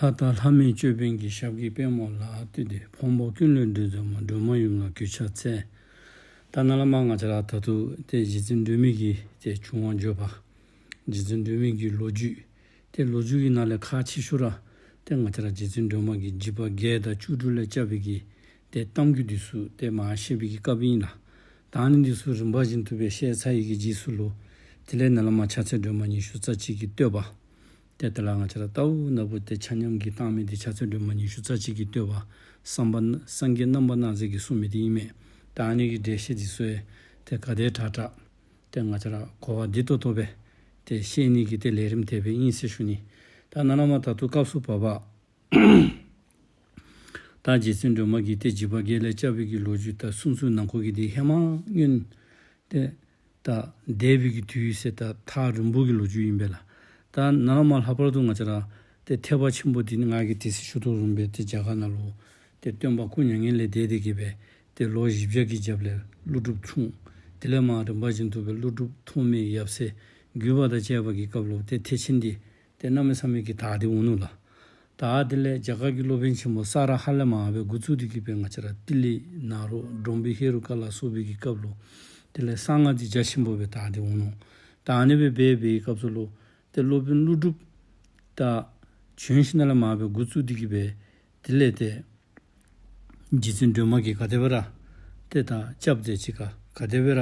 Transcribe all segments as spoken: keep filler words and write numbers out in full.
ལྷ་དང་ལྷ་མིན་ཅོད་པན་གྱི། ཞབས་ཀྱི་པདྨོ་ལ་བཏུད་དེ། ཕོངས་པ་ཀུན་ལས་སྒྲོལ་མཛད་མ། སྒྲོལ་མ་ཡུམ་ལ་གུས་ཕྱག་འཚལ། ད་ནཱ་ལས་མར་ང་བཅས་ར་ད་ལྟོ་ཏེ་རྗེ་བཙུན་སྒྲོལ་མའི་གི་ཏེ་བྱུང་བ་བརྗོད་པ། རྗེ་བཙུན་སྒྲོལ་མའི་གི་ལོ་རྒྱུས། ཏེ་ལོ་རྒྱུས་ཀྱི་ནང་ལས་ཁག་ཆེ་ཤོས་ར་ཏེ་ང་བཅས་ར་རྗེ་བཙུན་སྒྲོལ་མ་གིས་འཇིགས་པ་བརྒྱད་དང་བཅུ་དྲུག་ལས་བསྐྱབས་པའི་གི་ཏེ་གཏམ་རྒྱུད་འདི་ཚུ་ཏེ་མར་བཤད་པའི་གི་སྐབས་ཨིན་ལགས། ད་ཨ་ནི་འདི་ཚུ་རིམ་པ་བཞིན་དུ་སྦེ་བཤད་ཚར་བའི་གི་རྗེས་སུ་ལུ་དེ་ལས་ནཱ་ལས་མར་ཕྱག་འཚལ་སྒྲོལ་མ་ཉི་ཤུ་རྩ་གཅིག་གི་བསྟོད་པ། ཏེ་དེ་ལས་ང་བཅས་ར་ལྟ་བུ་ན་བུ་ཏེ་ཆ་མཉམ་གྱིས་བཏང་མི་འདི་ཕྱག་འཚལ་སྒྲོལ་མ་ཉི་ཤུ་རྩ་གཅིག་གི་བསྟོད་པ། བསམ་པ་སངས་རྒྱས་རྣམ་པར་སྣང་མཛད་ཀྱིས་གསུངས་མི་འདི་ཨིན་མས། ད་ཨ་ནི་གི་འགྲེལ་བཤད་འདི་ཚུ་ཡང་ཏེ་ག་དེ་དྲག་དྲག་ཏེ་ང་བཅས་ར་གོ་བ་བདེ་ཏོག་ཏོ་སྦེ་ཏེ་བཤད་ནི་གི་ཏེ་ལས་རིམ་དེ་སྦེ་ཨིན་ཟེར་ཞུ་ནི། ད་ནཱ་ལས་མར་ད་ལྟོ་སྐབས་སུ་བབ་པ། ད་རྗེ་བཙུན་སྒྲོལ་མ་གིས་ཏེ་འཇིགས་པ་བརྒྱད་ལས་བསྐྱབས་པའི་གི་ལོ་རྒྱུས་ད་གསུང་ཚུལ་ནང་འཁོད་ཀྱི་འདི་ཧེ་མ་སྔོན་ཏེ་ད་འདས་པའི་གི་དུས་ཟེར་ད་ཐག་རིང་པོ་གི་ལོ་རྒྱུས་ཨིན་པས་ལགས། ད་ནཱ་ལས་མར་ལྷག་པར་དུ་ང་བཅས་ར་ཏེ་ཐེག་པ་ཆེན་པོ་འདི་ནི་ང་གིས་དེ་ཚེ་ཞུ་དོ་བཟུམ་སྦེ་ཏེ་རྒྱ་གར་ནང་ལུ་ཏེ་སྟོན་པ་སྐུ་མྱ་ངན་ལས་འདས་ཏེ་གི་སྦེ་ཏེ་ལོ་བཞི་བརྒྱ་གི་རྒྱབ་ལས་ཀླུ་སྒྲུབ་འཁྲུངས། དེ་ལས་མར་རིམ་པ་བཞིན་དུ་སྦེ་ཀླུ་སྒྲུབ་ཐོགས་མེད་ཡབ་སྲས་བརྒྱུད་པ་དང་བཅས་པ་གི་སྐབས་ལུ་ཏེ་ཐེག་ཆེན་འདི་ཏེ་གནམ་མེད་ས་མེད་ཀྱི་དར་ཏེ་འོང་ནུག་ལགས། ད་དེ་ལས་རྒྱ་གར་གྱི་སློབ་དཔོན་ཆེན་པོ་ས་ར་ཧ་ལས་མར་སྦེ་འགོ་བཙུགས་ཏེ་གི་སྦེ་ང་བཅས་ར་ཏི་ལི་ནཱ་རོ་འབྲོམ་བུ་ཧེ་རུ་ཀ་ལ་སོགས་པའི་གི་སྐབས་ལུ་དེ་ལས་གསང་སྔགས་འདི་རྒྱ་ཆེན་པོ་སྦེ་དར་ཏེ་འོང་ནུག། ད་ཨ་ནི་སྦེ་འབད་བའི་སྐབས་སུ་ལུ་ཏེ་སློབ་དཔོན་ཀླུ་སྒྲུབ་ད་བྱོན་ཞིནམ་ལས་མར་སྦེ་འགོ་བཙུགས་ཏེ་གི་སྦེ་དེ་ལས་ཏེ་རྗེ་བཙུན་སྒྲོལ་མ་གིས་ག་དེ་སྦེ་ར་ཏེ་ད་སྐྱབས་མཛད་ཅི་ག་ག་དེ་སྦེ་ར་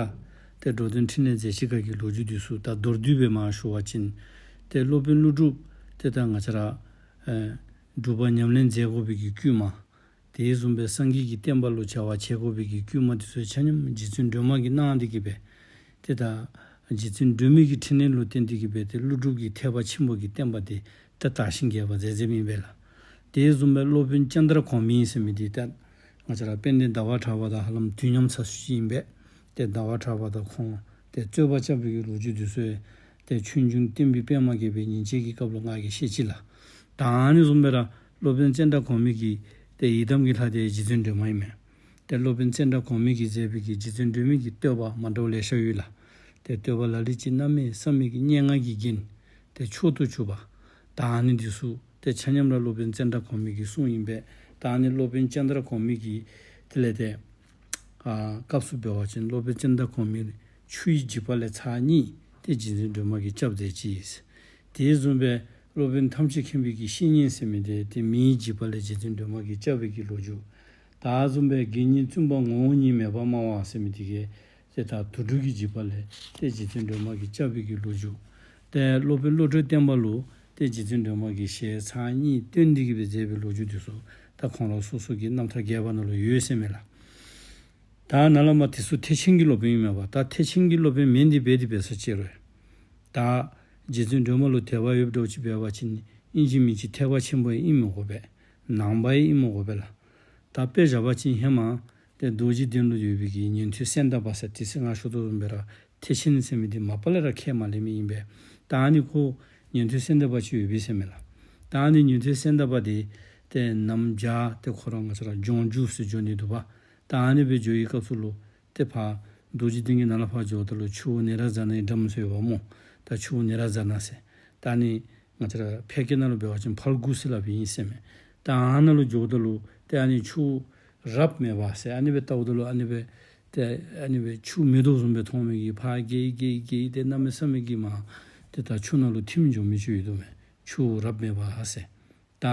ཏེ་འགྲོ་དོན་ཕྲིན་ལས་མཛད་ཅི་ག་གི་ལོ་རྒྱུས་འདི་ཚུ་ད་མདོར་བསྡུས་སྦེ་མར་ཞུ་བ་ཅིན་ཏེ་སློབ་དཔོན་ཀླུ་སྒྲུབ་ཏེ་ད་ང་བཅས་ར་ཨེ་སྒྲུབ་པ་ཉམས་ལེན་མཛད་དགོ་པའི་གི་བསྐུལ་མ། དེ་བཟུམ་སྦེ་སངས་རྒྱས་ཀྱི་བསྟན་པ་ལུ་བྱ་བ་བྱེད་དགོ་པའི་གི་བསྐུལ་མ་འདི་ཚུ་ཆ་མཉམ་རྗེ་བཙུན་སྒྲོལ་མ་གིས་གནང་སྟེ་གི་སྦེ་ཏེ་ད་རྗེ་བཙུན་སྒྲོལ་མའི་གི་ཕྲིན་ལས་ལུ་བརྟེན་ཏེ་གི་སྦེ་ཏེ་ཀླུ་སྒྲུབ་ཀྱིས་ཐེག་པ་ཆེན་པོ་གི་བསྟན་པ་འདི་ཏེ་དར་ཞིང་རྒྱས་པ་མཛད་མཛདཔ་ཨིན་པས་ལགས། དེ་བཟུམ་སྦེ་སློབ་དཔོན་ཙནྡྲ་གོ་མི་ཟེར་མི་འདི་ཏེ་ང་བཅས་ར་དཔལ་ལྡན་ཟླ་བ་གྲགས་པ་དང་ཧ་ལམ་དུས་མཉམ་ཚར་སུ་ཅིག་ཨིན་པས། ཏེ་ཟླ་བ་གྲགས་པ་དང་ཁོང་ཏེ་རྩོད་པ་རྐྱབ་པའི་གི་ལོ་རྒྱུས་འདི་ཚུ་ཡང་ཏེ་ཆོས་འབྱུང་བསྟན་པའི་པདྨ་རྒྱས་པའི་ཉིན་བྱེད་ཀྱི་སྐབས་ལུ་ང་གིས་བཤད་ཅི་ལགས། ད་ཨ་ནི་བཟུམ་སྦེ་ར་སློབ་དཔོན་ཙནྡྲ་གོ་མི་གི་ཏེ་ཡི་དམ་གྱི་ལྷ་འདི་རྗེ་བཙུན་སྒྲོལ་མ་ཨིན་མས། ཏེ་སློབ་དཔོན་ཙནྡྲ་གོ་མི་གིས་མཛད་པའི་གི་རྗེ་བཙུན་སྒྲོལ་མའི་གི་བསྟོད་པ་མ་འདྲཝ་ལེ་ཤ་ཡོད་ལགས། ཏེ་བསྟོད་པ་ལ་ལུ་ཅིག་གནམ་མེད་ས་མེད་ཀྱི་སྙན་ངག་གི་རྒྱན་ཏེ་མཆོག་ཏུ་གྱུར་པ། ད་ཨ་ནི་འདི་ཚུ་ཏེ་ཆ་མཉམ་ར་སློབ་དཔོན་ཙནྡྲ་གོ་མི་གི་གསུང་ཨིན་པས། ད་ཨ་ནི་སློབ་དཔོན་ཙནྡྲ་གོ་མི་གི་དེ་ལས་ཏེ་ཨ་སྐབས་སུ་འབད་བ་ཅིན་སློབ་དཔོན་ཙནྡྲ་གོ་མི་ཆུ་ཡི་འཇིགས་པ་ལས་ཚར་གཉིས་ཏེ་རྗེ་བཙུན་སྒྲོལ་མ་གིས་སྐྱབས་མཛད་ཅི། དེ་བཟུམ་སྦེ་སློབ་དཔོན་ཐམས་ཅད་མཁྱེན་པའི་གི་བཤེས་གཉེན་ཟེར་མི་འདི་ཏེ་མེའི་འཇིགས་པ་ལས་རྗེ་བཙུན་སྒྲོལ་མ་གིས་སྐྱབས་པའི་གི་ལོ་རྒྱུས། ད་བཟུམ་སྦེ་དགེ་བསྙེན་བཙུན་པ་ངོ་བོ་ཉིད་མེད་པར་སྨྲ་བ་ཟེར་མི་འདི་གིས་ཏེ་ད་དུག་སྦྲུལ་གྱི་འཇིགས་པ་ལས་ཏེ་རྗེ་བཙུན་སྒྲོལ་མ་གིས་སྐྱབས་པའི་གི་ལོ་རྒྱུས། ཏེ་སློབ་དཔོན་བློ་གྲོས་བརྟན་པ་ལུ་ཏེ་རྗེ་བཙུན་སྒྲོལ་མ་གིས་ཞལ་ཚར་གཉིས་སྟོན་ཏེ་གི་སྦེ་མཛད་པའི་ལོ་རྒྱུས་འདི་ཚུ་ད་ཁོང་ར་སོ་སོ་གི་རྣམ་ཐར་རྒྱས་པ་ནང་ལུ་ཡོད་ཟེར་མས་ལགས། ད་ནཱ་ལས་མར་དེ་ཚུ་ཐེག་ཆེན་གྱི་སློབ་དཔོན་ཨིན་མས་པ། ད་ཐེག་ཆེན་གྱི་སློབ་དཔོན་མེན་ཏེ་འབད་དེ་འབད་ས་ཅིག་རུང་ད་རྗེ་བཙུན་སྒྲོལ་མ་ལུ་དད་པ་ཡོདཔ་འདྲཝ་ཅིག་འབད་བ་ཅིན་ཨིན་ཅི་མིན་ཅི་ཐེག་པ་ཆེན་པོ་ཨིན་མི་དགོ་པས། ནང་པ་ཨིན་མི་དགོ་པས་ལགས། ད་དཔེ་བཞག་པ་ཅིན་ཧེ་མ་ཏེ་རྡོ་རྗེ་གདན་ལུ་ཡོད་པའི་གི་ཉན་ཐོས་སེང་སྟག་པ་ཟེར་དེ་ཚེ་ང་ཞུ་དོ་བཟུམ་སྦེ་ར་ཐེག་ཆེན་ཟེར་མི་འདི་མ་པ་ལས་ར་ཁས་མ་ལེན་མི་ཨིན་པས། ད་ཨ་ནི་ཁོ་ཉན་ཐོས་སེང་སྟག་པ་ཅིག་ཡོད་པས་ཟེར་མས་ལགས། ད་ཨ་ནི་ཉན་ཐོས་སེང་སྟག་པ་འདི་ཏེ་ནམ་བྱཱར་ཏེ་ཁོ་ར་ང་བཅས་ར་ལྗོངས་རྒྱུ་ཟེར་འགྱོ་ནི་འདུག་པ། ད་ཨ་ནི་སྦེ་འགྱོ་བའི་སྐབས་སུ་ལུ་ཏེ་ཕར་རྡོ་རྗེ་གདན་གྱི་ནང་ལས་ཕར་འགྱོཝ་ད་ལུ་ཆུ་བོ་ནཻ་རཉྫ་ནའི་འགྲམ་ཟེར་ཡོདཔ་སྨོ། ད་ཆུ་བོ་ནཻ་རཉྫ་ན་ཟེར། ད་ཨ་ནི་ང་བཅས་ར་ཕལ་སྐད་ནང་ལུ་འབད་བ་ཅིན་ཕལ་གུ་ཟེར་སླབ་ཨིན་ཟེར་མས། ད་ཨ་ནཱ་ལུ་འགྱོཝ་ད་ལུ་ཏེ་ཨ་ནི་ཆུ་རབ་མེད་པ་ཟེར་ཨ་ནི་སྦེ་བལྟཝ་ད་ལུ་ཨ་ནི་སྦེ་ཏེ་ཨ་ནི་སྦེ་ཆུ་མེད་དོ་བཟུམ་སྦེ་མཐོང་མི་གིས་ཕར་བརྒལ་བརྒལ་བརྒལ་ཏེ་གནམ་མེད་ས་མེད་ཀྱི་མར་ཏེ་ད་ཆུ་ནང་ལུ་ཐིམ་འགྱོ་མི་ཅིག་ཡོད་དོ་མས། ཆུ་རབ་མེད་པ་ཟེར། ད་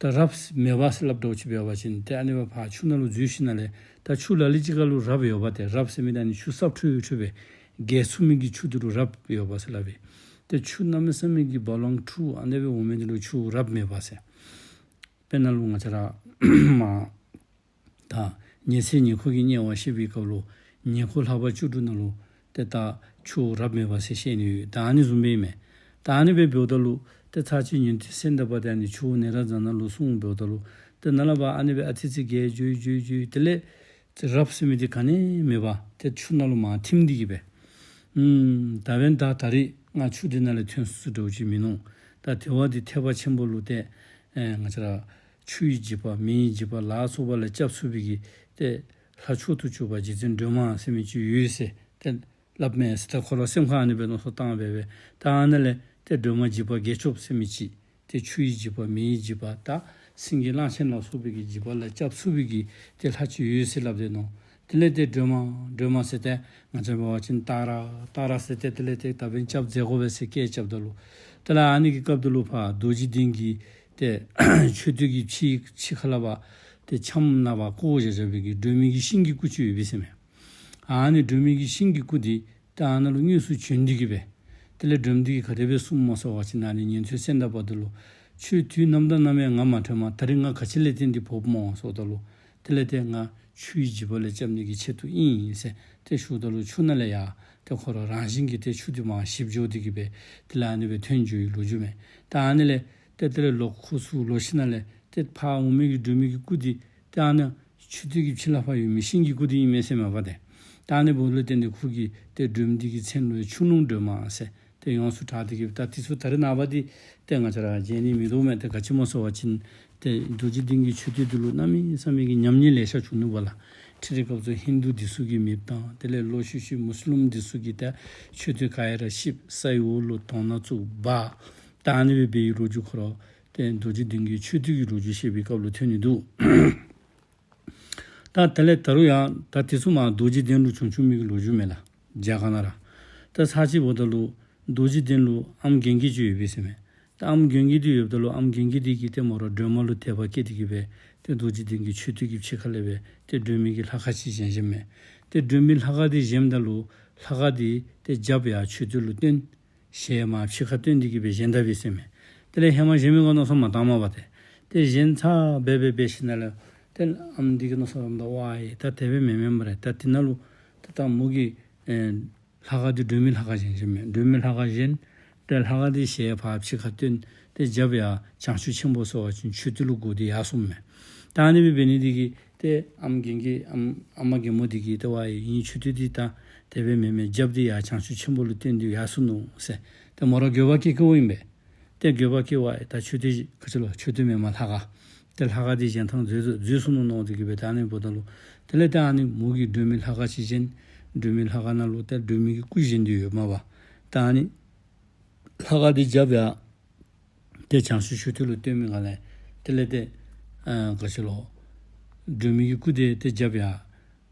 ད་རབ་མེད་པ་ཟེར་སླབ་འདྲཝ་ཅིག་འབད་བ་ཅིན་ཏེ་ཨ་ནི་སྦེ་ཕར་ཆུ་ནང་ལུ་འཛུལ་ཞིནམ་ལས་ད་ཆུ་ལ་ལུ་ཅིག་ཁར་ལུ་རབ་ཡོདཔ་ཏེ་རབ་ཟེར་མི་ད་ཨ་ནི་ཆུ་སྲབ་འཁྲུགས་འཁྲུགས་སྦེ་བརྒལ་ཚུགས་མི་གི་ཆུ་འདི་ལུ་རབ་ཡོདཔ་ཟེར་སླབ་ཨིན། ཏེ་ཆུ་གནམ་མེད་ས་མེད་ཀྱི་བ་ལང་འཁྲུགས་ཨ་ནི་སྦེ་འོང་མི་འདི་ལུ་ཆུ་རབ་མེད་པ་ཟེར། དཔེར་ན་ལུ་ང་བཅས་ར་མར་ད་ཉི་ཚེ་ཉེ་འཁོར་གྱི་དམྱལ་བ་བཤད་པའི་སྐབས་ལུ་ཉེ་འཁོར་ལྷག་པ་བཅུ་དྲུག་ནང་ལུ་ཏེ་ད་ཆུ་རབ་མེད་པ་ཟེར་བཤད་ནི་ཡོད། ད་ཨ་ནི་བཟུམ་སྦེ་ཨིན་མས། ད་ཨ་ནི་སྦེ་འབདཝ་ད་ལུ་ཏེ་ཚར་གཅིག་ཉན་ཐོས་སེང་སྟག་པ་དེ་ཨ་ནི་ཆུ་བོ་ནཻ་རཉྫ་ན་ལུ་སོང་འབདཝ་ད་ལུ་ཏེ་ནཱ་ལས་ཕར་ཨ་ནི་སྦེ་ཨ་ཙི་ཙི་བརྒལ་འགྱོ་འགྱོ་འགྱོ་དེ་ལས་ཏེ་རབ་ཟེར་མི་འདི་ག་ནི་མེད་པར་ཏེ་ཆུ་ནང་ལུ་མར་ཐིམ་སྟེ་གི་སྦེ་ཨུམ་ད་འབདན་ད་ད་རིས་ང་ཆུ་འདི་ནང་ལས་ཐོན་ཚུགས་ཚུགས་འདྲཝ་ཅིག་མིན་ནུག། ད་དེ་བ་འདི་ཐེག་པ་ཆེན་པོ་ལུ་ཏེ་ཨེ་ང་བཅས་ར་ཆུ་ཡི་འཇིགས་པ་མེ་ཡི་འཇིགས་པ་ལ་སོགས་པ་ལས་སྐྱབས་ཚུགས་པའི་གི་ཏེ་ལྷ་མཆོག་ཏུ་གྱུར་པ་རྗེ་བཙུན་སྒྲོལ་མ་ཟེར་མི་ཅིག་ཡོད་ཟེར་ཏེ་སླབ་མས་ཟེར། ད་ཁོ་ར་སེམས་ཁར་ཨ་ནི་སྦེ་མནོ་བསམ་བཏང་སྦེ་སྦེ་ད་ཨ་ནཱ་ལས་ཏེ་སྒྲོལ་མ་འཇིགས་པ་བརྒྱད་སྐྱོབ་ཟེར་མི་ཅིག་ ཏེ་ཆུ་ཡི་འཇིགས་པ་མེ་ཡི་འཇིགས་པ་ད་སེང་གེ་གླང་ཆེན་ལ་སོགས་པའི་གི་འཇིགས་པ་ལས་སྐྱབས་ཚུགས་པའི་གི་ཏེ་ལྷ་ཅིག་ཡོད་ཟེར་སླབ་སྟེ་ནོ། དེ་ལས་ཏེ་སྒྲོལ་མ་སྒྲོལ་མ་ཟེར་ཏེ་ང་བཅས་འབད་བ་ཅིན་ཏཱ་ར་ཏཱ་ར་ཟེར་ཏེ་དེ་ལས་ཏེ་ད་འབདན་སྐྱབས་མཛད་དགོ་པས་ཟེར་སྐད་རྐྱབ་ད་ལུ། དེ་ལས་ཨ་ནི་གི་སྐབས་དེ་ལུ་ཕར་རྡོ་རྗེ་གདན་གྱི་ཏེ་མཆོད་རྟེན་གྱི་ཕྱི་ཕྱི་ཁ་ལས་ཕར་ཏེ་ཁྱམས་ནང་ཕར་བཀོ་བཞག་བཞག་པའི་གི་སྒྲོལ་མའི་གི་ཤིང་གི་སྐུ་ཅིག་ཡོད་པས་ཟེར་མས། ཨ་ནི་སྒྲོལ་མའི་གི་ཤིང་གི་སྐུ་འདི་ཏེ་ཨ་ནཱ་ལུ་དངོས་སུ་བྱོན་ཏེ་གི་སྦེ། དེ་ལས་སྒྲོལ་མ་འདི་གིས་ག་དེ་སྦེ་གསུངམ་སྨོ་ཟེར་བ་ཅིན་ཨ་ནི་ཉན་ཐོས་སེང་གེ་པ་དེ་ལུ། ཁྱོད་དུས་ནམ་དང་ནམ་ཡང་ང་མ་དྲན་པར་ད་རིས་ང་ག་ཅི་ལས་བརྟེན་ཏེ་འབོཝ་སྨོ་ཟེརཝ་ད་ལུ། དེ་ལས་ཏེ་ང་ཆུ་ཡི་འཇིགས་པ་ལས་སྐྱབས་ནི་གི་ཆེད་དུ་ཨིན་ཟེར་ཏེ་ཞུཝ་ད་ལུ་ཆུ་ནང་ལས་ཡར་ཏེ་ཁོ་ར་རང་བཞིན་གྱིས་ཏེ་ཆུ་འདི་མར་ཞིབ་འགྱོ་སྟེ་གི་སྦེ་དེ་ལས་ཨ་ནི་སྦེ་ཐོན་འགྱོ་བའི་ལོ་རྒྱུས་མས། ད་ཨ་ནི་ལས་ཏེ་དེ་ལས་ལོག་ཁོ་ཚུར་ལོག་ཞིནམ་ལས་ཏེ་ཕར་འོང་མི་གི་སྒྲོལ་མའི་གི་སྐུ་འདི་ཏེ་ཨ་ནཱ་མཆོད་རྟེན་གྱི་ཕྱི་ལས་ཕར་ཡོད་མི་ཤིང་གི་སྐུ་འདི་ཨིན་མས་ཟེར་མས་པ་ཏེ། ད་ཨ་ནི་འབདཝ་ལས་བརྟེན་ཏེ་ཁོ་གི་ཏེ་སྒྲོལ་མ་འདི་གི་མཚན་ལུ་ཆུ་ཀླུང་སྒྲོལ་མ་ཟེར་ཏེ་ཡོངས་སུ་གྲགས་ཏེ་གི་ད་འདི་ཚུ་ད་རེས་ནངས་པ་འདི་ཏེ་ང་བཅས་ར་མཇལ་ནི་མིན་འདུག་མས། ཏེ་ག་ཅི་སྨོ་ཟེར་བ་ཅིན་ཏེ་རྡོ་རྗེ་གདན་གྱི་མཆོད་རྟེན་འདི་ལུ་གནམ་མེད་ས་མེད་ཀྱི་ཉམས་ཉེས་ལེ་ཤ་བྱུང་ནུག་པ་ལགས། ཁྲིད་དེ་སྐབས་སུ་ཧིན་དུ་འདི་ཚུ་གིས་མེདཔ་བཏང་། དེ་ལས་ལོག་ཤུལ་ཤུལ་མུ་སི་ལིམ་འདི་ཚུ་གིས་ཏེ་མཆོད་རྟེན་ག་ར་བཤིག་ས་ཡི་འོག་ལུ་དོང་ནང་བཙུགས་སྦ། ད་ཨ་ནི་སྦེ་འབད་བའི་ལོ་རྒྱུས་ཁོ་ར་ཏེ་རྡོ་རྗེ་གདན་གྱི་མཆོད་རྟེན་གྱི་ལོ་རྒྱུས་བཤད་པའི་སྐབས་ལུ་ཐོན་ནི་འདུག། ད་དེ་ལས་ད་རུང་ཡང་ད་དེ་ཚུ་མར་རྡོ་རྗེ་གདན་ལུ་བྱོན་བྱོན་མི་གི་ལོ་རྒྱུས་མས་ལགས། རྒྱ་གར་ནང་ར། ད་ཚར་གཅིག་འབདཝ་ད་ལུ་རྡོ་རྗེ་གདན་ལུ་ཨམ་རྒན་རྒས་ཅིག་ཡོད་པས་ཟེར་མས། ད་ཨམ་རྒན་རྒས་འདི་ཡོདཔ་ད་ལུ་ཨམ་རྒན་རྒས་འདི་གིས་ཏེ་མོ་ར་སྒྲོལ་མ་ལུ་དད་པ་སྐྱེས་ཏེ་གི་སྦེ་ཏེ་རྡོ་རྗེ་གདན་གྱི་མཆོད་རྟེན་གྱི་ཕྱི་ཁ་ལས་སྦེ་ཏེ་སྒྲོལ་མའི་གི་ལྷ་ཁང་ཅིག་བཞེངས་བཞེངསམ་མས། ཏེ་སྒྲོལ་མའི་ལྷ་ཁང་འདི་བཞེངསམ་ད་ལུ་ལྷ་ཁང་འདི་ཏེ་རྒྱབ་ཡར་མཆོད་རྟེན་ལུ་བསྟན། ཞལ་མར་ཕྱི་ཁར་བསྟན་ཏེ་གི་སྦེ་བཞེངས་ད་པས་ཟེར་མས། དེ་ལས་ཧེ་མ་བཞེངས་མི་ག་མནོ་བསམ་མ་བཏངམ་པ་ཏེ། ཏེ་བཞེངས་ཚར་སྦེ་སྦེ་འབད་ཞིནམ་ལས་ཏེ་ཨམ་འདི་གིས་མནོ་བསམ་བཏངམ་ད་ཝའི་ད་དེ་སྦེ་མེན་མེན་སྨ་རེ། ད་དེ་ནང་ལུ་ཏེ་ད་མོ་གིས་ཨེ་ལྷ་ཁང་འདི་སྒྲོལ་མའི་ལྷ་ཁང་བཞེངས་བཞེངསམ་མས། སྒྲོལ་མའི་ལྷ་ཁང་བཞེངས། ཏེ་ལྷ་ཁང་འདི་ཞལ་ཕར་ཕྱི་ཁར་བསྟན། ཏེ་རྒྱབ་ཡར་བྱང་ཆུབ་ཆེན་པོ་ཟེར་བ་ཅིན་མཆོད་རྟེན་ལུ་བསྒོར་ཏེ་ཡར་སོངམ་མས། ད་ཨ་ནི་སྦེ་འབད་ནི་འདི་གིས་ཏེ་ཨམ་རྒན་རྒས་ཨམ་ཨ་མ་རྒན་མོ་འདི་གིས་ཏེ་ཝའི་ཨིན་མཆོད་རྟེན་འདི་ད་དེ་སྦེ་མེན་མེན། རྒྱབ་འདི་ཡར་བྱང་ཆུབ་ཆེན་པོ་ལུ་བསྟན་ཏེ་ཡར་སོ་ནུག་ཟེར། ཏེ་མོ་ར་འགྱོད་པ་སྐྱེ་སྐྱེཝ་ཨིན་པས། ཏེ་འགྱོད་པ་སྐྱེ་ཝའི་ད་མཆོད་རྟེན་ག་ཅི་ལོ་མཆོད་རྟེན་མེན་མས་ལྷ་ཁང་། ཏེ་ལྷ་ཁང་འདི་བཞེངས་ཐངས་འཛོལ་འཛོལ་སོ་ནུག་མནོ་སྟེ་གི་སྦེ་ད་ཨ་ནི་འབདཝ་ད་ལུ་དེ་ལས་ད་ཨ་ནི་མོ་གིས་སྒྲོལ་མའི་ལྷ་ཁང་ཅིག་བཞེངས། སྒྲོལ་མའི་ལྷ་ཁང་ནང་ལུ་ཏེ་སྒྲོལ་མའི་གི་སྐུ་བཞེངས་ཏེ་ཡོདཔ་མས་པ། ད་ཨ་ནི་ལྷ་ཁང་འདི་རྒྱབ་ཡར་ཏེ་བྱང་ཆུབ་མཆོད་རྟེན་ལུ་བསྟན་མི་ག་ལས་དེ་ལས་ཏེ་ཨ་ག་ཅི་ལོ་སྒྲོལ་མའི་གི་སྐུ་འདི་ཏེ་རྒྱབ་ཡར་ཨ་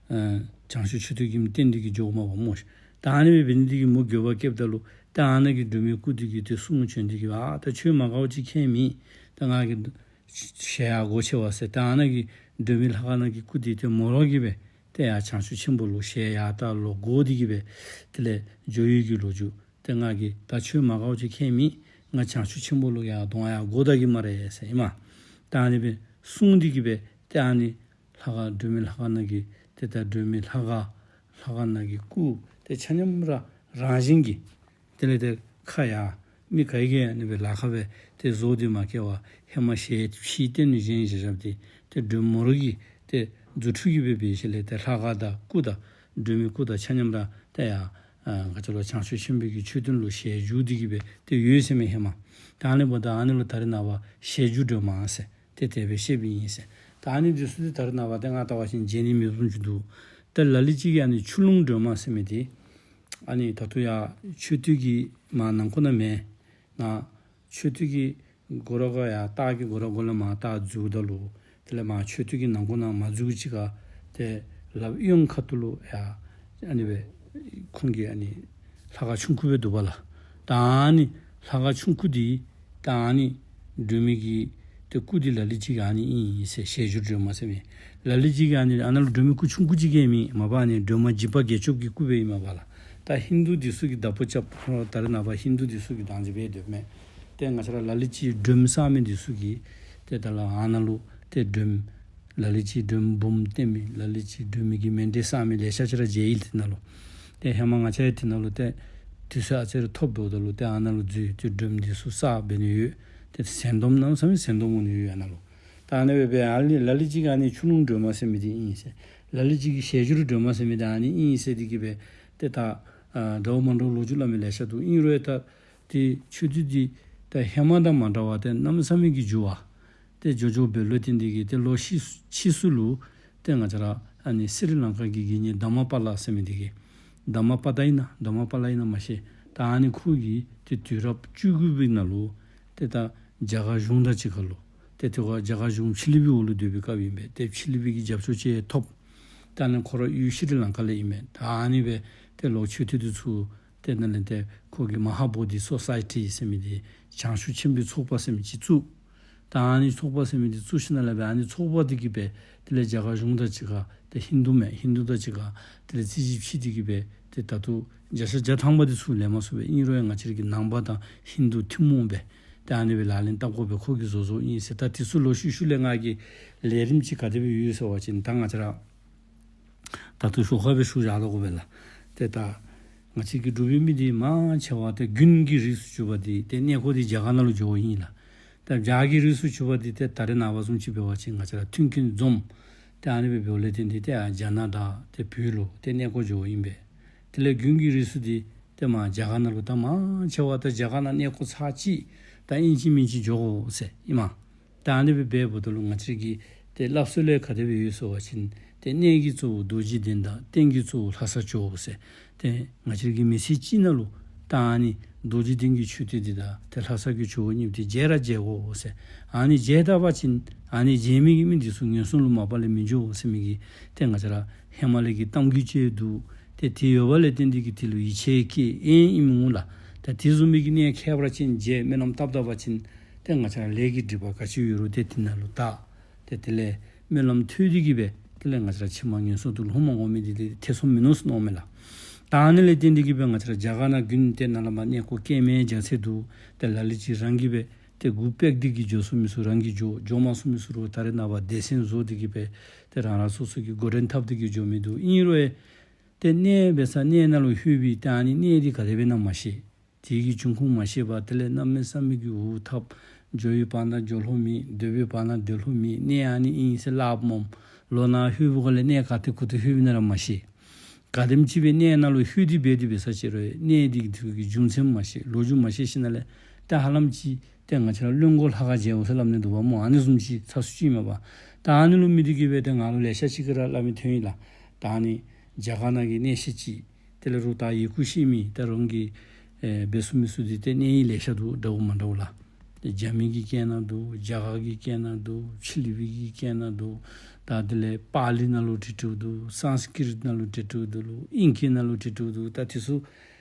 བྱང་ཆུབ་མཆོད་རྟེན་གྱི་བསྟན་ཏེ་གི་འགྱོཝ་མས་པ་སྨོ་ཤིག། ད་ཨ་ནི་སྦེ་འབད་ནི་འདི་གིས་མོ་འགྱོད་པ་སྐྱེཝ་ད་ལུ་ད་ཨ་ནཱ་གི་སྒྲོལ་མའི་སྐུ་འདི་གིས་ཏེ་གསུང་བྱོན་ཏེ་གི་ཨ་ད་ཁྱོད་མ་དགའཝ་ཅིག་ཁྱད་མེད། ད་ང་གིས་ཞལ་ཡར་བསྒོར་ཆེ་བ་ཟེར། ད་ཨ་ནཱ་གི་སྒྲོལ་མའི་ལྷ་ཁང་ནང་གི་སྐུ་འདི་ཏེ་མོ་ར་གིས་སྦེ་ཏེ་ཡར་བྱང་ཆུབ་ཆེན་པོ་ལུ་ཞལ་ཡར་ལྟ་ལོག་བསྒོར་ཏེ་གི་སྦེ་དེ་ལས་འགྱོ་ཡོད་ཀྱི་ལོ་རྒྱུས། ཏེ་ང་གིས་ད་ཁྱོད་མ་དགའཝ་ཅིག་ཁྱད་མེད། ང་བྱང་ཆུབ་ཆེན་པོ་ལུ་ཡར་གདོང་ཡར་བསྒོར་ད་གེ་སྨ་རེ་ཟེར་ཨིན་མས། ད་ཨ་ནི་སྦེ་གསུངས་ཏེ་གི་སྦེ་ཏེ་ཨ་ནི་ལྷ་ཁང་སྒྲོལ་མའི་ལྷ་ཁང་ནང་གི་ཏེ་ད་སྒྲོལ་མའི་ལྷ་ཁང་ལྷ་ཁང་ནང་གི་སྐུ་ཏེ་ཆ་མཉམ་ར་རང་བཞིན་གྱིས་དེ་ལས་ཏེ་ཁ་ཡར་མི་ག་གིས་ཨ་ནི་སྦེ་ལཱ་ཁག་སྦེ་ཏེ་བཟོ་སྟེ་མ་བཀལ་བར་ཧེ་མ་ཞལ་ཕྱི་བསྟན་ནི་བཞེངས་བཞག་བཞགཔ་འདི་ཏེ་སྒྲོལ་མ་མོ་ར་གིས་ཏེ་རྫུ་འཕྲུལ་གྱིས་སྦེ་འབད་ཞིནམ་ལས་ཏེ་ལྷ་ཁང་དང་སྐུ་དང་སྒྲོལ་མའི་སྐུ་དང་ཆ་མཉམ་ར་ཏེ་ཡར་ཨ་ག་ཅི་ལོ་བྱང་ཆུབ་ཆེན་པོའི་གི་མཆོད་རྟེན་ལུ་ཞལ་བསྒྱུར་ཏེ་གི་སྦེ་ཏེ་ཡོད་ཟེར་མས་ཧེ་མ། ད་ཨ་ནི་འབདཝ་ད་ཨ་ནི་ལུ་ད་རེས་ནངས་པ་ཞལ་བསྒྱུར་སྒྲོལ་མ་ཟེར་ཏེ་དེ་སྦེ་བཤདཔ་ཨིན་ཟེར། ད་ཨ་ནི་འདི་ཚུ་འདི་ད་རེས་ནངས་པ་ཏེ་ང་བལྟ་བ་ཅིན་མཇལ་ནི་མེདཔ་བཟུམ་ཅིག་འདུག། ད་ལ་ལུ་ཅིག་གིས་ཨ་ནི་ཆུ་ཀླུང་སྒྲོལ་མ་ཟེར་མི་འདི་ཨ་ནི་ད་ལྟོ་ཡར་མཆོད་རྟེན་གྱི་མར་ནང་ཁོག་ནང་མེན། ནཱ་མཆོད་རྟེན་གྱི་སྒོ་ར་ག་ཡར་ལྟག་གི་སྒོ་ར་ག་ལས་མར་ལྟག་འཛུལཝ་ད་ལུ་དེ་ལས་མར་མཆོད་རྟེན་གྱི་ནང་ཁོག་ནང་མ་འཛུལ་ཅིག་ཁར་ཏེ་ལགཔ་གཡོན་ཁ་ཐུག་ལུ་ཡར་ཨ་ནི་སྦེ་ཁོང་གི་ཨ་ནི་ལྷ་ཁང་ཆུང་ཀུ་སྦེ་འདུག་པ་ལགས། ད་ཨ་ནི་ལྷ་ཁང་ཆུང་ཀུ་འདི་ད་ཨ་ནི་སྒྲོལ་མའི་གི་ཏེ་སྐུ་འདི་ལ་ལུ་ཅིག་གིས་ཨ་ནི་ཨིན་ཨིན་ཟེར་ཞལ་བསྒྱུར་སྒྲོལ་མ་ཟེར་མི། ལ་ལུ་ཅིག་གིས་ཨ་ནི་ཨ་ནཱ་ལུ་སྒྲོལ་མའི་སྐུ་ཆུང་ཀུ་ཅིག་གིས་མེན་མ་པ་ཨ་ནི་སྒྲོལ་མ་འཇིགས་པ་བརྒྱད་སྐྱོབ་ཀྱི་སྐུ་སྦེ་ཨིན་མས་པ་ལགས། ད་ཧིན་དུ་འདི་ཚུ་གིས་བདག་པོ་རྐྱབ་ད་རེས་ནངས་པ་ཧིན་དུ་འདི་ཚུ་གིས་བདག་འཛིན་འབད་སྡོདཔ་མས། ཏེ་ང་བཅས་ར་ལ་ལུ་ཅིག་སྒྲོལ་མ་བསག་མི་འདི་ཚུ་གིས་ཏེ་ད་ལགས་ཨ་ནཱ་ལུ་ཏེ་སྒྲོལ་མ་ལ་ལུ་ཅིག་སྒྲོལ་མ་འབུམ་བཏོན་མི་ལ་ལུ་ཅིག་སྒྲོལ་མའི་གི་མཎྜལ་བསག་མི་ལེ་ཤ་ཅིག་ར་མཇལ་ཡི་དེ་ནང་ལུ། ཏེ་ཧེ་མ་ང་བཅས་ཡང་དེ་ནང་ལུ་ཏེ་དུས་ཚོད་ཨ་ཙི་རེ་ཐོབ་འགྱོཝ་ད་ལུ་ཏེ་ཨ་ནཱ་ལུ་འཛུལ་ཏེ་སྒྲོལ་མ་འདི་ཚུ་བསག་འབད་ནི་ཡོད། ཏེ་ཟན་དོམ་གནམ་མེད་ས་མེད་ཟན་དོམ་འོང་ནི་ཡོད་ཨ་ནཱ་ལུ། ད་ཨ་ནི་སྦེ་འབད་ཨ་ལི་ལ་ལུ་ཅིག་གིས་ཨ་ནི་ཆུ་ཀླུང་སྒྲོལ་མ་ཟེར་མི་འདི་ཨིན་ཟེར། ལ་ལུ་ཅིག་གིས་ཞལ་བསྒྱུར་སྒྲོལ་མ་ཟེར་མི་འདི་ཨ་ནི་ཨིན་ཟེར་ཏེ་གི་སྦེ་ཏེ་ད་ཨ་འདྲཝ་མ་འདྲཝ་ལོ་རྒྱུས་སླབ་མི་ལེ་ཤ་འདུག། ཨིན་རུང་ཡང་ད་ཏེ་མཆོད་རྟེན་འདི་ད་ཧེ་མ་དང་མ་འདྲ་བར་ཏེ་གནམ་མེད་ས་མེད་ཀྱི་འགྱུར་བ་ཏེ་འགྱོ་འགྱོཝ་འབད་ལུ་བརྟེན་ཏེ་གི་ཏེ་ལོག་ཕྱིས་ཕྱིས་སུ་ལུ་ཏེ་ང་བཅས་ར་ཨ་ནི་སི་རི་ལང་ཀ་གི་དགེ་བསྙེན་དྷརྨ་པཱ་ལ་ཟེར་མི་འདི་གིས་དྷརྨ་པཱ་ད་ཨིན་ན་དྷརྨ་པཱ་ལ་ཨིན་ན་མ་ཤེས། ད་ཨ་ནི་ཁོ་གིས་ཏེ་དུས་རབས་བཅུ་དགུ་པའི་ནང་ལུ་ཏེ་ད་ རྒྱ་གར་གཞུང་དང་གཅིག་ཁར་ལུ་ཏེ་དེ་ཁར་རྒྱ་གར་གཞུང་ཕྱི་གླིང་པའི་འོག་ལུ་སྡོད་པའི་སྐབས་ཨིན་པས། ཏེ་ཕྱི་གླིང་པའི་གི་རྒྱབ་སྐྱོར་ཅིག་ཐོབ། ད་ཨ་ནི་ཁོ་ར་ཡུལ་ཤྲི་ལངྐ་ལས་ཨིན་མས། ད་ཨ་ནི་སྦེ་ཏེ་ལོག་ཆོས་ཐོས་འདི་ཚུ་ཏེ་ནཱ་ལས་ཏེ་ཁོ་གིས་མ་ཧཱ་བོ་དྷི་སོ་སའི་ཊི་ཟེར་མི་འདི་བྱང་ཆུབ་ཆེན་པོའི་ཚོགས་པ་ཟེར་མི་ཅིག་བཙུགས། ད་ཨ་ནི་ཚོགས་པ་ཟེར་མི་འདི་བཙུགས་ཞིནམ་ལས་སྦེ་ཨ་ནི་ཚོགས་པ་འདི་གིས་སྦེ་དེ་ལས་རྒྱ་གར་གཞུང་དང་གཅིག་ཁར་ཏེ་ཧིན་དུ་མས། ཧིན་དུ་དང་གཅིག་ཁར་དེ་ལས་རྩོད་གཞི་ཕྱེ་སྟེ་གིས་སྦེ་ཏེ་ད་ལྟོ་བརྒྱ་ཆ་བརྒྱ་ཐམ་པ་འདི་ཚུར་ལེན་མ་ཚུགས་པས། ཨིན་རུང་ཡང་ང་བཅས་ར་གི་ནང་པ་དང་ཧིན་དུ་ཐུན་མོང་སྦེ་ཏེ་ཨ་ནི་སྦེ་ལག་ལེན་འཐབ་དགོ་པའི་ཁོ་གིས་བཟོ་བཟོཝ་ཨིན་ཟེར། ད་དེ་ཚུ་ལོག་ཤུལ་ཤུལ་ལས་ང་གིས་ལས་རིམ་ཅིག་ག་དེ་སྦེ་ཡོད་ཟེར་བ་ཅིན་ད་ང་བཅས་ར་ད་ལྟོ་ཞོར་ཁར་སྦེ་ཞུ་བཞག་དོ་གོ་པས་ལགས། ཏེ་ད་ང་བཅས་ཀྱི་འབྲུག་པའི་མི་འདི་མང་ཆེ་བ་ཏེ་དགུན་གྱི་རིགས་སུ་གྱུར་པ་འདི་ཏེ་གནས་སྐོར་འདི་རྒྱ་གར་ནང་ལུ་འགྱོཝ་ཨིན་ལགས། ད་བྱཱར་གྱི་རིགས་སུ་གྱུར་པ་འདི་ཏེ་ད་རེས་ནངས་པ་བཟུམ་ཅིག་འབད་བ་ཅིན་ང་བཅས་ར་མཐུན་རྐྱེན་འཛོམས། ཏེ་ཨ་ནི་སྦེ་འབདཝ་ལས་བརྟེན་ཏེ་ཏེ་ཨ་རྒྱ་ནག་དང་ཏེ་བོད་ལུ་ཏེ་གནས་སྐོར་འགྱོཝ་ཨིན་པས། དེ་ལས་དགུན་གྱི་རིགས་སུ་འདི་ཏེ་མར་རྒྱ་གར་ནང་ལུ་ད་མང་ཆེ་བ་ད་རྒྱ་གར་ནང་གནས་སྐོར་ཚར་གཅིག་ད་ཨིན་ཅི་མིན་ཅི་འགྱོ་དགོ་ཟེར་ཨིན་མས། ད་ཨ་ནི་སྦེ་འབདཝ་ད་ལུ་ང་བཅས་ཀྱི་ཏེ་སླབ་སྲོལ་ལས་ག་དེ་སྦེ་ཡོད་ཟེར་བ་ཅིན་ཏེ་གནས་ཀྱི་གཙོ་བོ་རྡོ་རྗེ་གདན་དང་རྟེན་གྱི་གཙོ་བོ་ལྷ་ས་ཇོ་བོ་ཟེར། ཏེ་ང་བཅས་ཀྱི་མི་ཚེ་གཅིག་ནང་ལུ་ད་ཨ་ནི་རྡོ་རྗེ་གདན་གྱི་མཆོད་རྟེན་འདི་དང་ཏེ་ལྷ་ས་གི་ཇོ་བོ་གཉིས་འདི་མཇལ་ར་མཇལ་དགོ་ཟེར། ཨ་ནི་མཇལ་ད་པ་ཅིན་ཨ་ནི་མཇལ་མི་གི་མི་འདི་ཚུ་ངན་སོང་ལུ་མ་པ་ལས་མི་འགྱོ་ཟེར་མི་གི་ཏེ་ང་བཅས་ར་ཧེ་མ་ལས་ཀྱི་གཏམ་རྒྱུད་ཅིག་འདུག། ཏེ་དེ་ཡོད་པ་ལས་བརྟེན་ཏེ་གིས་དེ་ལུ་ཡིད་ཆེས་བསྐྱེད་ཨིན་ཨིནམ་འོང་ལགས། ད་དེ་བཟུམ་མའི་གི་གནས་ཁྱད་པར་ཅན་མཇལ་སྨོན་ལམ་བཏབ་ད་པ་ཅིན་ཏེ་ང་བཅས་ར་ལས་ཀྱི་སྒྲིབ་པ་ག་ཅི་ཡོད་རུང་ཏེ་དེ་ནང་ལུ་དག། ཏེ་དེ་ལས་སྨོན་ལམ་མཐུད་དེ་གིས་སྦེ་དེ་ལས་ང་བཅས་ར་ཕྱི་མ་ངན་སོང་དུ་ལྷུང་མ་དགོ་མི་འདི་ཏེ་ཐེ་ཚོམ་མིན་ནུག་ཟེར་མནོཝ་མས་ལགས། ད་ཨ་ནི་ལས་བརྟེན་ཏེ་གིས་སྦེ་ང་བཅས་ར་རྒྱ་གར་ནང་དགུན་ཏེ་ནཱ་ལས་མར་གནས་སྐོར་སྐྱེལ་མི་རྒྱ་ཆེ་འདུག། ཏེ་ལ་ལུ་ཅིག་རང་གིས་སྦེ་ཏེ་མགུ་སྦེ་སྡོད་དེ་གིས་འགྱོ་ཚུགས་མི་ཚུ་རང་གིས་འགྱོ། འགྱོ་མ་ཚུགས་མི་ཚུ་རུང་ད་རེས་ནངས་པ་སྡེ་ཚན་བཟོ་སྟེ་གིས་སྦེ་ཏེ་རང་རང་སོ་སོ་གི་འགོ་འདྲེན་འཐབ་སྟེ་གིས་འགྱོ་མི་འདུག། ཨིན་རུང་ཡང་ཏེ་གནས་འབད་ས་གནས་ནང་ལུ་ལྷོད་པའི་ཏེ་ཨ་ནི་གནས་འདི་ག་དེ་སྦེ་ཨིན་ན་མ་ཤེས། དེ་གི་འབྱུང་ཁུངས་མ་ཤེས་པར་དེ་ལས་གནམ་མེད་ས་མེད་ཀྱི་འུ་ཐབ། འགྱོ་བའི་བར་ན་འགྱོ་ལོང་མེད། སྡོད་པའི་བར་ན་སྡོད་ལོང་མེད། གནས་ཨ་ནི་ཨིན་ཟེར་སླབ་སྨོ། ལོག་ནཱ་ལྷོད་པའི་སྒང་ལས་གནས་ག་ཏེ་གུ་ཏེ་ལྷོད་པའི་ཨིན་ན་ར་མ་ཤེས། ག་དེམ་ཅིག་སྦེ་གནས་ནང་ལུ་ལྷོད་དེ་འབད་དེ་འབད་ས་ཅིག་རུང་གནས་འདི་གི་རྒྱུ་མཚན་མ་ཤེས། ལོ་རྒྱུས་མ་ཤེས་ཞིནམ་ལས་ཏེ་ཧ་ལམ་ཅིག་ཏེ་ང་བཅས་ར་བློན་པོ་ལྷ་ཁང་མཇལཝ་ཟེར་སླབ་ནི་འདུག་པ་སྨོ། ཨ་ནི་བཟུམ་ཅིག་ཚ་སུ་ཅིག་མས་པ། ད་ཨ་ནི་ལུ་དམིགས་ཏེ་གིས་སྦེ་ཏེ་ང་ལུ་ལེ་ཤ་ཅིག་གིས་ར་སླབ་མི་ཐོན་ཡི་ལགས། ད་ཨ་ནི་རྒྱ་གར་ནང་གི་གནས་བཤད་ཅིག་དེ་ལས་རོགས་ད་ཡི་གུ་ཤེས་མི་ད་རང་གི་ཨེ་འབད་ཚུགས་མི་ཚུ་འདི་ཏེ་གནས་ཡིག་ལེ་ཤ་འདུག། འདྲཝ་མ་འདྲཝ་ལགས། ཏེ་རྒྱ་མི་གི་སྐད་ནང་འདུག། རྒྱ་གར་གྱི་སྐད་ནང་འདུག། ཕྱི་གླིང་པའི་གི་སྐད་ནང་འདུག། ད་དེ་ལས་པཱ་ལི་ནང་ལུ་བྲིས་བྲིསཝ་འདུག། སཾསྐྲྀཏ་ནང་ལུ་བྲིས་བྲིསཝ་འདུག་ལོ། ཨིང་སྐད་ནང་ལུ་བྲིས་བྲིསཝ་འདུག། ད་དེ་ཚུ་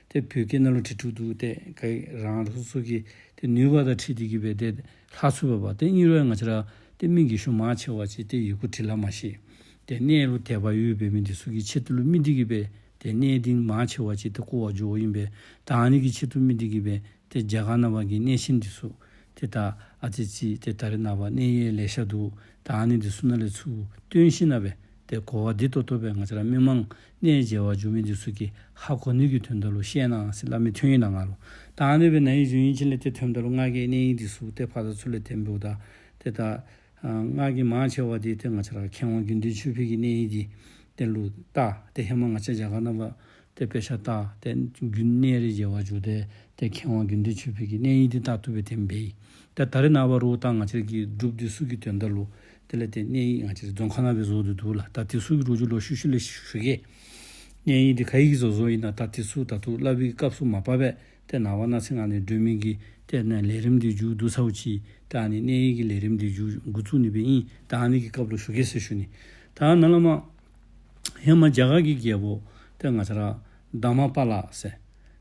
ཏེ་བོད་སྐད་ནང་ལུ་བྲིས་བྲིསཝ་འདུག། ཏེ་ག་རང་རང་སོ་སོ་གི་ཏེ་ནུས་པ་དང་འཁྲིལ་ཏེ་གིས་སྦེ་ཏེ་ལྷག་ཚུགས་པས་པ། ཏེ་ཨིན་རུང་ཡང་ང་བཅས་ར་ཏེ་མི་རྒས་ཤོས་མང་ཆེ་བ་ཅིག་ཏེ་ཡི་གུ་འབྲི་ལ་མ་ཤེས། ཏེ་གནས་ལུ་དད་པ་ཡོད་པའི་མི་འདི་ཚུ་གི་ཆེད་དུ་ལུ་དམིགས་ཏེ་གིས་སྦེ་ཏེ་གནས་འདི་མང་ཆེ་བ་ཅིག་ཏེ་བསྐོར་བར་འགྱོཝ་ཨིན་པས། ད་ཨ་ནི་གི་ཆེད་དུ་དམིགས་ཏེ་གིས་སྦེ་ཏེ་རྒྱ་གར་ནང་པ་གི་གནས་ཆེན་འདི་ཚུ་ཏེ་ད་ཨ་ཙི་ཙི་ཏེ་ད་རེས་ནངས་པ་གནས་ཡུལ་ལེ་ཤ་འདུག། ད་ཨ་ནི་འདི་ཚུ་ནང་ལས་ཚུར་བཏོན་ཞིནམ་ལས་སྦེ་ཏེ་གོ་བ་བདེ་ཏོག་ཏོ་སྦེ་ང་བཅས་ར་མི་མང་གནས་མཇལ་བར་འགྱོ་མི་འདི་ཚུ་གིས་ཧ་གོ་ནི་གི་དོན་དག་ལུ་བཤད་གནང་ཟེར་སླབ་མི་ཐོན་ཡི་ལགས་ང་ལུ། ད་ཨ་ནི་སྦེ་ནཱ་ཡི་བཞུགས་ཡོད་ཅིག་ལས་ཏེ་ཐོནམ་ད་ལུ་ང་གིས་གནས་ཡིག་འདི་ཚུ་ཏེ་ཕར་དང་ཚུར་ལས་ཏེ་འབདཝ་ད་ཏེ་ད་ཨ་ང་གིས་མང་ཆེ་བ་འདི་ཏེ་ང་བཅས་ར་མཁས་དབང་དགེ་འདུན་ཆོས་འཕེལ་གྱི་གནས་ཡིག་འདི་ཏེ་ལུ་བལྟ། ཏེ་ཧེ་མ་ང་བཅས་རྒྱ་གར་ནང་པ་ཏེ་དཔེ་ཆ་བལྟ། ཏེ་དགུན་གནས་རེ་མཇལ་བར་འགྱོ་སྟེ་ཏེ་མཁས་དབང་དགེ་འདུན་ཆོས་འཕེལ་གྱི་གནས་ཡིག་འདི་བལྟ་བཏུབ་པས་ཏེ་འབད་ཡི། ད་ད་རེས་ནངས་པ་རོགས་ད་ང་བཅས་ཀྱི་འབྲུགཔ་འདི་ཚུ་གི་དོན་དག་ལུ་དེ་ལས་ཏེ་གནས་ཡིག་ང་བཅས་རྫོང་ཁ་ནང་སྦེ་བཟོ་སྟེ་འདུག་ལགས། ད་དེ་ཚུ་གི་ལོ་རྒྱུས་ལོག་ཤུལ་ཤུལ་ལས་ཞུ་གེ། གནས་ཡིག་འདི་ག་གིས་བཟོ་བཟོཝ་ཨིན་ན། ད་དེ་ཚུ་ད་ལྟོ་སླབ་པའི་སྐབས་སུ་མ་བབས་པས། ཏེ་ནངས་པ་གནངས་ཚེ་ང་ནི་སྒྲོལ་མའི་གི་ཏེ་ནཱ་ལས་རིམ་འདི་མཇུག་བསྡུ་ཚརཝ་ཅིག་ད་ཨ་ནི་གནས་ཡིག་གི་ལས་རིམ་འདི་མཇུག་འགོ་བཙུགས་ནི་སྦེ་ཨིན། ད་ཨ་ནི་གི་སྐབས་ལུ་ཞུ་གེ་ཟེར་ཞུ་ནི། ད་ནཱ་ལས་མར་ཧེ་མ་རྒྱ་གར་གྱི་རྒྱལ་པོ་ཏེ་ང་བཅས་ར་དྷརྨ་པཱ་ལ་ཟེར་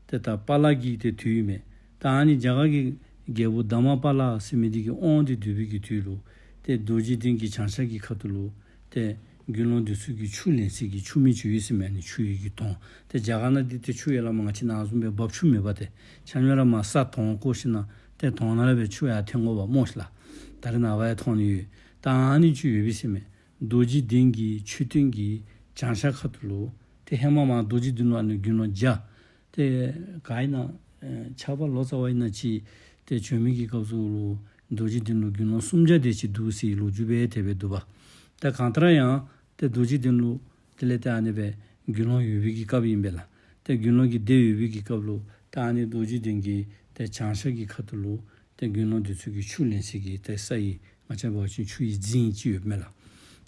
ཏེ་ད་པཱ་ལགས་ཀྱི་ཏེ་དུས་ཨིན་མས། ད་ཨ་ནི་རྒྱ་གར་གྱི་རྒྱལ་པོ་དྷརྨ་པཱ་ལ་ཟེར་མི་འདི་གི་དབང་འདི་སྡོད་པའི་གི་དུས་ལུ་ཏེ་རྡོ་རྗེ་གདན་གྱི་བྱང་ཤར་གྱི་ཁ་ཐུག་ལུ་ཏེ་དགེ་སློང་འདི་ཚུ་གིས་ཆུ་ལེན་སའི་གི་ཆུ་མིག་ཅིག་ཡོད་ཟེར་མས། ཨ་ནི་ཆུ་ཡི་གི་དོང་། ཏེ་རྒྱ་གར་ནང་འདི་ཏེ་ཆུ་ཡར་ལས་མར་ང་བཅས་ནཱ་བཟུམ་སྦེ་འབབ་ཆུ་མེད་པས། ཏེ་ཆ་མཉམ་ར་མར་ས་དོང་བརྐོ་ཞིནམ་ཏེ་དོང་ནང་ལས་སྦེ་ཆུ་ཡར་འཐོན་དགོ་པས་སྨོ་ཤིག་ལགས། ད་རེས་ནངས་པ་ཡང་འཐོན་ནི་ཡོད། ད་ཨ་ནི་ཆུ་ཡོད་པས་ཟེར་མས། རྡོ་རྗེ་གདན་གྱི་མཆོད་རྟེན་གྱི་བྱང་ཤར་ཁ་ཐུག་ལུ་ཏེ་ཧེ་མ་མར་རྡོ་རྗེ་གདན་ལུ་ཨ་ནི་དགེ་སློང་བརྒྱ་ཏེ་ག་ཨིན་ན་ཨེ་ཆརཔ་ལོ་ཙཱ་བ་ཨིན་ན་ཅིག་ཏེ་བྱོན་མི་གི་སྐབས་སུ་ལུ་རྡོ་རྗེ་གདན་ལུ་དགེ་སློང་སུམ་བརྒྱ་དེ་ཅིག་འདུག་ཟེར་ལོ་རྒྱུས་སྦེ་དེ་སྦེ་འདུག་པ། ད་གང་ལྟར་ཡང་ཏེ་རྡོ་རྗེ་གདན་ལུ་དེ་ལས་ཏེ་ཨ་ནི་སྦེ་དགེ་སློང་ཡོད་པའི་གི་སྐབས་ཨིན་པས་ལགས། ཏེ་དགེ་སློང་གི་སྡེ་ཡོད་པའི་གི་སྐབས་ལུ་ད་ཨ་ནི་རྡོ་རྗེ་གདན་གྱི་ཏེ་བྱང་ཤར་གྱི་ཁ་ཐུག་ལུ་ཏེ་དགེ་སློང་འདི་ཚུ་གིས་ཆུ་ལེན་སའི་གི་ཏེ་ས་ཡི་ང་བཅས་འབད་བ་ཅིན་ཆུ་ཡི་རྫིང་ཅིག་ཡོདཔ་མས་ལགས།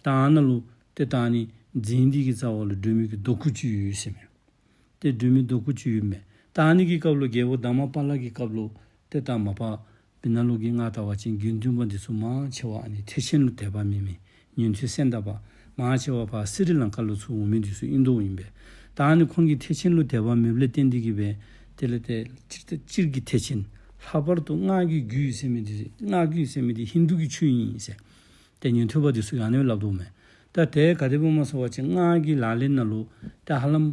ད་ཨ་ནཱ་ལུ་ཏེ་ད་ཨ་ནི་རྫིང་འདི་གི་རྩ་བ་ལུ་སྒྲོལ་མའི་གི་རྡོ་སྐུ་ཅིག་ཡོད་ཟེར་མས། ཏེ་སྒྲོལ་མའི་རྡོ་སྐུ་ཅིག་ཡོད་མས། ད་ཨ་ནི་གི་སྐབས་ལུ་རྒྱལ་པོ་དྷརྨ་པཱ་ལ་གི་སྐབས་ལུ་ཏེ་ད་མ་པ་ དེ་ནང་ལུ་གི་ང་བལྟ་བ་ཅིན་དགེ་འདུན་པ་འདི་ཚུ་མང་ཆེ་བ་ཨ་ནི་ཐེག་ཆེན་ལུ་དད་པ་མེད་མི་ཉན་ཐོས་སེང་གེ་པ་མང་ཆེ་བ་ཕར་སི་རི་ལང་ཀ་ལུ་ཚུར་འོང་མི་འདི་ཚུ་ཨིན་དོ་ཨིན་པས། ད་ཨ་ནི་ཁོང་གིས་ཐེག་ཆེན་ལུ་དད་པ་མེདཔ་ལས་བརྟེན་ཏེ་གིས་སྦེ་དེ་ལས་ཏེ་སྤྱིར་སྤྱིར་གྱི་ཐེག་ཆེན་ལྷག་པར་དུ་སྔགས་ཀྱི་རྒྱུད་ཟེར་མི་འདི་སྔགས་རྒྱུད་ཟེར་མི་འདི་ཧིན་དུ་གི་ཆོས་ཨིན་ཟེར། ཏེ་ཉན་ཐོས་པ་འདི་ཚུ་གིས་ཨ་ནི་སྦེ་སླབ་དོ་མས། ད་དེ་ག་དེ་སྦེ་སྨོ་ཟེར་བ་ཅིན་སྔགས་ཀྱི་ལག་ལེན་ནང་ལུ་ཏེ་ཧ་ལམ་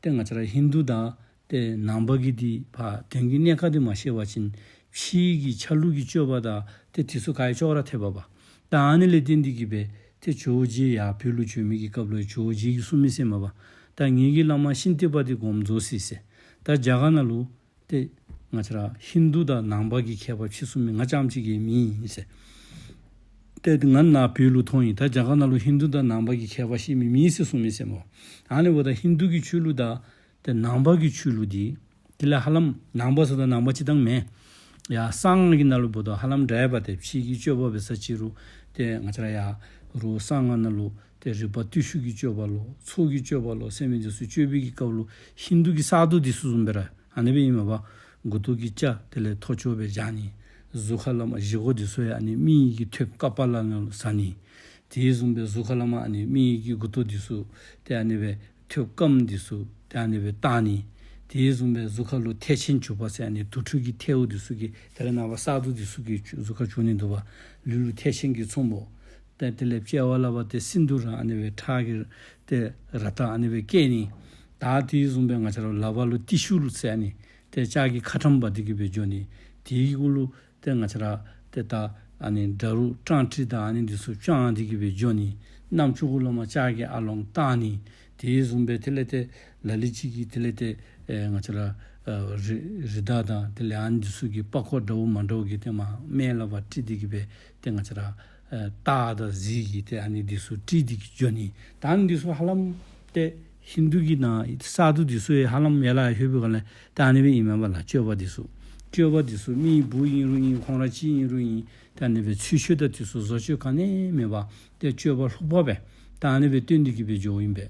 ཏེ་ང་བཅས་ར་ཧིན་དུ་དང་ཏེ་ནང་པ་གི་འདི་ཕར་དོན་གྱི་གནད་ཁག་འདི་མ་ཤེས་པ་ཅིན་ཕྱིའི་གི་ཆ་ལུགས་ཀྱི་སྤྱོད་པ་དང་ཏེ་དེ་ཚུ་ག་ར་ཅོག་ར་འཐདཔ་པ། ད་ཨ་ནི་ལས་བརྟེན་ཏེ་གིས་སྦེ་ཏེ་ཇོ་བོ་རྗེ་ཡར་བོད་ལུ་བྱོན་མི་གི་སྐབས་ལུ་ཇོ་བོ་རྗེ་གིས་གསུངས་མི་ཟེར་མས་པ། ད་ངེ་གི་བླ་མ་ཤིན་ཏེ་པ་འདི་སྒོམ་རྫོགས་ཅི་ཟེར། ད་རྒྱ་གར་ནང་ལུ་ཏེ་ང་བཅས་ར་ཧིན་དུ་དང་ནང་པ་གི་ཁྱད་པར་ཕྱེ་ཚུགས་མི་ང་རྐྱངམ་ཅིག་གིས་མེད་ཟེར། ཏེ་ང་ནཱ་བོད་ལུ་ཐོན་ཡི། ད་རྒྱ་གར་ནང་ལུ་ཧིན་དུ་དང་ནང་པ་གི་ཁྱད་པར་ཤེས་མི་མེད་ཟེར་གསུངས་མི་ཟེར་མས། ཨ་ནི་འབདཝ་ད་ཧིན་དུ་གི་ཆོས་ལུགས་དང་ཏེ་ནང་པ་གི་ཆོས་ལུགས་འདི་དེ་ལས་ཧ་ལམ་ནང་པ་ཟེརཝ་ད་ནང་པ་སྤྱིར་བཏང་མེན། ཡར་གསང་སྔགས་ཀྱི་ནང་ལུ་འབདཝ་ད་ཧ་ལམ་འདྲ་བས། ཏེ་ཕྱིའི་གི་སྤྱོད་པ་འབད་ས་ཅིག་རུང་ཏེ་ང་བཅས་ར་ཡར་རུང་གསང་སྔགས་ནང་ལུ་ཏེ་རིག་པ་བརྟུལ་ཞུགས་ཀྱི་སྤྱོད་པ་ལོ་ཚོགས་ཀྱི་སྤྱོད་པ་ལོ་ཟེར་མི་འདི་ཚུ་སྤྱོད་པའི་གི་སྐབས་ལུ་ཧིན་དུ་གི་གསར་གཏོད་འདི་ཚུ་བཟུམ་སྦེ་ར་ཨ་ནི་སྦེ་ཨིན་མས་པ། མགུ་ཏོ་གི་སྐྱ་དེ་ལས་ཐོར་ཅོག་སྦེ་བཞག་ནི། གཟུགས་ཁ་ལས་མར་བཞེས་སྒོ་འདི་ཚུ་ཡང་ཨ་ནི་མི་གི་ཐོདཔ་ཀ་པཱ་ལ་ནང་ལུ་ཟ་ནི། དེ་བཟུམ་སྦེ་གཟུགས་ཁ་ལས་མར་ཨ་ནི་མི་གི་མགུ་ཏོ་འདི་ཚུ་ཏེ་ཨ་ནི་སྦེ་ཐོདཔ་སྐམ་འདི་ཚུ་ཏེ་ཨ་ནི་སྦེ་བཏགས་ནི། དེ་བཟུམ་སྦེ་གཟུགས་ཁ་ལུ་ཐལ་ཆེན་བྱུག་པ་ཟེར་ཨ་ནི་དུར་ཁྲོད་ཀྱི་ཐལཝ་འདི་ཚུ་གི་དེ་ལས་ནངས་པ་གསར་གཏོད་འདི་ཚུ་གིས་གཟུགས་ཁར་བྱུག་ནི་འདུག་པ། ལུས་ལུ་ཐལ་ཆེན་གྱི་ཚོམ་བུ། ཏེ་དེ་ལས་དཔྱལ་བ་ལས་ཕར་ཏེ་སིནྡྷུ་ར་ཨ་ནི་སྦེ་ཁྲག་གི་ཏེ་རཀྟ་ཨ་ནི་སྦེ་བཀལ་ནི། ད་དེ་བཟུམ་སྦེ་ང་བཅས་ར་ལག་པ་ལུ་ཏི་ཤུ་ལུ་ཟེར་ཨ་ནི་ཏེ་ལྕགས་ཀྱི་ཁ་ཊྭཱཾ་འབག་སྟེ་གིས་སྦེ་འགྱོ་ནི། དེའི་གུ་ལུ་ཏེ་ང་བཅས་ར་ཏེ་ད་ཨ་ནི་དགྲ་རུ་སྤྲང་ཊཱ་དང་ཨ་ནི་འདི་ཚུ་དཔྱང་སྟེ་གིས་སྦེ་འགྱོ་ནི། རྣམ་ཅོ་གུ་ལས་མར་ལྕགས་ཀྱི་ཨ་ལོང་བཏགས་ནི། དེ་བཟུམ་སྦེ་དེ་ལས་ཏེ་ལ་ལུ་ཅིག་གིས་དེ་ལས་ཏེ་ཨེ་ང་བཅས་ར་ཨ་རི་རི་དྭགས་དང་དེ་ལས་ཨ་ནི་འདི་ཚུ་གི་པགས་ཀོ་འདྲཝ་མ་འདྲཝ་གིས་ཏེ་མར་སྨད་ལས་ཕར་དཀྲིས་ཏེ་གིས་སྦེ་ཏེ་ང་བཅས་ར་ཨེ་སྟག་དང་གཟིག་གི་ཏེ་ཨ་ནི་འདི་ཚུ་དཀྲིས་ཏེ་གིས་འགྱོ་ནི། ད་ཨ་ནི་འདི་ཚུ་ཧ་ལམ་ཏེ་ཧིན་དུ་གི་ནང་གསར་གཏོད་འདི་ཚུ་ཡང་ཧ་ལམ་ཡར་ལས་ཡར་ལྷོད་པའི་སྒང་ལས་ད་ཨ་ནི་སྦེ་ཨིན་མས་པ་ལགས། སྤྱོད་པ་འདི་ཚུ་སྤྱོད་པ་འདི་ཚུ་མི་བུ་ཨིན་རུང་ཨིན་ཁོང་ར་གཅིག་ཨིན་རུང་ཨིན་ད་ཨ་ནི་སྦེ་ཚུལ་འཆོས་དང་འདི་ཚུ་བཟོ་བཅོས་ག་ནི་མེད་པར་ཏེ་སྤྱོད་པ་ལྷུག་པ་སྦེ་ད་ཨ་ནི་སྦེ་སྟོན་ཏེ་གིས་སྦེ་འགྱོཝ་ཨིན་པས།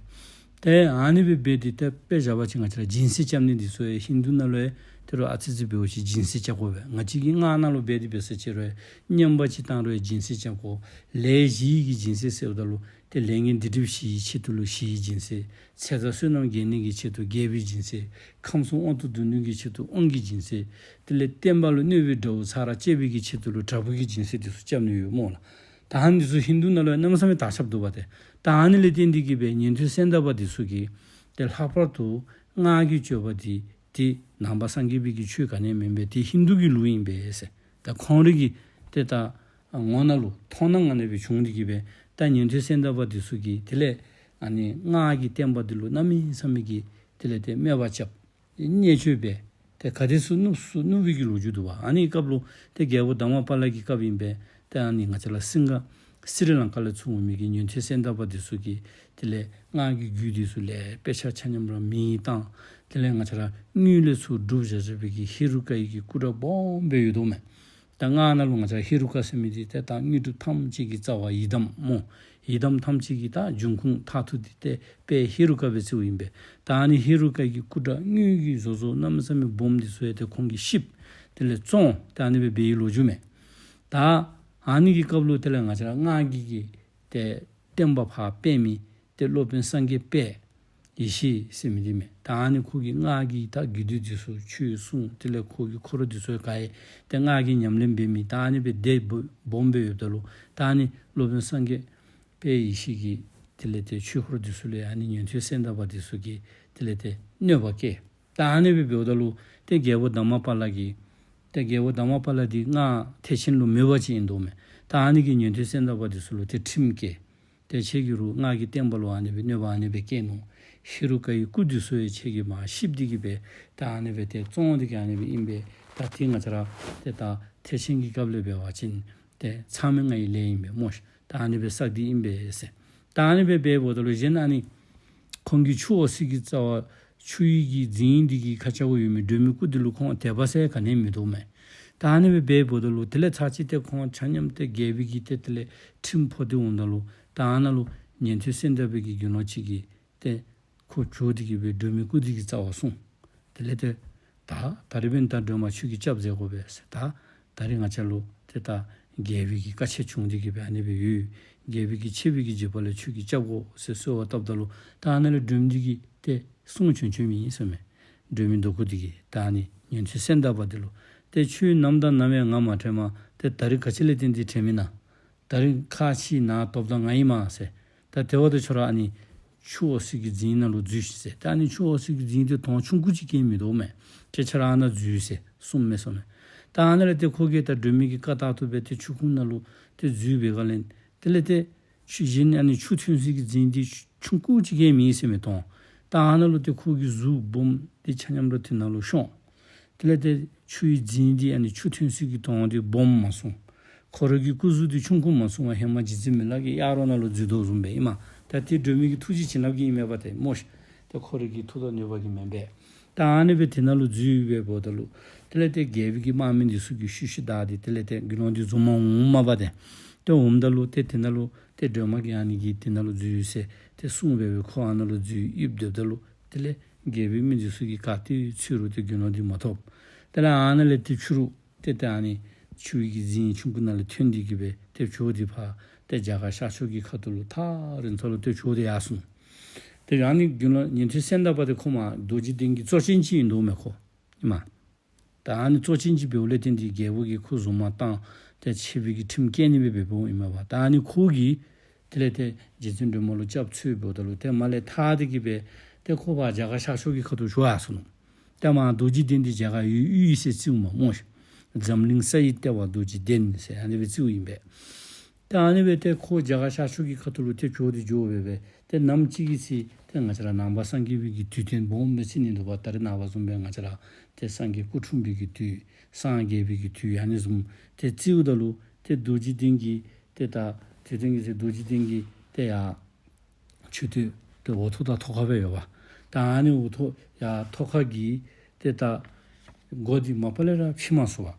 ཏེ་ཨ་ནི་སྦེ་འབད་དེ་ཏེ་དཔེ་བཞག་པ་ཅིན་ང་བཅས་ར་སྦྱིན་སྲེག་རྐྱབ་ནི་འདི་ཚུ་ཡང་ཧིན་དུ་ནང་ལུ་ཡང་ཏེ་རུང་ཨ་ཙི་ཙི་འབདཝ་ཅིག་སྦྱིན་སྲེག་རྐྱབ་དགོ་པས། ང་བཅས་ཀྱི་སྔགས་ནང་ལུ་འབད་དེ་འབད་ས་ཅིག་རུང་ཡང་བསྙེན་པ་ཅིག་བཏང་རུང་ཡང་སྦྱིན་སྲེག་རྐྱབ་དགོ། ལས་བཞི་གི་སྦྱིན་སྲེག་ཟེརཝ་ད་ལུ་ཏེ་ལས་ངན་སྡིག་སྒྲིབ་ཞི་བའི་ཆེད་དུ་ལུ་ཞི་བའི་སྦྱིན་སྲེག། ཚེ་དང་བསོད་ནམས་རྒྱས་ནི་གི་ཆེད་དུ་རྒྱས་པའི་སྦྱིན་སྲེག། ཁམས་གསུམ་དབང་དུ་བསྡུ་ནི་གི་ཆེད་དུ་དབང་གི་སྦྱིན་སྲེག། དེ་ལས་བསྟན་པ་ལུ་གནོད་པའི་དགྲ་བོ་ཚར་བཅད་པའི་གི་ཆེད་དུ་ལུ་དགྲ་བོ་གི་སྦྱིན་སྲེག་འདི་ཚུ་རྐྱབ་ནི་ཡོད་སྨོ་ལགས། ད་ཨ་ནི་འདི་ཚུ་ཧིན་དུ་ནང་ལུ་ཡང་གནམ་མེད་ས་མེད་དར་ཁྱབ་འདུག་པ། ཏེ་ད་ཨ་ནི་ལས་བརྟེན་ཏེ་གིས་སྦེ་ཉན་ཐོས་སེང་གེ་པ་འདི་ཚུ་གིས་ཏེ་ལྷག་པར་དུ་སྔགས་ཀྱི་སྤྱོད་པ་འདི་ཏེ་ནང་པ་སངས་རྒྱས་པའི་གི་ཆོས་ག་ནི་མེན་པས། ཏེ་ཧིན་དུ་གི་ལུགས་ཨིན་པས་ཟེར། ད་ཁོང་རའི་གི་ཏེ་ད་ངོ་ནང་ལུ་མཐོང་སྣང་ཨ་ནི་སྦེ་བྱུང་སྟེ་གིས་སྦེ་ད་ཉན་ཐོས་སེང་གེ་པ་འདི་ཚུ་གིས་དེ་ལས་ཨ་ནི་སྔགས་ཀྱི་བསྟན་པ་འདི་ལུ་གནམ་མེད་ས་མེད་ཀྱི་དེ་ལས་ཏེ་དམོད་པ་རྐྱབ། བརྙས་བཅོས་འབད། ཏེ་ག་དེ་ཚུ་བསྣུབས་སུ་བསྣུབས་པའི་གི་ལོ་རྒྱུས་འདུག་པ། ཨ་ནི་སྐབས་ལུ་ཏེ་རྒྱལ་པོ་དྷརྨ་པཱ་ལ་གི་སྐབས་ཨིན་པས། ཏེ་ཨ་ནི་ང་བཅས་ར་སིང་ག་སི་རི་ལང་ཀ་ལས་ཚུར་འོང་མི་གི་ཉན་ཐོས་སེང་གེ་པ་འདི་ཚུ་གིས་དེ་ལས་སྔགས་ཀྱི་རྒྱུད་འདི་ཚུ་ལས་དཔེ་ཆ་ཆ་མཉམ་ར་མེ་བཏང་། དེ་ལས་ང་བཅས་ར་དངུལ་ལས་ཚུར་སྒྲུབ་བཞག་བཞག་པའི་གི་ཧེ་རུ་ཀ་ཡི་གི་སྐུ་འདྲ་སྦོམ་སྦེ་ཡོད་དོ་མས། ད་སྔགས་ནང་ལུ་ང་བཅས་ཧེ་རུ་ཀ་ཟེར་མི་འདི་ཏེ་ད་དངོས་གྲུབ་ཐམས་ཅད་ཀྱི་རྩ་བ་ཡི་དམ་སྨོ། ཡི་དམ་ཐམས་ཅད་ཀྱི་ད་འབྱུང་ཁུངས་མཐར་ཐུག་འདི་ཏེ་དཔལ་ཧེ་རུ་ཀ་སྦེ་བརྩིཝ་ཨིན་པས། ད་ཨ་ནི་ཧེ་རུ་ཀ་གི་སྐུ་འདྲ་དངུལ་གྱིས་བཟོ་བཟོཝ་གནམ་མེད་ས་མེད་སྦོམ་འདི་ཚུ་ཡང་ཏེ་ཁོང་གིས་བཤིགཔ་དེ་ལས་བཙོང་ད་ཨ་ནི་སྦེ་འབད་བའི་ལོ་རྒྱུས་མས། ད་ཨ་ནི་གི་སྐབས་ལུ་དེ་ལས་ང་བཅས་ར་སྔགས་ཀྱི་གི་ཏེ་བསྟན་པ་ཕར་སྤེལ་མི་ཏེ་སློབ་དཔོན་སངས་རྒྱས་དཔལ་ཡེ་ཤེས་ཟེར་མི་འདི་མས། ད་ཨ་ནི་ཁོ་གིས་སྔགས་ཀྱི་ད་རྒྱུད་སྡེ་འདི་ཚུ་ཆོས་གསུངས། དེ་ལས་ཁོ་གི་འཁོར་འདི་ཚུ་ག་ར་ཏེ་སྔགས་ཀྱི་ཉམས་ལེན་འབད་མི་ད་ཨ་ནི་སྦེ་སྡེ་སྦོམ་སྦེ་ཡོདཔ་ད་ལུ་ད་ཨ་ནི་སློབ་དཔོན་སངས་རྒྱས་དཔལ་ཡེ་ཤེས་ཀྱིས་དེ་ལས་ཏེ་ཆོས་འཁོར་འདི་ཚུ་ལས་ཨ་ནི་ཉན་ཐོས་སེང་གེ་པ་འདི་ཚུ་གིས་དེ་ལས་ཏེ་གནོད་པ་བསྐྱལ། ད་ཨ་ནི་སྦེ་འབདཝ་ད་ལུ་ཏེ་རྒྱལ་པོ་དྷརྨ་པཱ་ལ་གིས་ཏེ་རྒྱལ་པོ་དྷརྨ་པཱ་ལ་འདི་སྔགས་ཐེག་ཆེན་ལུ་མོས་པ་ཅིག་ཨིན་དོ་མས། ད་ཨ་ནི་གིས་ཉན་ཐོས་སེང་གེ་པ་འདི་ཚུ་ལུ་ཏེ་ཁྲིམས་བཀལ། ཏེ་ཁྱེད་ཀྱིས་རུང་སྔགས་ཀྱི་བསྟན་པ་ལུ་ཨ་ནི་སྦེ་གནོད་པ་ཨ་ནི་སྦེ་བསྐྱལ་ནུག། ཧེ་རུ་ཀ་ཡི་སྐུ་འདི་ཚུ་ཡང་ཁྱེད་ཀྱིས་མར་བཤིག་སྟེ་གིས་སྦེ་ད་ཨ་ནི་སྦེ་ཏེ་བཙོང་སྟེ་གིས་ཨ་ནི་སྦེ་ཨིན་པས། ད་ཏེ་ང་བཅས་ར་ཏེ་ད་ཐེག་ཆེན་གྱི་སྐབས་ལས་འབད་བ་ཅིན་ཏེ་མཚམས་མེད་ལྔ་ཡི་ལས་ཨིན་པས་སྨོ་ཤིག། ད་ཨ་ནི་སྦེ་བསགས་ཏེ་ཨིན་པས་ཟེར། ད་ཨ་ནི་སྦེ་འབདཝ་ད་ལུ་གཞན་ཨ་ནི་ཁོང་གི་ཆུ་འོད་ཟེར་གྱི་རྩ་བ་ཆུ་ཡི་གི་རྫིང་འདི་གི་ཁ་ཆེ་བ་ཡོད་མི་སྒྲོལ་མའི་སྐུ་འདི་ལུ་ཁོང་དད་པ་ཟེར་ག་ནི་མིན་འདུག་མས། ད་ཨ་ནི་སྦེ་འབདཝ་ད་ལུ་དེ་ལས་ཚར་གཅིག་ཏེ་ཁོང་ཆ་མཉམ་ཏེ་རྒྱལ་པོའི་གི་ཏེ་དེ་ལས་ཁྲིམས་ཕོག་སྟེ་འོངམ་ད་ལུ་ད་ཨ་ནཱ་ལུ་ཉན་ཐོས་སེང་གེ་པའི་གི་དགེ་སློང་ཅིག་གིས་ཏེ་ཁོ་བྱོག་སྟེ་གིས་སྦེ་སྒྲོལ་མའི་སྐུ་འདི་གི་རྩ་བར་སོང་། དེ་ལས་ཏེ་ད་ད་རིས་འབདན་ད་སྒྲོལ་མ་ཁྱོད་ཀྱིས་སྐྱབས་མཛད་དགོ་པས་ཟེར། ད་ ད་རིས་ང་བཅས་ལུ་ཏེ་ད་རྒྱལ་པོའི་གི་བཀའ་ཆད་བྱུང་སྟེ་གི་སྦེ་ཨ་ནི་སྦེ་ཡོད། རྒྱལ་པོའི་གི་ཆད་པའི་གི་རྗེས་ཕར་ལས་ཁྱོད་ཀྱིས་རྐྱབ་དགོ་ཟེར་གསོལ་བ་བཏབ་ད་ལུ་ད་ཨ་ནཱ་ལས་སྒྲོལ་མ་འདི་གིས་ཏེ་གསུང་བྱོན་བྱོནམ་ཨིན་ཟེར་མས། སྒྲོལ་མའི་མདོ་ཁུག་འདི་གིས་ད་ཨ་ནི་ཉན་ཐོས་སེང་གེ་པ་འདི་ལུ། ཏེ་ཁྱོད་ནམ་དང་ནམ་ཡང་ང་མ་དྲན་པར་ཏེ་ད་རིས་ག་ཅི་ལས་བརྟེན་ཏེ་དྲན་མི་ན། ད་རིས་ཁ་ཕྱི་ནང་སྟོབས་དང་ང་ཨིན་མས་ཟེར། ད་དེ་བ་ད་ཁྱོད་ར་ཨ་ནི་ཆུ་འོད་ཟེར་གྱི་རྫིང་ནང་ལུ་འཛུལ་ཤིག་ཟེར། ད་ཨ་ནི་ཆུ་འོད་ཟེར་གྱི་རྫིང་འདི་དོང་ཆུང་ཀུ་ཅིག་ཀྱང་མིན་འདུག་མས། ཁྱོད་ཁྱོད་ར་ཨ་ནཱ་འཛུལ་ཟེར་གསུངམ་མས་ཟེར་མས། ད་ཨ་ནཱ་ལས་ཏེ་ཁོ་གིས་ད་སྒྲོལ་མའི་གི་བཀའ་ལྟར་དུ་སྦེ་ཏེ་ཆུ་ཁུང་ནང་ལུ་ཏེ་འཛུལ་བའི་སྒང་ལས་དེ་ལས་ཏེ་ཆུ་གཞན་ཨ་ནི་ཆུ་ཐོན་སའི་གི་རྫིང་འདི་ཆུང་ཀུ་ཅིག་ཀྱང་མེད་ཟེར་མས་དོང་། ད་ཨ་ནཱ་ལུ་ཏེ་ཁོ་གི་གཟུགས་སྦོམ་འདི་ཆ་མཉམ་ར་དེ་ནང་ལུ་ཤོང་། དེ་ལས་ཏེ་ཆུའི་རྫིང་འདི་ཨ་ནི་ཆུ་ཐོན་སའི་གི་དོང་འདི་སྦོམ་མ་སོང་། ཁོ་ར་གི་སྐུ་གཟུགས་འདི་ཆུང་ཀུ་མ་སོང་བར་ཧེ་མ་རྗེ་བཙུན་མི་ལ་གི་གཡག་རོང་ནང་ལུ་འཛུལ་དོ་བཟུམ་སྦེ་ཨིན་མས། ད་དེ་སྒྲོལ་མའི་གི་ཐུགས་རྗེ་བྱིན་རླབས་ཀྱིས་ཨིན་མས་པ་ཏེ་སྨོ་ཤིག། ཏེ་ཁོ་ར་གི་མཐུ་དང་ནུས་པ་གིས་མེན་པས། ད་ཨ་ནི་སྦེ་དེ་ནང་ལུ་འཛུལ་སྦེ་འབདཝ་ད་ལུ་དེ་ལས་ཏེ་རྒྱལ་པོའི་གི་དམག་མི་འདི་ཚུ་གིས་ཤུལ་ཤུལ་བདའ་སྟེ་དེ་ལས་ཏེ་དགེ་སློང་འདི་བཟུང་མ་འོངམ་མས་པ་ཏེ། ཏེ་འོངམ་ད་ལུ་ཏེ་དེ་ནང་ལུ་ཏེ་སྒྲོལ་མ་གིས་ཨ་ནི་གིས་དེ་ནང་ལུ་འཛུལ་ཟེར་ཏེ་གསུངས་སྦེ་སྦེ་ཁོ་ཨ་ནཱ་ལུ་འཛུལ་ཡིབ་སྡོདཔ་ད་ལུ་དེ་ལས་རྒྱལ་པོའི་མི་འདི་ཚུ་གིས་ག་ཏེ་འཚོལ་རུང་ཏེ་དགེ་སློང་འདི་མ་ཐོབ། དེ་ལས་ཨ་ནཱ་ལས་ཏེ་ཕྱི་རུ་ཏེ་ཏེ་ཨ་ནི་ཆུའི་གི་རྫིང་ཆུང་ཀུ་ནང་ལས་ཐོན་ཏེ་གི་སྦེ་ཏེ་བྱོག་སྟེ་ཕར་ཏེ་རྒྱ་གར་ཤར་ཕྱོགས་ཀྱི་ཁ་ཐུག་ལུ་ཐག་རིང་ས་ལུ་ཏེ་བྱོག་སྟེ་ཡར་སོང་། ཏེ་ཨ་ནི་དགེ་སློང་ཉན་ཐོས་སེང་གེ་པ་འདི་ཁོ་མ་རྡོ་རྗེ་གདན་གྱི་གཙོ་ཅན་ཅིག་ཨིན་འདུག་མས་ཁོ། ཨིན་མས། ད་ཨ་ནི་གཙོ་ཅན་ཅིག་འབདཝ་ལས་བརྟེན་ཏེ་རྒྱལ་པོ་གིས་ཁོ་བཟུང་མ་བཏང་ཏེ་ཆད་པའི་གི་ཁྲིམས་བཀལ་ནི་སྦེ་འབདཝ་ཨིན་མས་པ། ད་ཨ་ནི་ཁོ་གིས་དེ་ལས་ཏེ་རྗེ་བཙུན་སྒྲོལ་མ་ལུ་སྐྱབས་འཚོལ་འབདཝ་ད་ལུ་ཏེ་མར་ལས་ཐར་ཏེ་གི་སྦེ་ཏེ་ཁོ་ཕར་རྒྱ་གར་ཤར་ཕྱོགས་ཀྱི་ཁ་ཐུག་བྱོག་ཡར་སོང་ནུག། ཏེ་མར་རྡོ་རྗེ་གདན་འདི་རྒྱ་གར་ཡུལ་དབུས་ཟེར་བརྩིཝ་མས་སྨོ་ཤིག། འཛམ་གླིང་ས་ཡི་ལྟེ་བ་རྡོ་རྗེ་གདན་ཟེར་ཨ་ནི་སྦེ་བརྩིཝ་ཨིན་པས། ཏེ་ཨ་ནི་སྦེ་ཏེ་ཁོ་རྒྱ་གར་ཤར་ཕྱོགས་ཀྱི་ཁ་ཐུག་ལུ་ཏེ་བྱོག་སྟེ་འགྱོ་སྦེ་སྦེ་ཏེ་ནམ་ཅིག་གི་ཚེ་ཏེ་ང་བཅས་ར་ནང་པ་སངས་རྒྱས་པའི་གི་དུས་སྟོན་སྦོམ་སྦེ་ཚེས་ནི་འདུག་པ། ད་རེས་ནངས་པ་བཟུམ་སྦེ་ང་བཅས་ར་ཏེ་སངས་རྒྱས་སྐུ་འཁྲུངས་པའི་གི་དུས་སངས་རྒྱས་པའི་གི་དུས་ཨ་ནི་བཟུམ་ཏེ་བརྩིཝ་ད་ལུ་ཏེ་རྡོ་རྗེ་གདན་གྱི་ཏེ་ད་དུས་སྟོན་གྱི་ཚེ་རྡོ་རྗེ་གདན་གྱི་ཏེ་ཡར་མཆོད་རྟེན་ཏེ་འོག་ཐོག་དང་ཐོག་ཁ་སྦེ་ཡོདཔ། ད་ཨ་ནི་འོག་ཐོག་ཡར་ཐོག་ཁ་གི་ཏེ་ད་སྒོ་འདི་མ་པ་ལས་ར་ཕྱེ་མ་ཚུགས་པར་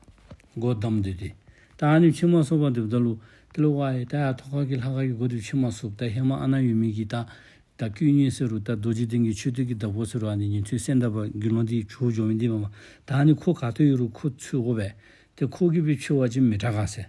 སྒོ་བསྡམས་ཏེ་ཏེ། ད་ཨ་ནི་ཕྱེ་མ་ཚུགས་པར་སྡོདཔ་ད་ལུ་དེ་ལུ་ཝའེ་ད་ཡར་ཐོག་ཁ་གི་ལྷ་ཁང་གི་སྒོ་འདི་ཕྱེ་མ་ཚུགས། ད་ཧེ་མ་ཨ་ནཱ་ཡོད་མི་གི་ད་ད་བཀོད་རྙིང་ཟེར་རུང་ད་རྡོ་རྗེ་གདན་གྱི་མཆོད་རྟེན་གྱི་བདག་པོ་ཟེར་རུང་ཨ་ནི་ཉན་ཐོས་སེང་གེ་པ་དགེ་སློང་འདི་བྱོག་འགྱོ་མི་འདི་མས་པ། ད་ཨ་ནི་ཁོ་ག་ཏེ་ཡོད་རུང་ཁོ་འཚོལ་དགོ་པས། ཏེ་ཁོ་གིས་སྦེ་འཚོལ་བ་ཅིན་མི་དྲག་ག་ཟེར།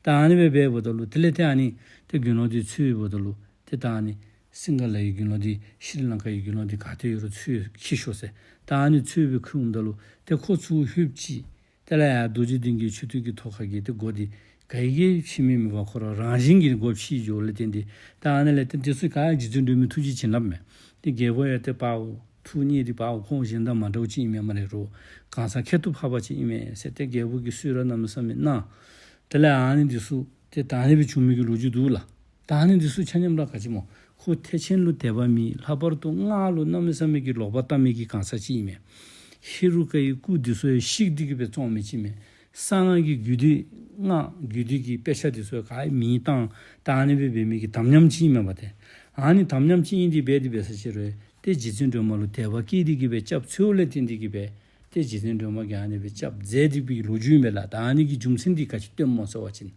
ད་ཨ་ནི་སྦེ་འབདཝ་ད་ལུ་དེ་ལས་ཏེ་ཨ་ནི་ཏེ་དགེ་སློང་འདི་འཚོལཝ་ད་ལུ་ཏེ་ད་ཨ་ནི་སིང་ག་ལ་ཡི་དགེ་སློང་འདི་ཤྲི་ལང་ཀ་ཡི་དགེ་སློང་འདི་ག་ཏེ་ཡོད་རུང་འཚོལ་ཁྱིད་ཤོག་ཟེར། ད་ཨ་ནི་འཚོལ་སྦེ་ཁྱིདཔ་ད་ལུ་ཏེ་ཁོ་ཚུར་ལྷོདཔ་ཅིག་དེ་ལས་ཡར་རྡོ་རྗེ་གདན་གྱི་མཆོད་རྟེན་གྱི་ཐོག་ཁ་གི་ཏེ་སྒོ་འདི་ག་གིས་ཕྱེ་མི་མེད་པར་ཁོ་ར་རང་བཞིན་གྱིས་སྒོ་ཕྱེ་འགྱོཝ་ལས་བརྟེན་ཏེ་ད་ཨ་ནི་ལས་ཏེ་དེ་ཚུ་ག་རྗེ་བཙུན་སྒྲོལ་མའི་ཐུགས་རྗེ་བྱིན་རླབས་མས། ཏེ་རྒྱལ་པོ་ཡང་ཏེ་དཔའ་བོ་ཐུགས་མཉེས་ཏེ་དཔའ་བོ་ཁོང་གཞན་དང་མ་འདྲཝ་ཅིག་ཨིན་མས་སྨ་རེ་རོ། གང་ཟག་ཁྱད་དུ་འཕགས་པ་ཅིག་ཨིན་མས་ཟེར་ཏེ་རྒྱལ་པོ་གིས་གསོལ་རས་གནམ་མེད་ས་མེད་གནང་། དེ་ལས་ཨ་ནི་འདི་ཚུ་ཏེ་ད་ཨ་ནི་སྦེ་བྱུང་མི་གི་ལོ་རྒྱུས་འདུག་ལགས། ད་ཨ་ནི་འདི་ཚུ་ཆ་མཉམ་ར་ག་ཅི་སྨོ། ཁོ་ཐེག་ཆེན་ལུ་དད་པ་མེད། ལྷག་པར་དུ་སྔགས་ལུ་གནམ་མེད་ས་མེད་ཀྱི་ལོག་པ་བཏབ་མི་གི་གང་ཟག་ཅིག་ཨིན་མས། ཧེ་རུ་ཀ་ཡི་སྐུ་འདི་ཚུ་ཡང་བཤིག་སྟེ་གི་སྦེ་བཙོང་མི་ཅིག་ཨིན་མས། གསང་སྔགས་ཀྱི་རྒྱུད་སྡེ་སྔགས་རྒྱུད་སྡེ་གི་དཔེ་ཆ་འདི་ཚུ་ཡང་ག་ར་མེ་བཏང་ད་ཨ་ནི་སྦེ་འབད་མི་གི་དམ་ཉམས་ཅིག་ཨིན་མས་པ་ཏེ། ཨ་ནི་དམ་ཉམས་ཅིག་ཨིན་ཏེ་འབད་དེ་འབད་ས་ཅིག་རུང་ཏེ་རྗེ་བཙུན་སྒྲོལ་མ་ལུ་དད་པ་སྐྱེས་ཏེ་གི་སྦེ་སྐྱབས་འཚོལཝ་ལས་བརྟེན་ཏེ་གི་སྦེ་ཏེ་རྗེ་བཙུན་སྒྲོལ་མ་གིས་ཨ་ནི་སྦེ་སྐྱབས་མཛད་དེ་གི་ལོ་རྒྱུས་ཨིན་པས་ལགས། ད་ཨ་ནི་གི་རྒྱུ་མཚན་འདི་ག་ཅི་སྟོནམ་སྨོ་ཟེར་བ་ཅིན་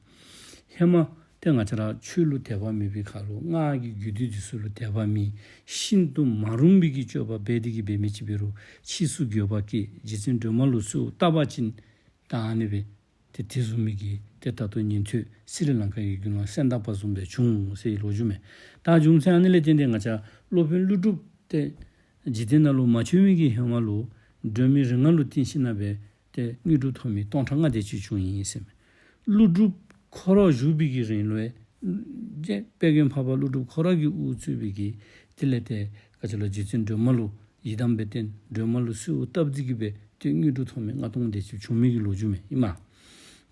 ཧེ་མ་ཏེ་ང་བཅས་ར་ཆོས་ལུ་དད་པ་མེད་པའི་ཁར་ལུ་སྔགས་ཀྱི་རྒྱུད་སྡེ་འདི་ཚུ་ལུ་དད་པ་མེད། ཤིན་ཏུ་མ་རུངས་པའི་གི་སྤྱོད་པ་འབད་དེ་གི་འབད་མི་ཅིག་འབད་རུང་ཕྱིས་སུ་འགྱོད་པ་སྐྱེས། རྗེ་བཙུན་སྒྲོལ་མ་ལུ་གསོལཝ་བཏབ་པ་ཅིན་ད་ཨ་ནི་སྦེ་ཏེ་དེ་བཟུམ་མའི་གི་ཏེ་ད་ལྟོ་ཉན་ཐོས་སི་རི་ལང་ཀ་གི་དགེ་སློང་སེང་གེ་པ་བཟུམ་སྦེ་བྱུང་ཟེར་བའི་ལོ་རྒྱུས་མས། ད་རྒྱུ་མཚན་ཨ་ནི་ལས་བརྟེན་ཏེ་ང་བཅས་སློབ་དཔོན་ཀླུ་སྒྲུབ་ཏེ་འཇིག་རྟེན་ནང་ལུ་མ་བྱོན་མི་གི་ཧེ་མ་ལུ་སྒྲོན་མེ་རིགས་ལྔ་ལུ་བརྟེན་ཞིནམ་ལས་ཏེ་དངོས་གྲུབ་ཐོབ་མི་སྟོང་ཕྲག་ལྔ་དེ་ཅིག་བྱུང་ཡི་ཟེར་མས། ཀླུ་སྒྲུབ་ཁོ་ར་བཞུགས་པའི་གི་རིང་ལུ་ཏེ་དཔལ་མགོན་འཕགས་པ་ཀླུ་སྒྲུབ་ཁོ་ར་གིས་དབུ་གཙོས་པའི་གི་དེ་ལས་ཏེ་ག་ཅི་ལོ་རྗེ་བཙུན་སྒྲོལ་མ་ལུ་ཡི་དམ་སྦེ་བསྟེན། སྒྲོལ་མ་ལུ་གསོལཝ་བཏབ་སྟེ་གི་སྦེ་ཏེ་དངོས་གྲུབ་ཐོབ་མི་ལྔ་སྟོང་དེ་ཅིག་བྱུང་མི་གི་ལོ་རྒྱུས་མས་ཨིན་མས།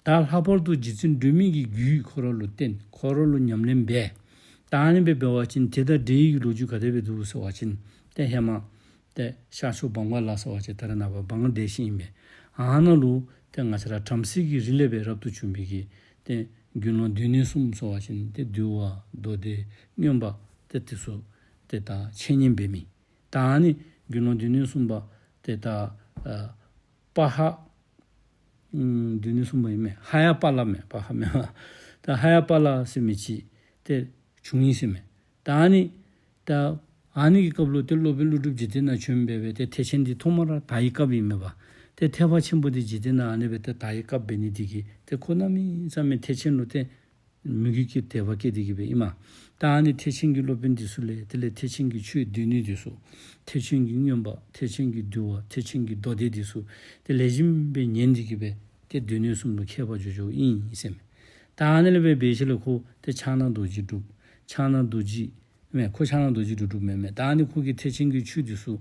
ད་ལྷག་པར་དུ་རྗེ་བཙུན་སྒྲོལ་མའི་གི་རྒྱུད་ཁོ་ར་ལུ་བསྟེན། ཁོ་ར་ལུ་ཉམས་ལེན་འབད། ད་ཨ་ནི་སྦེ་འབད་བ་ཅིན་དེ་དང་འབྲེལ་བའི་གི་ལོ་རྒྱུས་ག་དེ་སྦེ་འདུག་ཟེར་བ་ཅིན་ཏེ་ཧེ་མ་ཏེ་ཤར་ཕྱོགས་བང་ག་ལ་ཟེར་བ་ཅིན་ད་རེས་ནངས་པ་བང་ལ་དེཤ་ཨིན་པས། ཨ་ནཱ་ལུ་ཏེ་ང་བཅས་ར་བྲམ་ཟེ་གི་རིགས་ལས་སྦེ་རབ་ཏུ་བྱུང་བའི་གི་ཏེ་དགེ་སློང་སྡེ་སྣོད་གསུམ་ཟེར་བ་ཅིན་ཏེ་འདུལ་བ་མདོ་སྡེ་མངོན་པ་ཏེ་དེ་ཚུ་ཏེ་ད་འཆད་ཉན་འབད་མི། ད་ཨ་ནི་དགེ་སློང་སྡེ་སྣོད་གསུམ་པ་ཏེ་ད་ཨ་པ་ཧ་ཨམ་སྡེ་སྣོད་གསུམ་པ་ཨིན་མས། ཧ་ཡ་པ་ལ་མས། པ་ཧ་མེན་པ། ད་ཧ་ཡ་པ་ལ་ཟེར་མི་ཅིག་ཏེ་བྱུང་ཡི་ཟེར་མས། ད་ཨ་ནི་ད་ཨ་ནི་གི་སྐབས་ལུ་ཏེ་སློབ་དཔོན་ཀླུ་སྒྲུབ་འཇིག་རྟེན་ནང་བྱོན་སྦེ་སྦེ་ཏེ་ཐེག་ཆེན་འདི་ཐོག་མར་དར་བའི་སྐབས་ཨིན་མས་པ། ཏེ་ཐེག་པ་ཆེན་པོ་འདི་འཇིག་རྟེན་ནང་ཨ་ནི་སྦེ་ཏེ་དར་བའི་སྐབས་འབད་ནི་འདི་གིས་ཏེ་ཁོ་གནམ་མེད་ས་མེད་ཐེག་ཆེན་ལུ་ཏེ་མོས་གུས་ཀྱི་དད་པ་སྐྱེས་ཏེ་གི་སྦེ་ཨིན་མས། ད་ཨ་ནི་ཐེག་ཆེན་གྱི་སློབ་དཔོན་འདི་ཚུ་ལས་དེ་ལས་ཐེག་ཆེན་གྱི་ཆོས་སྡེ་སྣོད་འདི་ཚུ་ཐེག་ཆེན་གྱི་མངོན་པ་ཐེག་ཆེན་གྱི་འདུལ་བ་ཐེག་ཆེན་གྱི་མདོ་སྡེ་འདི་ཚུ་ཏེ་ལེགས་ཤོམ་སྦེ་ཉན་ཏེ་གི་སྦེ་ཏེ་སྡེ་སྣོད་གསུམ་ལུ་མཁས་པ་འགྱོ་འགྱོཝ་ཨིན་ཟེར་མས། ད་ཨ་ནི་ལས་སྦེ་འབད་ཞིནམ་ལས་ཁོ་ཏེ་ཕྱག་ན་རྡོ་རྗེ་སྒྲུབ། ཕྱག་ན་རྡོ་རྗེ་མེན་ཁོ་ཕྱག་ན་རྡོ་རྗེ་སྒྲུབ་སྒྲུབ་མེན་མེན། ད་ཨ་ནི་ཁོ་གིས་ཐེག་ཆེན་གྱི་ཆོས་འདི་ཚུ་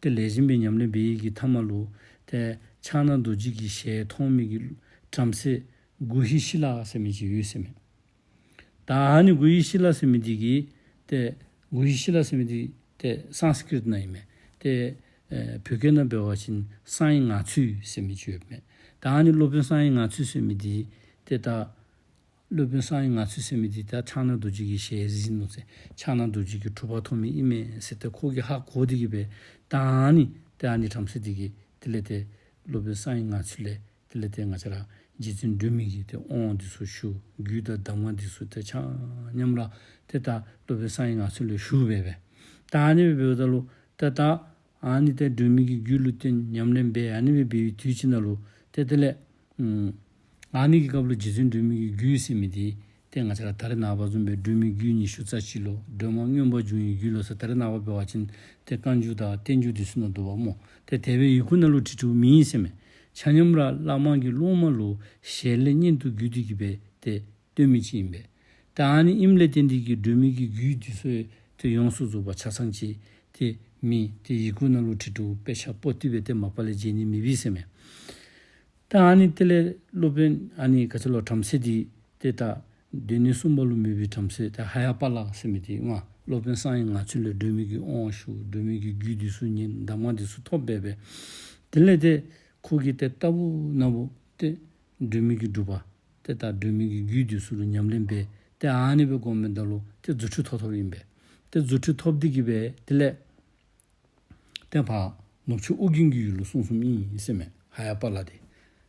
ཏེ་ལེགས་ཤོམ་སྦེ་ཉམས་ལེན་འབད་བའི་གི་མཐའ་མ་ལུ་ཏེ་ཕྱག་ན་རྡོ་རྗེ་གི་ཞལ་མཐོང་མི་གི་བྲམ་ཟེ་གུ་ཧི་ཤི་ལ་ཟེར་མི་ཅིག་ཡོད་ཟེར་མས། ད་ཨ་ནི་གུ་ཧི་ཤི་ལ་ཟེར་མི་འདི་གིས་ཏེ་གུ་ཧི་ཤི་ལ་ཟེར་མི་འདི་ཏེ་སཾ་སྐྲྀཏ་ནང་ཨིན་མས། ཏེ་ཨེ་བོད་སྐད་ནང་འབད་བ་ཅིན་གསང་བའི་ངང་ཚུལ་ཟེར་མི་ཅིག་ཡོད་མས། ད་ཨ་ནི་སློབ་དཔོན་གསང་བའི་ངང་ཚུལ་ཟེར་མི་འདི་ཏེ་ད་སློབ་དཔོན་གསང་བའི་ངང་ཚུལ་ཟེར་མི་འདི་ད་ཕྱག་ན་རྡོ་རྗེ་གི་ཞལ་གཟིགས་ནུག་ཟེར་ཕྱག་ན་རྡོ་རྗེ་གི་གྲུབ་པ་ཐོབ་མི་ཨིན་མས་ཟེར་ཏེ་ཁོ་གིས་ཧ་གོ་སྟེ་གི་སྦེ་ད་ཨ་ནི་ཏེ་ཨ་ནི་བྲམ་ཟེ་འདི་གིས་དེ་ལས་ཏེ་སློབ་དཔོན་གསང་བའི་ངང་ཚུལ་ལས་དེ་ལས་ཏེ་ང་བཅས་ར་རྗེ་བཙུན་སྒྲོལ་མའི་གི་ཏེ་དབང་འདི་ཚུ་ཞུ། རྒྱུད་དང་གདམས་ངག་འདི་ཚུ་ཏེ་ཆ་མཉམ་ར་ཏེ་ད་སློབ་དཔོན་གསང་བའི་ངང་ཚུལ་ལས་ཞུ་སྦེ་སྦེ། ད་ཨ་ནི་སྦེ་འབདཝ་ད་ལུ་ཏེ་ད་ཨ་ནི་ཏེ་སྒྲོལ་མའི་གི་རྒྱུད་ལུ་བརྟེན་ཉམས་ལེན་འབད་ཨ་ནི་སྦེ་འབད་བའི་དུས་ཅིག་ནང་ལུ་ཏེ་དེ་ལས་ཨུམ་ཨ་ནི་གི་སྐབས་ལུ་རྗེ་བཙུན་སྒྲོལ་མའི་གི་རྒྱུད་ཟེར་མི་འདི་ཏེ་ང་བཅས་ར་ད་རེས་ནངས་པ་བཟུམ་སྦེ་སྒྲོལ་མའི་རྒྱུད་ཉི་ཤུ་རྩ་གཅིག་ལོ་སྒྲོལ་མ་མངོན་པར་འབྱུང་བའི་རྒྱུད་ལོ་ཟེར་ད་རེས་ནངས་པ་འབད་བ་ཅིན་ཏེ་བཀའ་འགྱུར་དང་བསྟན་འགྱུར་འདི་ཚུ་ནང་འདུག་པ་སྨོ། ཏེ་དེ་སྦེ་ཡི་གུ་ནང་ལུ་བྲིས་བྲིསཝ་མེད་ཟེར་མས། ཆ་མཉམ་ར་བླ་མ་གི་སློབ་མ་ལུ་ཞལ་ལས་སྙན་དུ་བརྒྱུད་དེ་གི་སྦེ་ཏེ་སྟོན་མི་ཅིག་ཨིན་པས། ད་ཨ་ནི་ཨིནམ་ལས་བརྟེན་ཏེ་གི་སྒྲོལ་མའི་གི་རྒྱུད་འདི་ཚུ་ཏེ་ཡོངས་སུ་རྫོགས་པ་ཆ་ཚང་ཅིག་ཏེ་མེད། ཏེ་ཡི་གུ་ནང་ལུ་བྲིས་བྲིསཝ་དཔེ་ཆ་པོ་ཏི་སྦེ་ཏེ་མ་པ་ལས་མཇལ་ནི་མེད་པས་ཟེར་མས། ད་ཨ་ནི་དེ་ལས་སློབ་དཔོན་ཨ་ནི་ག་ཅི་ལོ་བྲམ་ཟེ་འདི་ཏེ་ད་སྡེ་སྣོད་གསུམ་པ་ལུ་མོས་པའི་བྲམ་ཟེ་ཏེ་ཧ་ཡ་པ་ལ་ཟེར་མི་འདི་ང་སློབ་དཔོན་གསང་བའི་ངང་ཚུལ་ལས་སྒྲོལ་མའི་གི་དབང་ཞུ། སྒྲོལ་མའི་གི་རྒྱུད་འདི་ཚུ་ཉན། གདམས་ངག་འདི་ཚུ་ཐོབ་སྦེ་སྦེ། དེ་ལས་ཏེ་ཁོ་གིས་ཏེ་ལྟ་བུ་ན་བུ་ཏེ་སྒྲོལ་མའི་གི་སྒྲུབ་པ་ཏེ་ད་སྒྲོལ་མའི་གི་རྒྱུད་འདི་ཚུ་ལུ་ཉམས་ལེན་འབད། ཏེ་ཨ་ནི་སྦེ་སྒོམ་མི་ད་ལུ་ཏེ་རྫུ་འཕྲུལ་ཐོབ་ཐོབ་ཨིན་པས། ཏེ་རྫུ་འཕྲུལ་ཐོབ་སྟེ་གི་སྦེ་དེ་ལས་ཏེ་ཕར་ནུབ་ཕྱོགས་ཨོ་རྒྱན་གྱི་ཡུལ་ལུ་སོང་སོངམ་ཨིན་ཟེར་མས། ཧ་ཡ་པ་ལ་འདི།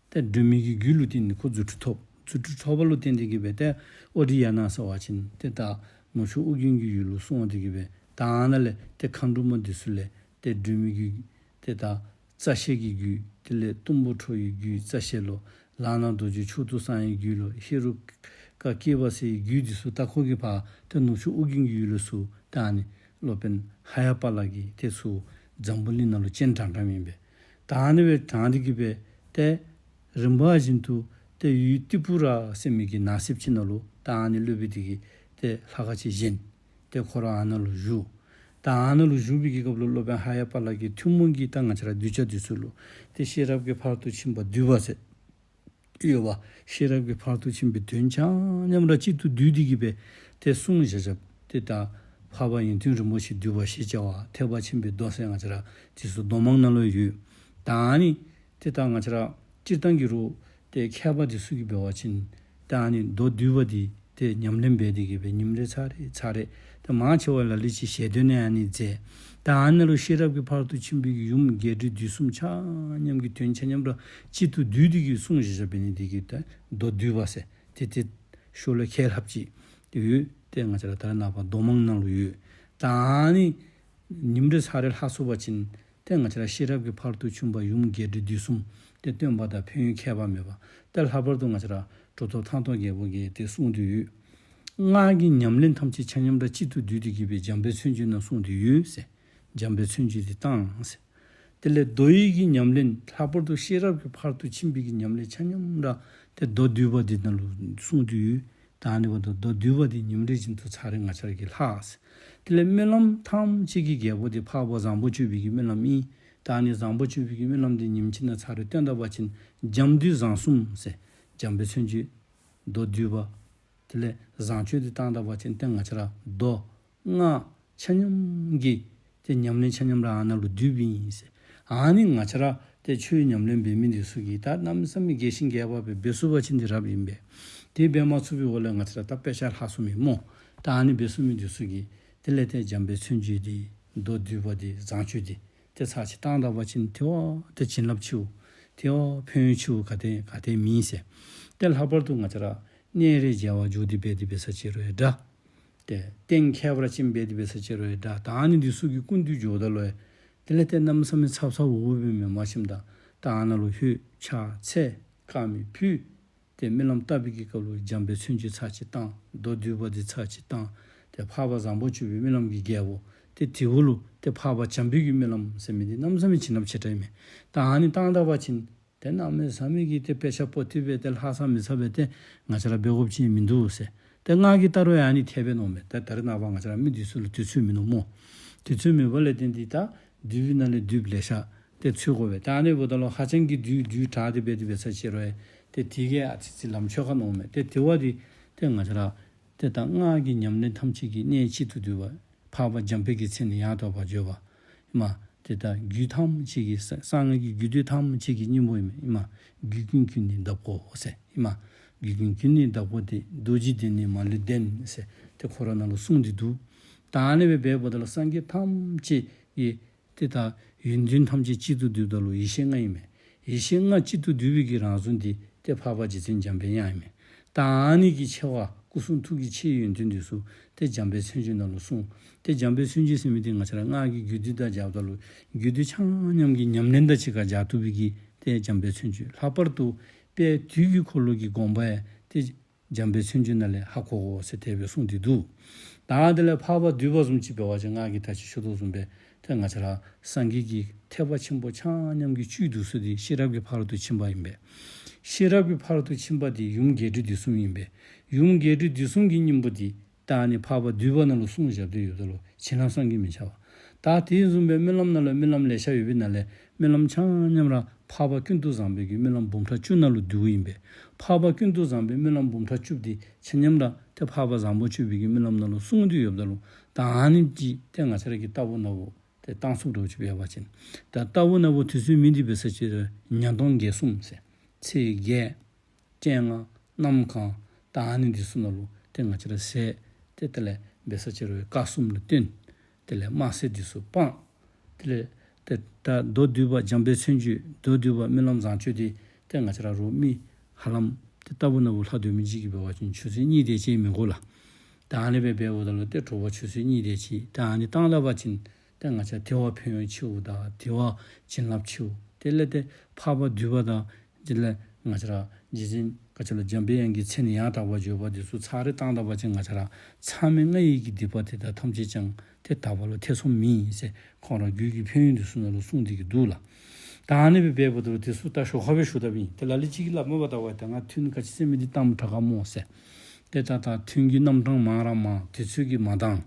ཏེ་སྒྲོལ་མའི་གི་རྒྱུད་ལུ་བརྟེན་ནས་ཁོ་རྫུ་འཕྲུལ་ཐོབ། རྫུ་འཕྲུལ་ཐོབ་པ་ལུ་བརྟེན་ཏེ་གི་སྦེ་ཏེ་ཨོ་རི་ཡ་ན་ཟེར་བ་ཅིན་ཏེ་ད་ནུབ་ཕྱོགས་ཨོ་རྒྱན་གྱི་ཡུལ་ལུ་སོང་སྟེ་གི་སྦེ་ད་ཨ་ནཱ་ལས་ཏེ་མཁའ་འགྲོ་མ་འདི་ཚུ་ལས་ཏེ་སྒྲོལ་མའི་གི་ཏེ་ད་རྩ་ཤེ་གི་རྒྱུད། དེ་ལས་གཏུམ་པོ་ཁྲོ་བོའི་རྒྱུད་རྩ་ཤེ་ལོ། ལག་ན་རྡོ་རྗེ་མཆོག་ཏུ་གསང་བའི་རྒྱུད་ལོ། ཧེ་རུ་ཀ་སྐྱེས་པ་ཟེར་བའི་རྒྱུད་འདི་ཚུ་ད་ཁོ་གིས་ཕར་ཏེ་ནུབ་ཕྱོགས་ཨོ་རྒྱན་གྱི་ཡུལ་ལུ་སོང་ད་ཨ་ནི་སློབ་དཔོན་ཧ་ཡ་པ་ལ་གིས་ཏེ་ཚུར་འཛམ་བུ་གླིང་ནང་ལུ་སྤྱན་དྲངས་དྲངསམ་ཨིན་པས། ད་ཨ་ནི་སྦེ་དྲངས་ཏེ་གི་སྦེ་ཏེ་རིམ་པ་བཞིན་དུ་ཏེ་ཡུལ་ཏི་པུ་ར་ཟེར་མི་གི་ནགས་གསེབ་ཅིག་ནང་ལུ་ད་ཨ་ནི་སློབ་དཔོན་འདི་གིས་ཏེ་ལྷ་ཁང་ཅིག་བཞེངས། ཏེ་ཁོ་ར་ཨ་ནཱ་ལུ་བཞུགས། ད་ཨ་ནཱ་ལུ་བཞུགས་པའི་གི་སྐབས་ལུ་སློབ་དཔོན་ཧ་ཡ་པ་ལ་གིས་ཐུན་མོང་གི་ད་ང་བཅས་ར་གདུལ་བྱ་འདི་ཚུ་ལུ་ཏེ་ཤེས་རབ་ཀྱི་ཕ་རོལ་ཏུ་ཕྱིན་པ་བསྡུས་པ་ཟེར་ཡོད་པ། ཤེས་རབ་ཀྱི་ཕ་རོལ་ཏུ་ཕྱིན་པའི་དོན་ཆ་མཉམ་ར་གཅིག་ཏུ་བསྡུས་ཏེ་གི་སྦེ་ཏེ་གསུང་བཞག་བཞགཔ་ཏེ་ད་འཕགས་པ་ཡོན་ཏན་རིན་པོ་ཆེ་བསྡུས་པ་ཞེས་བྱ་བ། ཐེག་པ་ཆེན་པོའི་མདོ་ཟེར་ང་བཅས་ར་འདི་ཚུ་མདོ་མང་ནང་ལུ་ཡོད། ད་ཨ་ནི་ཏེ་ད་ང་བཅས་ར་སྤྱིར་བཏང་གི་རུང་ཏེ་མཁས་པ་འདི་ཚུ་གིས་འབད་བ་ཅིན་ད་ཨ་ནི་མདོ་བསྡུས་པ་འདི་ཏེ་ཉམས་ལེན་འབད་དེ་གི་སྦེ་ཉིནམ་རེ་ཚར་རེ་ཚར་རེ་ཏེ་མང་ཆེ་བ་ལ་ལུ་ཅིག་ཞལ་འདོན་ནང་ཨ་ནི་མཛད། ད་ཨ་ནཱ་ལུ་ཤེས་རབ་ཀྱི་ཕ་རོལ་ཏུ་ཕྱིན་པའི་གི་ཡུམ་རྒྱས་འབྲིང་བསྡུས་གསུམ་ཆ་མཉམ་གྱི་དོན་ཆ་མཉམ་ར་གཅིག་ཏུ་བསྡུས་ཏེ་གི་གསུང་བཞག་བཞགཔ་འབད་ནི་འདི་གིས་ད་མདོ་བསྡུས་པ་ཟེར་ཏེ་ཏེ་ཤོ་ལོ་ཀ་ལྷགཔ་ཅིག་ཏེ་ཡོད། ཏེ་ང་བཅས་ར་ད་རེས་ནངས་པ་མདོ་མང་ནང་ལུ་ཡོད། ད་ཨ་ནི་ཉིནམ་རེ་ཚར་རེ་ལྷག་སོང་པ་ཅིན་ཏེ་ང་བཅས་ར་ཤེས་རབ་ཀྱི་ཕ་རོལ་ཏུ་ཕྱིན་པ་ཡུམ་རྒྱས་འབྲིང་བསྡུས་གསུམ་ཏེ་སྟོན་པ་དང་ཕན་ཡོན་ཁྱད་པར་མེད་པ། ཏེ་ལྷག་པར་དུ་ང་བཅས་ར་གྲུབ་ཐོབ་ཐང་སྟོང་རྒྱལ་པོ་གིས་ཏེ་གསུངས་ཏེ་ཡོད། སྔགས་ཀྱི་ཉམས་ལེན་ཐམས་ཅད་ཆ་མཉམ་ར་གཅིག་ཏུ་བསྡུས་ཏེ་གི་སྦེ་འཇམ་དཔལ་མཚན་བརྗོད་ནང་གསུངས་ཏེ་ཡོད་ཟེར། འཇམ་དཔལ་མཚན་བརྗོད་འདི་བཏང་ཟེར། དེ་ལས་མདོ་ཡི་གི་ཉམས་ལེན་ལྷག་པར་དུ་ཤེས་རབ་ཀྱི་ཕ་རོལ་ཏུ་ཕྱིན་པའི་གི་ཉམས་ལེན་ཆ་མཉམ་ར་ཏེ་མདོ་བསྡུས་པ་འདི་ནང་ལུ་གསུངས་ཏེ་ཡོད། ད་ཨ་ནི་འབདཝ་ད་མདོ་བསྡུས་པ་འདི་ཉིནམ་རེ་བཞིན་དུ་ཚར་རེ་ང་བཅས་ར་གིས་ལྷག་ཟེར། དེ་ལས་སྨོན་ལམ་ཐམས་ཅད་ཀྱི་རྒྱལ་པོ་འདི་འཕགས་པ་བཟང་པོ་སྤྱོད་པའི་གི་སྨོན་ལམ་ཨིན། ད་ཨ་ནི་བཟང་པོ་སྤྱོད་པའི་གི་སྨོན་ལམ་འདི་ཉིནམ་གཅིག་ནང་ཚར་རེ་བཏོན་ད་པ་ཅིན་འཇམ་བསྡུས་བཟང་གསུམ་ཟེར། འཇམ་དཔལ་མཚན་བརྗོད། མདོ་བསྡུས་པ། དེ་ལས་བཟང་སྤྱོད་འདི་བཏང་ད་པ་ཅིན་ཏེ་ང་བཅས་ར་མདོ་སྔགས་ཆ་མཉམ་གྱི་ཏེ་ཉམས་ལེན་ཆ་མཉམ་ར་ཨ་ནཱ་ལུ་བསྡུས་པའི་ཨིན་ཟེར། ཨ་ནི་ང་བཅས་ར་ཏེ་ཆོས་ཉམས་ལེན་འབད་མི་འདི་ཚུ་གིས་ད་གནམ་མེད་ས་མེད་རྒྱས་ཤིང་རྒྱས་པ་སྦེ་འབད་ཚུགས་པ་ཅིན་འདི་རབ་ཨིན་པས། དེ་འབད་མ་ཚུགས་པའི་འོག་ལས་ང་བཅས་ར་ད་དཔེ་ཆ་ལྷག་སོང་མི་སྨོ། ད་ཨ་ནི་འབད་ཚུགས་མི་འདི་ཚུ་གིས་དེ་ལས་ཏེ་འཇམ་དཔལ་མཚན་བརྗོད་འདི་མདོ་བསྡུས་པ་འདི་བཟང་སྤྱོད་འདི་ཏེ་ཚར་གཅིག་བཏང་ད་པ་ཅིན་དེ་བ་ཏེ་བྱིན་རླབས་ཆེཝ་དེ་བ་ཕན་ཡོན་ཆེཝ་ག་ཏེ་ག་ཏེ་མེད་ཟེར། ཏེ་ལྷག་པར་དུ་ང་བཅས་ར་གནས་རེ་མཇལ་བར་འགྱོ་སྟེ་འབད་དེ་འབད་ས་ཅིག་རུང་ཡང་འདྲ། ཏེ་རྟེན་ཁྱད་པར་ཅན་འབད་དེ་འབད་ས་ཅིག་རུང་ཡང་འདྲ། ད་ཨ་ནི་འདི་ཚུ་གི་སྐུ་མདུན་འགྱོཝ་ད་ལུ་ཡང་དེ་ལས་ཏེ་གནམ་མེད་ས་མེད་ཚབ་ཚབ་འུ་འུ་སྦེ་མེན་པར་ཞིནམ་ད་ད་ ད་ཨ་ནཱ་ལུ་ལྷོད་ཕྱག་འཚལ་དཀར་མེ་ཕུལ། ཏེ་སྨོན་ལམ་བཏབ་པའི་གི་སྐབས་ལུ་འཇམ་དཔལ་མཚན་བརྗོད་ཚར་གཅིག་བཏང་། མདོ་སྡུད་པ་འདི་ཚར་གཅིག་བཏང་། ཏེ་འཕགས་པ་བཟང་པོ་སྤྱོད་པའི་སྨོན་ལམ་གྱི་རྒྱལ་པོ། ཏེ་དེ་བོ་ལུ་ཏེ་འཕགས་པ་འཇམ་དཔལ་གྱི་སྨོན་ལམ་ཟེར་མི་འདི་གནམ་མེད་ས་མེད་བྱིན་རླབས་ཆེ་དྲགས་ཨིན་མས། ད་ཨ་ནི་བཏང་ད་པ་ཅིན་ཏེ་གནམ་མེད་ས་མེད་ཀྱི་ཏེ་དཔེ་ཆ་པོ་ཏི་སྦེ་ཏེ་ལྷག་ས་མི་ཚར་སྦེ་ཏེ་ང་བཅས་ར་འབད་དགོཔ་ཅིག་མིན་འདུག་ཟེར། ཏེ་ང་གིས་བལྟ་རུང་ཡང་ཨ་ནི་འཐད་པས་མནོཝ་མས། ཏེ་ད་རེས་ནངས་པ་ང་བཅས་ར་མི་འདི་ཚུ་ལུ་དུས་ཚོད་མིན་ནུག་སྨོ། དུས་ཚོད་མེད་པ་ལས་བརྟེན་ཏེ་ད་དུས་ནང་ལས་དུས་ལེ་ཤ་ཏེ་འཚོལ་དགོ་པས། ད་ཨ་ནི་འབདཝ་ད་ལུ་ཧ་ཅང་གི་དུས་དུས་དྲགས་ཏེ་འབད་དེ་འབད་ས་ཅིག་རུང་ཡང་ཏེ་དེ་གིས་ཨ་ཙི་ཙི་ལམ་འཁྱོལ་ག་མནོཝ་མས། ཏེ་དེ་བ་འདི་ཏེ་ང་བཅས་ར་ཏེ་ད་སྔགས་ཀྱི་ཉམས་ལེན་ཐམས་ཅད་ཀྱི་གནད་གཅིག་ཏུ་བསྡུས་པ། འཕགས་པ་འཇམ་དཔལ་གྱི་མཚན་ནི་ཡང་དག་པར་བརྗོད་པ། ཨིན་མས། ཏེ་ད་རྒྱུད་ཐམས་ཅད་ཀྱི་གསང་སྔགས་ཀྱི་རྒྱུད་སྡེ་ཐམས་ཅད་ཀྱི་སྙིང་པོ་ཨིན་མས། ཨིན་མས། རྒྱུད་ཀུན་རྒྱུད་ནི་བདག་པོ་ཟེར། ཨིན་མས། རྒྱུད་ཀུན་རྒྱུད་ནི་བདག་པོ་སྟེ། རྡོ་རྗེ་གདན་ནི་མ་ལུས་ལྡན་ཟེར་ཏེ་ཁོ་ར་ནང་ལུ་གསུངས་ཏེ་འདུག། ད་ཨ་ནི་སྦེ་འབདཝ་ད་ལུ་སངས་རྒྱས་ཐམས་ཅད་ཀྱི་ཏེ་ད་ཡོན་ཏན་ཐམས་ཅད་གཅིག་ཏུ་བསྡུཝ་ད་ལུ་ཡེ་ཤེས་ལྔ་ཨིན་མས། ཡེ་ཤེས་ལྔ་གཅིག་ཏུ་བསྡུས་པའི་གི་རང་གཟུགས་འདི་ཏེ་འཕགས་པ་རྗེ་བཙུན་འཇམ་པའི་དབྱངས་ཨིན་མས། ད་ཨ་ནི་གི་ཆེ་བ་སྐུ་གསུང་ཐུགས་ཀྱི་ཆེ་བའི་ཡོན་ཏན་འདི་ཚུ་ཏེ་འཇམ་དཔལ་མཚན་བརྗོད་ནང་ལུ་གསུངས། ཏེ་འཇམ་དཔལ་མཚན་བརྗོད་ཟེར་མི་འདི་ང་བཅས་ར་སྔགས་ཀྱི་རྒྱུད་སྡེ་དང་སྦྱརཝ་ད་ལུ་རྒྱུད་སྡེ་ཆ་མཉམ་གྱི་ཉམས་ལེན་དང་གཅིག་ཁར་སྦྱར་བཏུབ་པའི་གི་ཏེ་འཇམ་དཔལ་མཚན་བརྗོད། ལྷག་པར་དུ་དཔལ་དུས་ཀྱི་འཁོར་ལོ་གི་དགོངས་པ་ཡང་ཏེ་འཇམ་དཔལ་མཚན་བརྗོད་ནང་ལས་ཧ་གོ་དགོ་ཟེར་དེ་སྦེ་གསུངས་ཏེ་འདུག། ད་དེ་ལས་འཕགས་པ་འདུས་པ་བཟུམ་ཅིག་འབད་བ་ཅིན་ང་གིས་ད་ཅི་ཞུ་དོ་བཟུམ་སྦེ་ཏེ་ང་བཅས་ར་སངས་རྒྱས་ཀྱི་ཐེག་པ་ཆེན་པོ་ཆ་མཉམ་གྱི་བཅུད་བསྡུ་ས་འདི་ཤེས་རབ་ཀྱི་ཕ་རོལ་ཏུ་ཕྱིན་པ་ཨིན་པས། ཤེས་རབ་ཀྱི་ཕ་རོལ་ཏུ་ཕྱིན་པ་འདི་ཡུམ་རྒྱས་འབྲིང་བསྡུས་གསུམ་ཨིན་པས། ཡུམ་རྒྱས་འབྲིང་བསྡུས་གསུམ་གྱི་སྙིང་པོ་འདི་ད་ཨ་ནི་འཕགས་པ་འདུས་པ་ནང་ལུ་གསུངས་བཞག་སྟེ་ཡོདཔ་ད་ལུ་བྱིན་རླབས་བསམ་གྱིས་མི་ཁྱབ་པ། ད་དེ་བཟུམ་སྦེ་སྨོན་ལམ་ནང་ལུ་སྨོན་ལམ་ལེ་ཤ་ཡོད་པའི་ནང་ལས་སྨོན་ལམ་ཆ་མཉམ་ར་འཕགས་པ་ཀུན་ཏུ་བཟང་པོའི་གི་སྨོན་ལམ་འབུམ་ཕྲག་བཅུ་ནང་ལུ་བསྡུཝ་ཨིན་པས། འཕགས་པ་ཀུན་ཏུ་བཟང་པོའི་སྨོན་ལམ་འབུམ་ཕྲག་བཅུ་འདི་ཆ་མཉམ་ར་ཏེ་འཕགས་པ་བཟང་པོ་སྤྱོད་པའི་གི་སྨོན་ལམ་ནང་ལུ་གསུངས་ཏེ་ཡོདཔ་ད་ལུ་ད་ཨ་ནི་ཅིག་ཏེ་ང་བཅས་ར་གིས་ལྟ་བུ་ན་བུ་ཏེ་བཏང་ཚུགསཔ་འདྲཝ་ཅིག་འབད་བ་ཅིན་ད་ལྟ་བུ་ན་བུ་དུས་ཚོད་མེད་དེ་འབད་ས་ཅིག་རུང་ཉ་སྟོང་བརྒྱད་གསུམ་ཟེར་ཚེས་བརྒྱད་སྤྱན་སྔ་གནམ་གང་ད་ཨ་ནི་འདི་ཚུ་ནང་ལུ་ཏེ་ང་བཅས་ར་ཟེར་ཏེ་དེ་ལས་འབད་ས་ཅིག་རུང་སྐར་གསུམ་ལུ་བརྟེན། དེ་ལས་དམར་ཟས་འདི་ཚུ་སྤང་། དེ་ལས་ཏེ་ད་མདོ་སྡུད་པ་འཇམ་དཔལ་མཚན་བརྗོད་མདོ་སྡུད་པ་སྨོན་ལམ་བཟང་སྤྱོད་འདི་ཏེ་ང་བཅས་ར་རོགས་མི་ཧ་ལམ་ཏེ་ལྟ་བུ་ན་བུ་ལྷག་སྡོད་མི་ཅིག་གིས་འབད་བ་ཅིན་ཆུ་ཚོད་གཉིས་དེ་ཅིག་མི་འགོར་ལགས། ད་ཨ་ནི་སྦེ་འབདཝ་ད་ལུ་ཏེ་དྲོ་པ་ཆུ་ཚོད་གཉིས་དེ་ཅིག་ད་ཨ་ནི་བཏང་ད་པ་ཅིན་ཏེ་ང་བཅས་དེ་བ་ཕན་ཡོན་ཆེཝ་དང་དེ་བ་བྱིན་རླབས་ཆེཝ་དེ་ལས་ཏེ་འཕགས་པ་འདུས་པ་དང་དེ་ལས་ང་བཅས་ར་རྗེ་བཙུན་ག་ཅི་ལོ་འཇམ་པའི་དབྱངས་ཀྱི་མཚན་ཡང་དག་པར་བརྗོད་པ་འདི་ཚུ་ཚར་རེ་བཏང་ད་པ་ཅིན་ང་བཅས་ར་མཚམས་མེད་ལྔ་ཡི་གི་སྡིག་པ་དེ་དག་ཐམས་ཅད་ཀྱང་ཏེ་དག་པ་ལུ་ཐེ་ཚོམ་མེད་ཟེར་ཁོང་ར་རྒྱུད་ཀྱི་ཕན་ཡོན་འདི་ཚུ་ནང་ལུ་གསུངས་ཏེ་གི་འདུག་ལགས། ད་ཨ་ནི་སྦེ་འབདཝ་ད་ལུ་དེ་ཚུ་ད་ཞོར་ཁར་སྦེ་ཞུ་དཔ་ཨིན། ཏེ་ལ་ལུ་ཅིག་གིས་སླབ་མས་པ་ད་བ་ད་ང་ཐུན་ག་ཅི་ཟེར་མི་འདི་བཏངམ་དྲག་ག་སྨོ་ཟེར། ཏེ་ད་ད་ཐུན་གྱི་རྣམ་གྲངས་མང་ར་མང་དུས་ཚོད་ཀྱིས་མ་འདང་།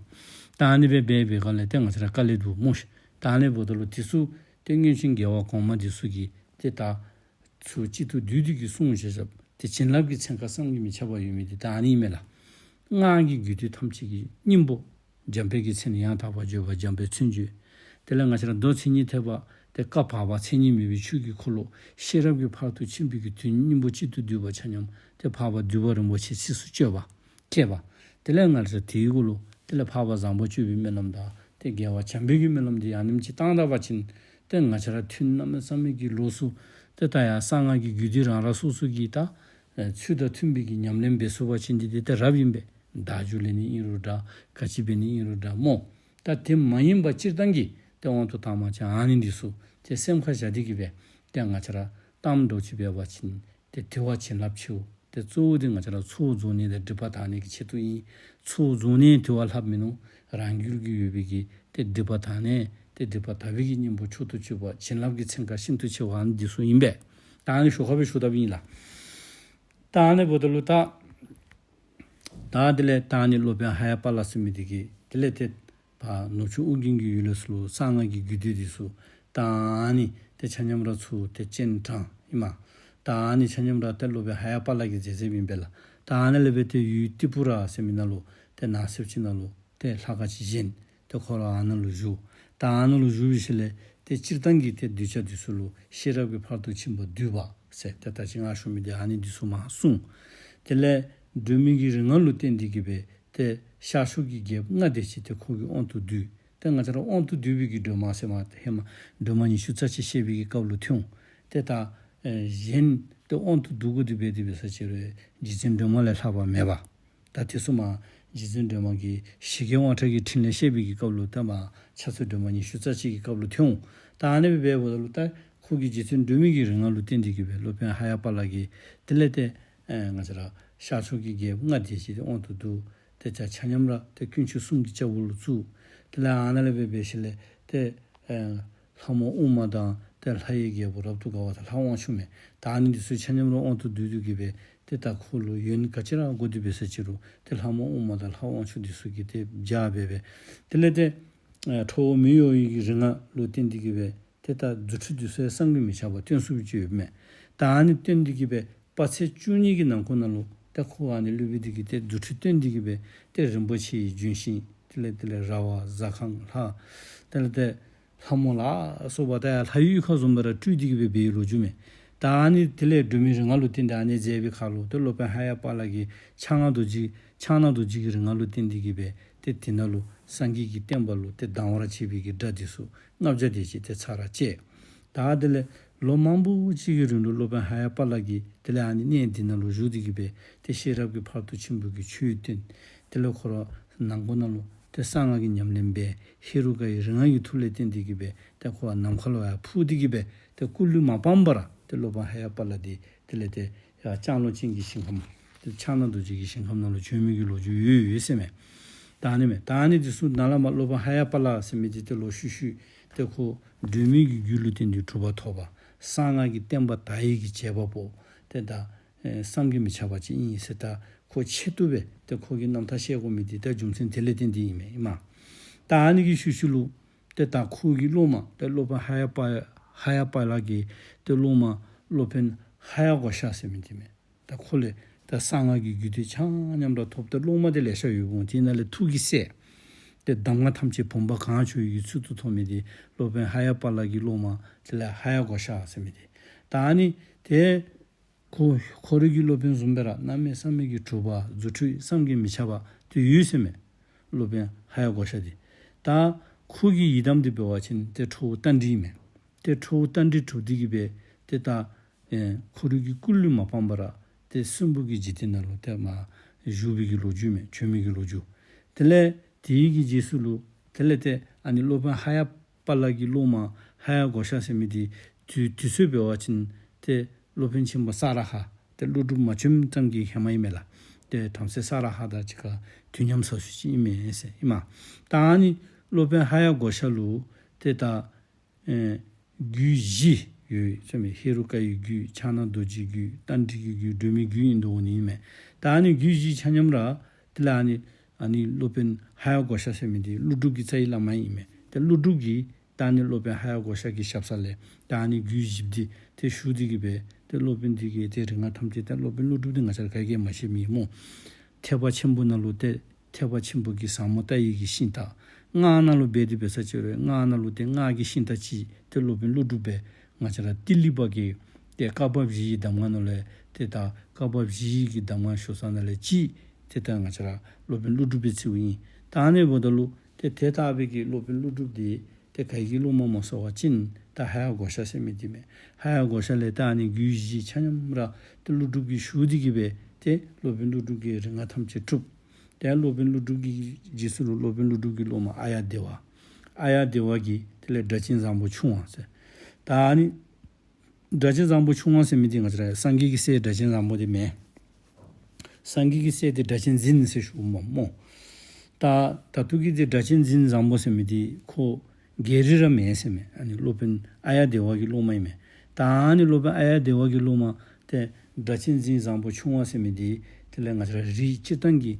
ད་ཨ་ནི་སྦེ་འབད་བའི་སྒང་ལས་ཏེ་ང་བཅས་ར་དཀའ་ལས་འདུག་སྨོ་ཤིག། ད་ཨ་ནི་འབདཝ་ད་ལུ་དེ་ཚུ་ཏེ་སྔོན་བྱོན་རྒྱལ་བ་གོང་མ་འདི་ཚུ་གིས་ཏེ་ད་ཚུ་གཅིག་ཏུ་བསྡུས་ཏེ་གི་གསུངས་བཞག་བཞགཔ་ཏེ་བྱིན་རླབས་ཀྱི་ཚན་ཁ་བསམ་གྱིས་མི་ཁྱབ་པ་ཡོད་མི་འདི་ད་ཨ་ནི་ཨིན་མས་ལགས། སྔགས་ཀྱི་རྒྱུད་སྡེ་ཐམས་ཅད་ཀྱི་སྙིང་པོ་འཇམ་དཔལ་གྱི་མཚན་ཡང་དག་པར་བརྗོད་པ་འཇམ་དཔལ་མཚན་བརྗོད། དེ་ལས་ང་བཅས་ར་མདོ་མཚན་ཉིད་ཐེག་པ་ཏེ་བཀའ་བར་པ་མཚན་ཉིད་མེད་པའི་ཆོས་ཀྱི་འཁོར་ལོ་ཤེས་རབ་ཀྱི་ཕ་རོལ་ཏུ་ཕྱིན་པའི་གི་དོན་སྙིང་པོ་གཅིག་ཏུ་བསྡུས་པ་ཆ་མཉམ་ཏེ་འཕགས་པ་འདུས་པ་རིན་པོ་ཆེ་ཚིགས་སུ་བཅད་པ་བཅད་པ། དེ་ལས་ང་བཅས་ར་དེའི་གུ་ལུ་དེ་ལས་འཕགས་པ་བཟང་པོ་སྤྱོད་པའི་སྨོན་ལམ་དང་ཏེ་རྒྱལ་བ་བྱམས་པའི་གི་སྨོན་ལམ་འདི་ཨ་ནེམ་ཅིག་བཏང་ད་པ་ཅིན་ཏེ་ང་བཅས་ར་ཐུན་གནམ་མེད་ས་མེད་ཀྱི་ལོགས་སུ་ཏེ་ད་ཡང་གསང་སྔགས་ཀྱི་རྒྱུད་སྡེ་རང་རང་སོ་སོ་གི་ད་ཨེ་ཚུལ་དང་མཐུན་པའི་གི་ཉམས་ལེན་འབད་ཚུགས་པ་ཅིན་འདི་ཏེ་ད་རབ་ཨིན་པས། བརྡ་བརྒྱུད་ལེན་ནི་ཨིན་རུང་འདྲ་ག་ཅི་འབད་ནི་ཨིན་རུང་འདྲ་སྨོ། ད་དེ་མ་ཡིན་པ་སྤྱིར་བཏང་གི་ཏེ་དབང་དུ་བཏང་བ་ཅིན་ཨ་ནི་འདི་ཚུ་ཏེ་སེམས་ཁར་བཞག་སྟེ་གི་སྦེ་ཏེ་ང་བཅས་ར་བཏངམ་འདྲཝ་ཅིག་འབད་བ་ཅིན་ཏེ་དེ་བ་བྱིན་རླབས་ཆེཝ། ཏེ་གཙོ་བོ་འདི་ང་བཅས་ར་ཚོགས་རྫོགས་ནི་དང་སྒྲིབ་པ་དག་ནི་གི་ཆེད་དུ་ཨིན། ཚོགས་རྫོགས་ནི་དེ་བ་ལྷགཔ་མིན་ནུག། རང་རྒྱུད་ཀྱི་ཡོད་པའི་གི་ཏེ་སྒྲིབ་པ་དག་ནི་ཏེ་སྒྲིབ་པ་དག་པའི་གི་སྙིང་པོ་མཆོག་ཏུ་གྱུར་པ་བྱིན་རླབས་ཀྱི་ཚན་ཁ་ཤིན་ཏུ་ཆེ་བ་ཨ་ནི་འདི་ཚུ་ཨིན་པས། ད་ཨ་ནི་ཞོར་ཁར་སྦེ་ཞུ་དཔ་ཨིན་ལགས། ད་ཨ་ནི་འབདཝ་ད་ལུ་ད་ད་དེ་ལས་ད་ཨ་ནི་སློབ་དཔོན་ཧ་ཡ་པ་ལ་ཟེར་མི་འདི་གིས་དེ་ལས་ཏེ་ཕར་ནུབ་ཕྱོགས་ཨོ་རྒྱན་གྱི་ཡུལ་ལས་ཚུར་ལུ་གསང་སྔགས་ཀྱི་རྒྱུད་སྡེ་འདི་ཚུ་ད་ཨ་ནི་ཏེ་ཆ་མཉམ་ར་ཚུར་ཏེ་སྤྱན་དྲངས་ཨིན་མས། ད་ཨ་ནི་ཆ་མཉམ་ར་ཏེ་སློབ་དཔོན་ཧ་ཡ་པ་ལ་གིས་མཛད་མཛདཔ་ཨིན་པས་ལགས། ད་ཨ་ནི་ལས་འབད་ཏེ་ཡུལ་ཏི་པུ་ར་ཟེར་མི་ནང་ལུ་ཏེ་ནགས་གསེབ་ཅིག་ནང་ལུ་ཏེ་ལྷ་ཁང་ཅིག་བཞེངས། ཏེ་ཁོ་ར་ཨ་ནཱ་ལུ་བཞུགས། ད་ཨ་ནཱ་ལུ་བཞུགས་པའི་ཤུལ་ལས་ཏེ་སྤྱིར་བཏང་གི་ཏེ་གདུལ་བྱ་འདི་ཚུ་ལུ་ཤེས་རབ་ཀྱི་ཕ་རོལ་ཏུ་ཕྱིན་པ་བསྡུས་པ་ཟེར་ཏེ་ད་ཅི་ང་ཞུ་མི་འདི་ཨ་ནི་འདི་ཚུ་མར་གསུངས། དེ་ལས་སྒྲོལ་མའི་གི་རིག་སྔགས་ལུ་བརྟེན་ཏེ་གི་སྦེ་ཏེ་ཤར་ཕྱོགས་ཀྱི་རྒྱལཔོ་ལྔ་དེ་ཅིག་ཏེ་ཁོ་གི་དབང་དུ་བསྡུས། ཏེ་ང་བཅས་ར་དབང་དུ་བསྡུས་པའི་གི་སྒྲོལ་མ་ཟེར་མི་ཧེ་མ་སྒྲོལ་མ་ཉི་ཤུ་རྩ་གཅིག་བཤད་པའི་གི་སྐབས་ལུ་ཐོན། ཏེ་ད་ཨེ་གཞན་ཏེ་དབང་དུ་བསྡུ་དགོ་དེ་སྦེ་དེ་སྦེ་ས་ཅིག་རུང་རྗེ་བཙུན་སྒྲོལ་མ་ལས་ལྷག་པ་མེད་པ། ད་དེ་ཚུ་མར་རྗེ་བཙུན་སྒྲོལ་མ་གིས་ཞི་རྒྱས་དབང་དྲག་གི་ཕྲིན་ལས་བཤད་པའི་གི་སྐབས་ལུ་ད་མར་ཕྱག་མཛོད་སྒྲོལ་མ་ཉི་ཤུ་རྩ་གཅིག་གི་སྐབས་ལུ་ཐོན། ད་ཨ་ནི་སྦེ་འབདཝ་ད་ལུ་ད་ ཁོ་གི་རྗེ་བཙུན་སྒྲོལ་མའི་གི་རིག་སྔགས་ལུ་བརྟེན་ཏེ་གི་སྦེ་སློབ་དཔོན་ཧ་ཡ་པ་ལ་གིས་དེ་ལས་ཏེ་ཨེ་ང་བཅས་ར་ཤར་ཕྱོགས་ཀྱི་རྒྱལཔོ་ལྔ་དེ་ཅིག་ཏེ་དབང་དུ་བསྡུ། ཏེ་ཆ་ཆ་མཉམ་ར་ཏེ་དཀོན་མཆོག་གསུམ་གྱི་སྐྱབས་འོག་ལུ་བཙུགས། དེ་ལས་ཨ་ནཱ་ལས་སྦེ་འབད་ཞིནམ་ལས་ཏེ་ཨེ་ལྷ་མོ་ཨུ་མ་དང་ཏེ་ལྷ་ཡི་རྒྱལ་པོ་རབ་ཏུ་དགའ་བ་དང་ལྷ་དབང་ཕྱུག་མས། ད་ཨ་ནི་འདི་ཚུ་ཆ་མཉམ་ར་དབང་དུ་བསྡུ་སྟེ་གི་སྦེ་ཏེ་ད་ཁོ་ལུ་ཡོན་ག་ཅི་ར་དགོ་དེ་འབད་ས་ཅི་རུང་ཏེ་ལྷ་མོ་ཨུ་མ་དང་ལྷ་དབང་ཕྱུག་འདི་ཚུ་གིས་ཏེ་བྱིན་འབད་སྦེ། དེ་ལས་ཏེ་ཨེ་ཁྲོ་བོ་མི་གཡོ་བའི་གི་རིག་སྔགས་ལུ་བརྟེན་ཏེ་གི་སྦེ་ཏེ་ད་རྫུ་འཕྲུལ་འདི་ཚུ་ཡང་བསམ་གྱིས་མི་ཁྱབ་པ་སྟོན་ཚུགསཔ་ཅིག་ཡོདཔ་མས། ད་ཨ་ནི་སྟོན་ཏེ་གི་སྦེ་དཔག་ཚད་བཅུ་གཉིས་ཀྱི་ནང་འཁོད་ནང་ལུ་ཏེ་ཁོ་ཨ་ནི་སློབ་དཔོན་འདི་གིས་ཏེ་རྫུ་འཕྲུལ་སྟོན་ཏེ་གི་སྦེ་ཏེ་རིན་པོ་ཆེའི་ལྗོན་ཤིང་དེ་ལས་དེ་ལས་ར་བ་ཟ་ཁང་ལྷ་དེ་ལས་ཏེ་ལྷ་མོ་ལ་སོགས་པ་ད་ཡང་ལྷ་ཡུལ་ཁ་བཟུམ་སྦེ་ར་སྤྲུལ་ཏེ་གི་སྦེ་འབད་བའི་ལོ་རྒྱུས་མས། ད་ཨ་ནི་དེ་ལས་སྒྲོལ་མའི་རིག་སྔགས་ལུ་བརྟེན་ཏེ་ཨ་ནི་མཛད་པའི་ཁར་ལུ་ཏེ་སློབ་དཔོན་ཧ་ཡ་པ་ལ་གིས་ཕྱག་ན་རྡོ་རྗེ་ཕྱག་ན་རྡོ་རྗེ་གི་རིག་སྔགས་ལུ་བརྟེན་ཏེ་གི་སྦེ་ཏེ་དེ་ནང་ལུ་སངས་རྒྱས་ཀྱི་བསྟན་པ་ལུ་ཏེ་སྡང་བར་བྱེད་པའི་གི་དགྲ་འདི་ཚུ་ལྔ་བརྒྱ་དེ་ཅིག་ཏེ་ཚར་བཅད། ད་དེ་ལས་ལོ་མང་པོ་ཅིག་གི་རིང་ལུ་སློབ་དཔོན་ཧ་ཡ་པ་ལ་གིས་དེ་ལས་ཨ་ནི་གནས་འདི་ནང་ལུ་བཞུགས་ཏེ་གི་སྦེ་ཏེ་ཤེས་རབ་ཀྱི་ཕ་རོལ་ཏུ་ཕྱིན་པ་གི་ཆོས་བསྟན། དེ་ལས་ཁོ་ར་ནང་སྒོ་ནང་ལུ་ཏེ་གསང་སྔགས་ཀྱི་ཉམས་ལེན་འབད། ཧེ་རུ་ཀ་ཡི་རིག་སྔགས་ཀྱི་མཐུ་ལས་བརྟེན་ཏེ་གི་སྦེ་ཏེ་ཁོ་ར་ནམ་མཁའ་ལུ་ཡར་འཕུར་ཏེ་གི་སྦེ་ཏེ་སྐུ་ལུས་མ་སྤངས་པར་ཏེ་སློབ་དཔོན་ཧ་ཡ་པ་ལ་འདི་དེ་ལས་ཏེ་ཡར་ལྕང་ལོ་ཅན་གྱི་ཞིང་ཁམས་ཏེ་ཕྱག་ན་རྡོ་རྗེ་གི་ཞིང་ཁམས་ནང་ལུ་བྱོན་མི་གི་ལོ་རྒྱུས་ཡོད་ཡོད་ཟེར་མས། ད་ཨ་ནི་མས། ད་ཨ་ནི་འདི་ཚུ་ནཱ་ལས་མར་སློབ་དཔོན་ཧ་ཡ་པ་ལ་ཟེར་མི་འདི་ཏེ་ལོག་ཤུལ་ཤུལ་ཏེ་ཁོ་སྒྲོལ་མའི་གི་རྒྱུད་ལུ་བརྟེན་ཏེ་གྲུབ་པ་ཐོབ་པ། གསང་སྔགས་ཀྱི་བསྟན་པ་དར་བའི་གི་བྱེད་པ་པོ་ཏེ་ད་ཨེ་བསམ་གྱིས་མི་ཁྱབ་པ་ཅིག་ཨིན་ཟེར། ད་ཁོ་ཆེད་དུ་སྦེ་ཏེ་ཁོ་གི་རྣམ་ཐར་བཤད་དགོ་མི་འདི་ད་རྒྱུ་མཚན་དེ་ལས་བརྟེན་ཏེ་ཨིན་མས་ཨིན་མས། ད་ཨ་ནི་གི་ཤུལ་ཤུལ་ལུ་ཏེ་ད་ཁོ་གི་སློབ་མ་ཏེ་སློབ་དཔོན་ཧ་ཡ་པ་ཧ་ཡ་པ་ལ་གི་ཏེ་སློབ་མ་སློབ་དཔོན་ཧ་ཡ་གོ་ཤ་ཟེར་མི་འདི་མས། ད་ཁོ་ལས་ད་གསང་སྔགས་ཀྱི་རྒྱུད་སྡེ་ཆ་མཉམ་ར་ཐོབ། ཏེ་སློབ་མ་འདི་ལེ་ཤ་ཡོདཔ་འོང་། དེ་ནང་ལས་ཐུགས་ཀྱི་སྲས་ཏེ་གདམས་ངག་ཐམས་ཅད་བུམ་པ་གང་བྱོའི་ཚུལ་དུ་ཐོབ་མི་འདི་སློབ་དཔོན་ཧ་ཡ་པ་ལ་གི་སློབ་མ་དེ་ལས་ཧ་ཡ་གོ་ཤ་ཟེར་མི་འདི། ད་ཨ་ནི་ཏེ་ཁོ་ཁོ་རའི་གི་སློབ་དཔོན་བཟུམ་སྦེ་ར་གནམ་མེད་ས་མེད་ཀྱི་གྲུབ་པ་རྫུ་འཕྲུལ་བསམ་གྱིས་མི་ཁྱབ་པ་ཏེ་ཡོད་ཟེར་མས། སློབ་དཔོན་ཧ་ཡ་གོ་ཤ་འདི། ད་ཁོ་གི་ཡི་དམ་འདི་འབད་བ་ཅིན་ཏེ་ཁྲོ་བོ་རྟ་མགྲིན་མས། ཏེ་ཁྲོ་བོ་རྟ་མགྲིན་གྲུབ་སྟེ་གི་སྦེ་ཏེ་ད་ཨེ་ཁོ་རའི་གི་སྐུ་ལུས་མ་སྤངས་པར་ཏེ་གསོན་པོ་གི་འཇིག་རྟེན་ནང་ལུ་ཏེ་མར་བཞུགས་པའི་གི་ལོ་རྒྱུས་མས། བྱོན་མི་གི་ལོ་རྒྱུས། དེ་ལས་དེའི་གི་རྗེས་སུ་ལུ་དེ་ལས་ཏེ་ཨ་ནི་སློབ་དཔོན་ཧ་ཡ་པ་ལ་གི་སློབ་མ་ཧ་ཡ་གོ་ཤ་ཟེར་མི་འདི་དུས་དུས་ཚོད་འབད་བ་ཅིན་ཏེ་སློབ་དཔོན་ཆེན་པོ་ས་ར་ཧ་ཏེ་ཀླུ་སྒྲུབ་མ་བྱོན་ཙམ་གྱི་ཧེ་མ་ཨིན་མས་ལགས། ཏེ་བྲམ་ཟེ་ས་ར་ཧ་དང་གཅིག་ཁར་དུས་མཉམ་ས་ཚུ་ཅིག་ཨིན་མས་ཟེར་ཨིན་མས། ད་ཨ་ནི་སློབ་དཔོན་ཧ་ཡ་གོ་ཤ་ལུ་ཏེ་ད་ཨེ་རྒྱུད་བཞི་ཡོད་ཟེར་མས། ཧེ་རུ་ཀ་ཡི་རྒྱུད། ཕྱག་ན་རྡོ་རྗེའི་རྒྱུད། རྟ་མགྲིན་གྱི་རྒྱུད། སྒྲོལ་མའི་རྒྱུད་ཨིན་དོ་ནི་ཨིན་མས། ད་ཨ་ནི་རྒྱུད་བཞི་ཆ་མཉམ་ར་དེ་ལས་ཨ་ནི་ཨ་ནི་སློབ་དཔོན་ཧ་ཡ་གོ་ཤ་ཟེར་མི་འདི་ཀླུ་སྒྲུབ་ཀྱི་རྩ་བའི་བླ་མ་ཨིན་མས། ཏེ་ཀླུ་སྒྲུབ་ཀྱིས་ད་ཨ་ནི་སློབ་དཔོན་ཧ་ཡ་གོ་ཤ་གི་ཞབས་ས་ལས་ད་ཨ་ནི་རྒྱུད་བཞི་འདི་ཏེ་ཞུ་སྟེ་གི་སྦེ་ཏེ་སློབ་དཔོན་འདི་གིས་ཏེ་རིག་སྔགས་ཐམས་ཅད་ད་སློབ་དཔོན་ཀླུ་སྒྲུབ་འདི་ང་བཅས་ར་ག་གིས་མ་ཤེས་མི་སྨོ། ཐེག་པ་ཆེན་པོ་ནང་ལུ་ཏེ་ཐེག་པ་ཆེན་པོ་གི་ཟབ་མོ་ལྟ་བའི་གི་ཤིང་རྟ། སྔགས་ནང་ལུ་འབད་དེ་འབད་ས་ཅིག་རུང་སྔགས་ནང་ལུ་ཏེ་སྔགས་ཀྱི་ཤིང་རྟ་ཅིག་ཏེ་སློབ་དཔོན་ཀླུ་སྒྲུབ་སྦེ་ང་བཅས་ར་ཏི་ལི་པ་གི་ཏེ་བཀའ་བབས་བཞི་ཡི་གདམས་ངག་ནང་ལས་ཏེ་ད་བཀའ་བབས་བཞི་ཡི་གི་གདམས་ངག་ཞུ་ས་ནང་ལས་གཅིག་ཏེ་ད་ང་བཅས་ར་སློབ་དཔོན་ཀླུ་སྒྲུབ་སྦེ་བརྩིཝ་ཨིན། ད་ཨ་ནི་འབདཝ་ད་ལུ་ཏེ་དེ་ལྟ་བུའི་གི་སློབ་དཔོན་ཀླུ་སྒྲུབ་འདི་ཏེ་ག་གི་སློབ་མ་སྨོ་ཟེར་བ་ཅིན་ད་ཧ་ཡ་གོ་ཤ་ཟེར་མི་འདི་མས། ཧ་ཡ་གོ་ཤ་ལས་ད་ཨ་ནི་རྒྱུད་བཞི་ཆ་མཉམ་ར་ཏེ་ཀླུ་སྒྲུབ་ཀྱིས་ཞུ་སྟེ་གི་སྦེ་ཏེ་སློབ་དཔོན་ཀླུ་སྒྲུབ་ཀྱིས་རིག་སྔགས་ཐམས་ཅད་གྲུབ། ཏེ་སློབ་དཔོན་ཀླུ་སྒྲུབ་ཀྱི་རྗེས་སུ་ལུ་སློབ་དཔོན་ཀླུ་སྒྲུབ་ཀྱི་སློབ་མ་ཨཱརྱ་དེ་བ། ཨཱརྱ་དེ་བ་གིས་དེ་ལས་སྒྲ་གཅན་བཟང་པོ་ཆུང་བ་ཟེར། ད་ཨ་ནི་སྒྲ་གཅན་བཟང་པོ་ཆུང་བ་ཟེར་མི་འདི་ང་བཅས་ར་སངས་རྒྱས་ཀྱི་སྲས་སྒྲ་གཅན་བཟང་པོ་འདི་མེན། སངས་རྒྱས་ཀྱི་སྲས་འདི་སྒྲ་གཅན་འཛིན་ཟེར་ཞུཝ་སྨོ། ད་ད་ལྟོ་གི་འདི་སྒྲ་གཅན་འཛིན་བཟང་པོ་ཟེར་མི་འདི་ཁོ་རྒྱལ་རིགས་ར་མེན་ཟེར་མས། ཨ་ནི་སློབ་དཔོན་ཨཱརྱ་དེ་བ་གི་སློབ་མ་ཨིན་མས། ད་ཨ་ནི་སློབ་དཔོན་ཨཱརྱ་དེ་བ་གི་སློབ་མ་ཏེ་སྒྲ་གཅན་འཛིན་བཟང་པོ་ཆུང་བ་ཟེར་མི་འདི་དེ་ལས་ང་བཅས་ར་རིགས་སྤྱིར་བཏང་གི་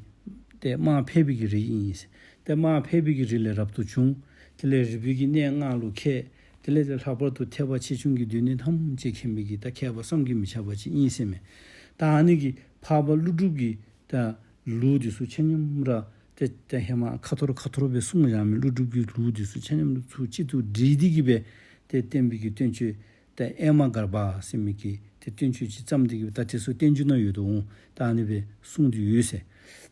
ཏེ་དམའ་ཕལ་པའི་གི་རིགས་ཨིན་ཟེར། ཏེ་དམའ་ཕལ་པའི་གི་རིགས་ལས་རབ་ཏུ་བྱུང་། དེ་ལས་རིག་པའི་གི་གནས་ལྔ་ལུ་མཁས། དེ་ལས་ཏེ་ལྷག་པར་དུ་ཐེག་པ་ཆེ་ཆུང་གི་སྡེ་སྣོད་ཐམས་ཅད་མཁྱེན་པའི་གི་ད་མཁས་པ་བསམ་གྱིས་མི་ཁྱབ་པ་ཅིག་ཨིན་ཟེར་མས། ད་ཨ་ནི་གི་འཕགས་པ་ཀླུ་སྒྲུབ་ཀྱི་ད་ལུགས་འདི་ཚུ་ཆ་མཉམ་ར་ཏེ་ཏེ་ཧེ་མ་ཁ་ཐོར་ཁ་ཐོར་སྦེ་གསུངས་བཞག་མི་ཀླུ་སྒྲུབ་ཀྱི་ལུགས་འདི་ཚུ་ཆ་མཉམ་ར་ཚུར་གཅིག་ཏུ་སྒྲིལ་ཏེ་གི་སྦེ་ཏེ་བསྟན་པའི་གི་བསྟན་བཅོས་ཏེ་ཨེ་མ་གརྦྷ་ཟེར་མི་གི་ཏེ་བསྟན་བཅོས་ཅིག་བརྩམས་ཏེ་གི་སྦེ་ད་དེ་ཚུ་བསྟན་བཅོས་ནང་ཡོད་དོ་འོང་། ད་ཨ་ནི་སྦེ་གསུངས་ཏེ་ཡོད་ཟེར།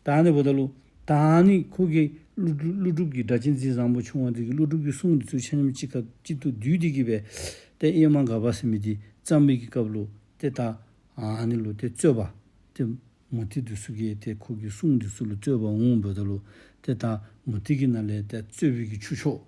ད་ཨ་ནི་འབདཝ་ད་ལུ་ད་ཨ་ནི་ཁོ་གིས་ཀླུ་ཀླུ་སྒྲུབ་ཀྱི་སྒྲ་གཅན་འཛིན་བཟང་པོ་ཆུང་བ་འདི་གིས་ཀླུ་སྒྲུབ་ཀྱི་གསུང་འདི་ཚུ་ཆ་མཉམ་གཅིག་ཁར་གཅིག་ཏུ་བསྡུས་ཏེ་གི་སྦེ་ཏེ་ཨེ་མ་གརྦྷ་ཟེར་མི་འདི་བརྩམས་པའི་གི་སྐབས་ལུ་ཏེ་ད་ཨ་ནི་ལུ་ཏེ་རྩོད་པ་ཏེ་མུ་སྟེགས་འདི་ཚུ་གིས་ཏེ་ཁོ་གི་གསུང་འདི་ཚུ་ལུ་རྩོད་པ་འོང་འབདཝ་ད་ལུ་ཏེ་ད་མུ་སྟེགས་ཀྱི་ནང་ལས་ཏེ་རྩོད་པའི་གི་ཁྱུ་མཆོག་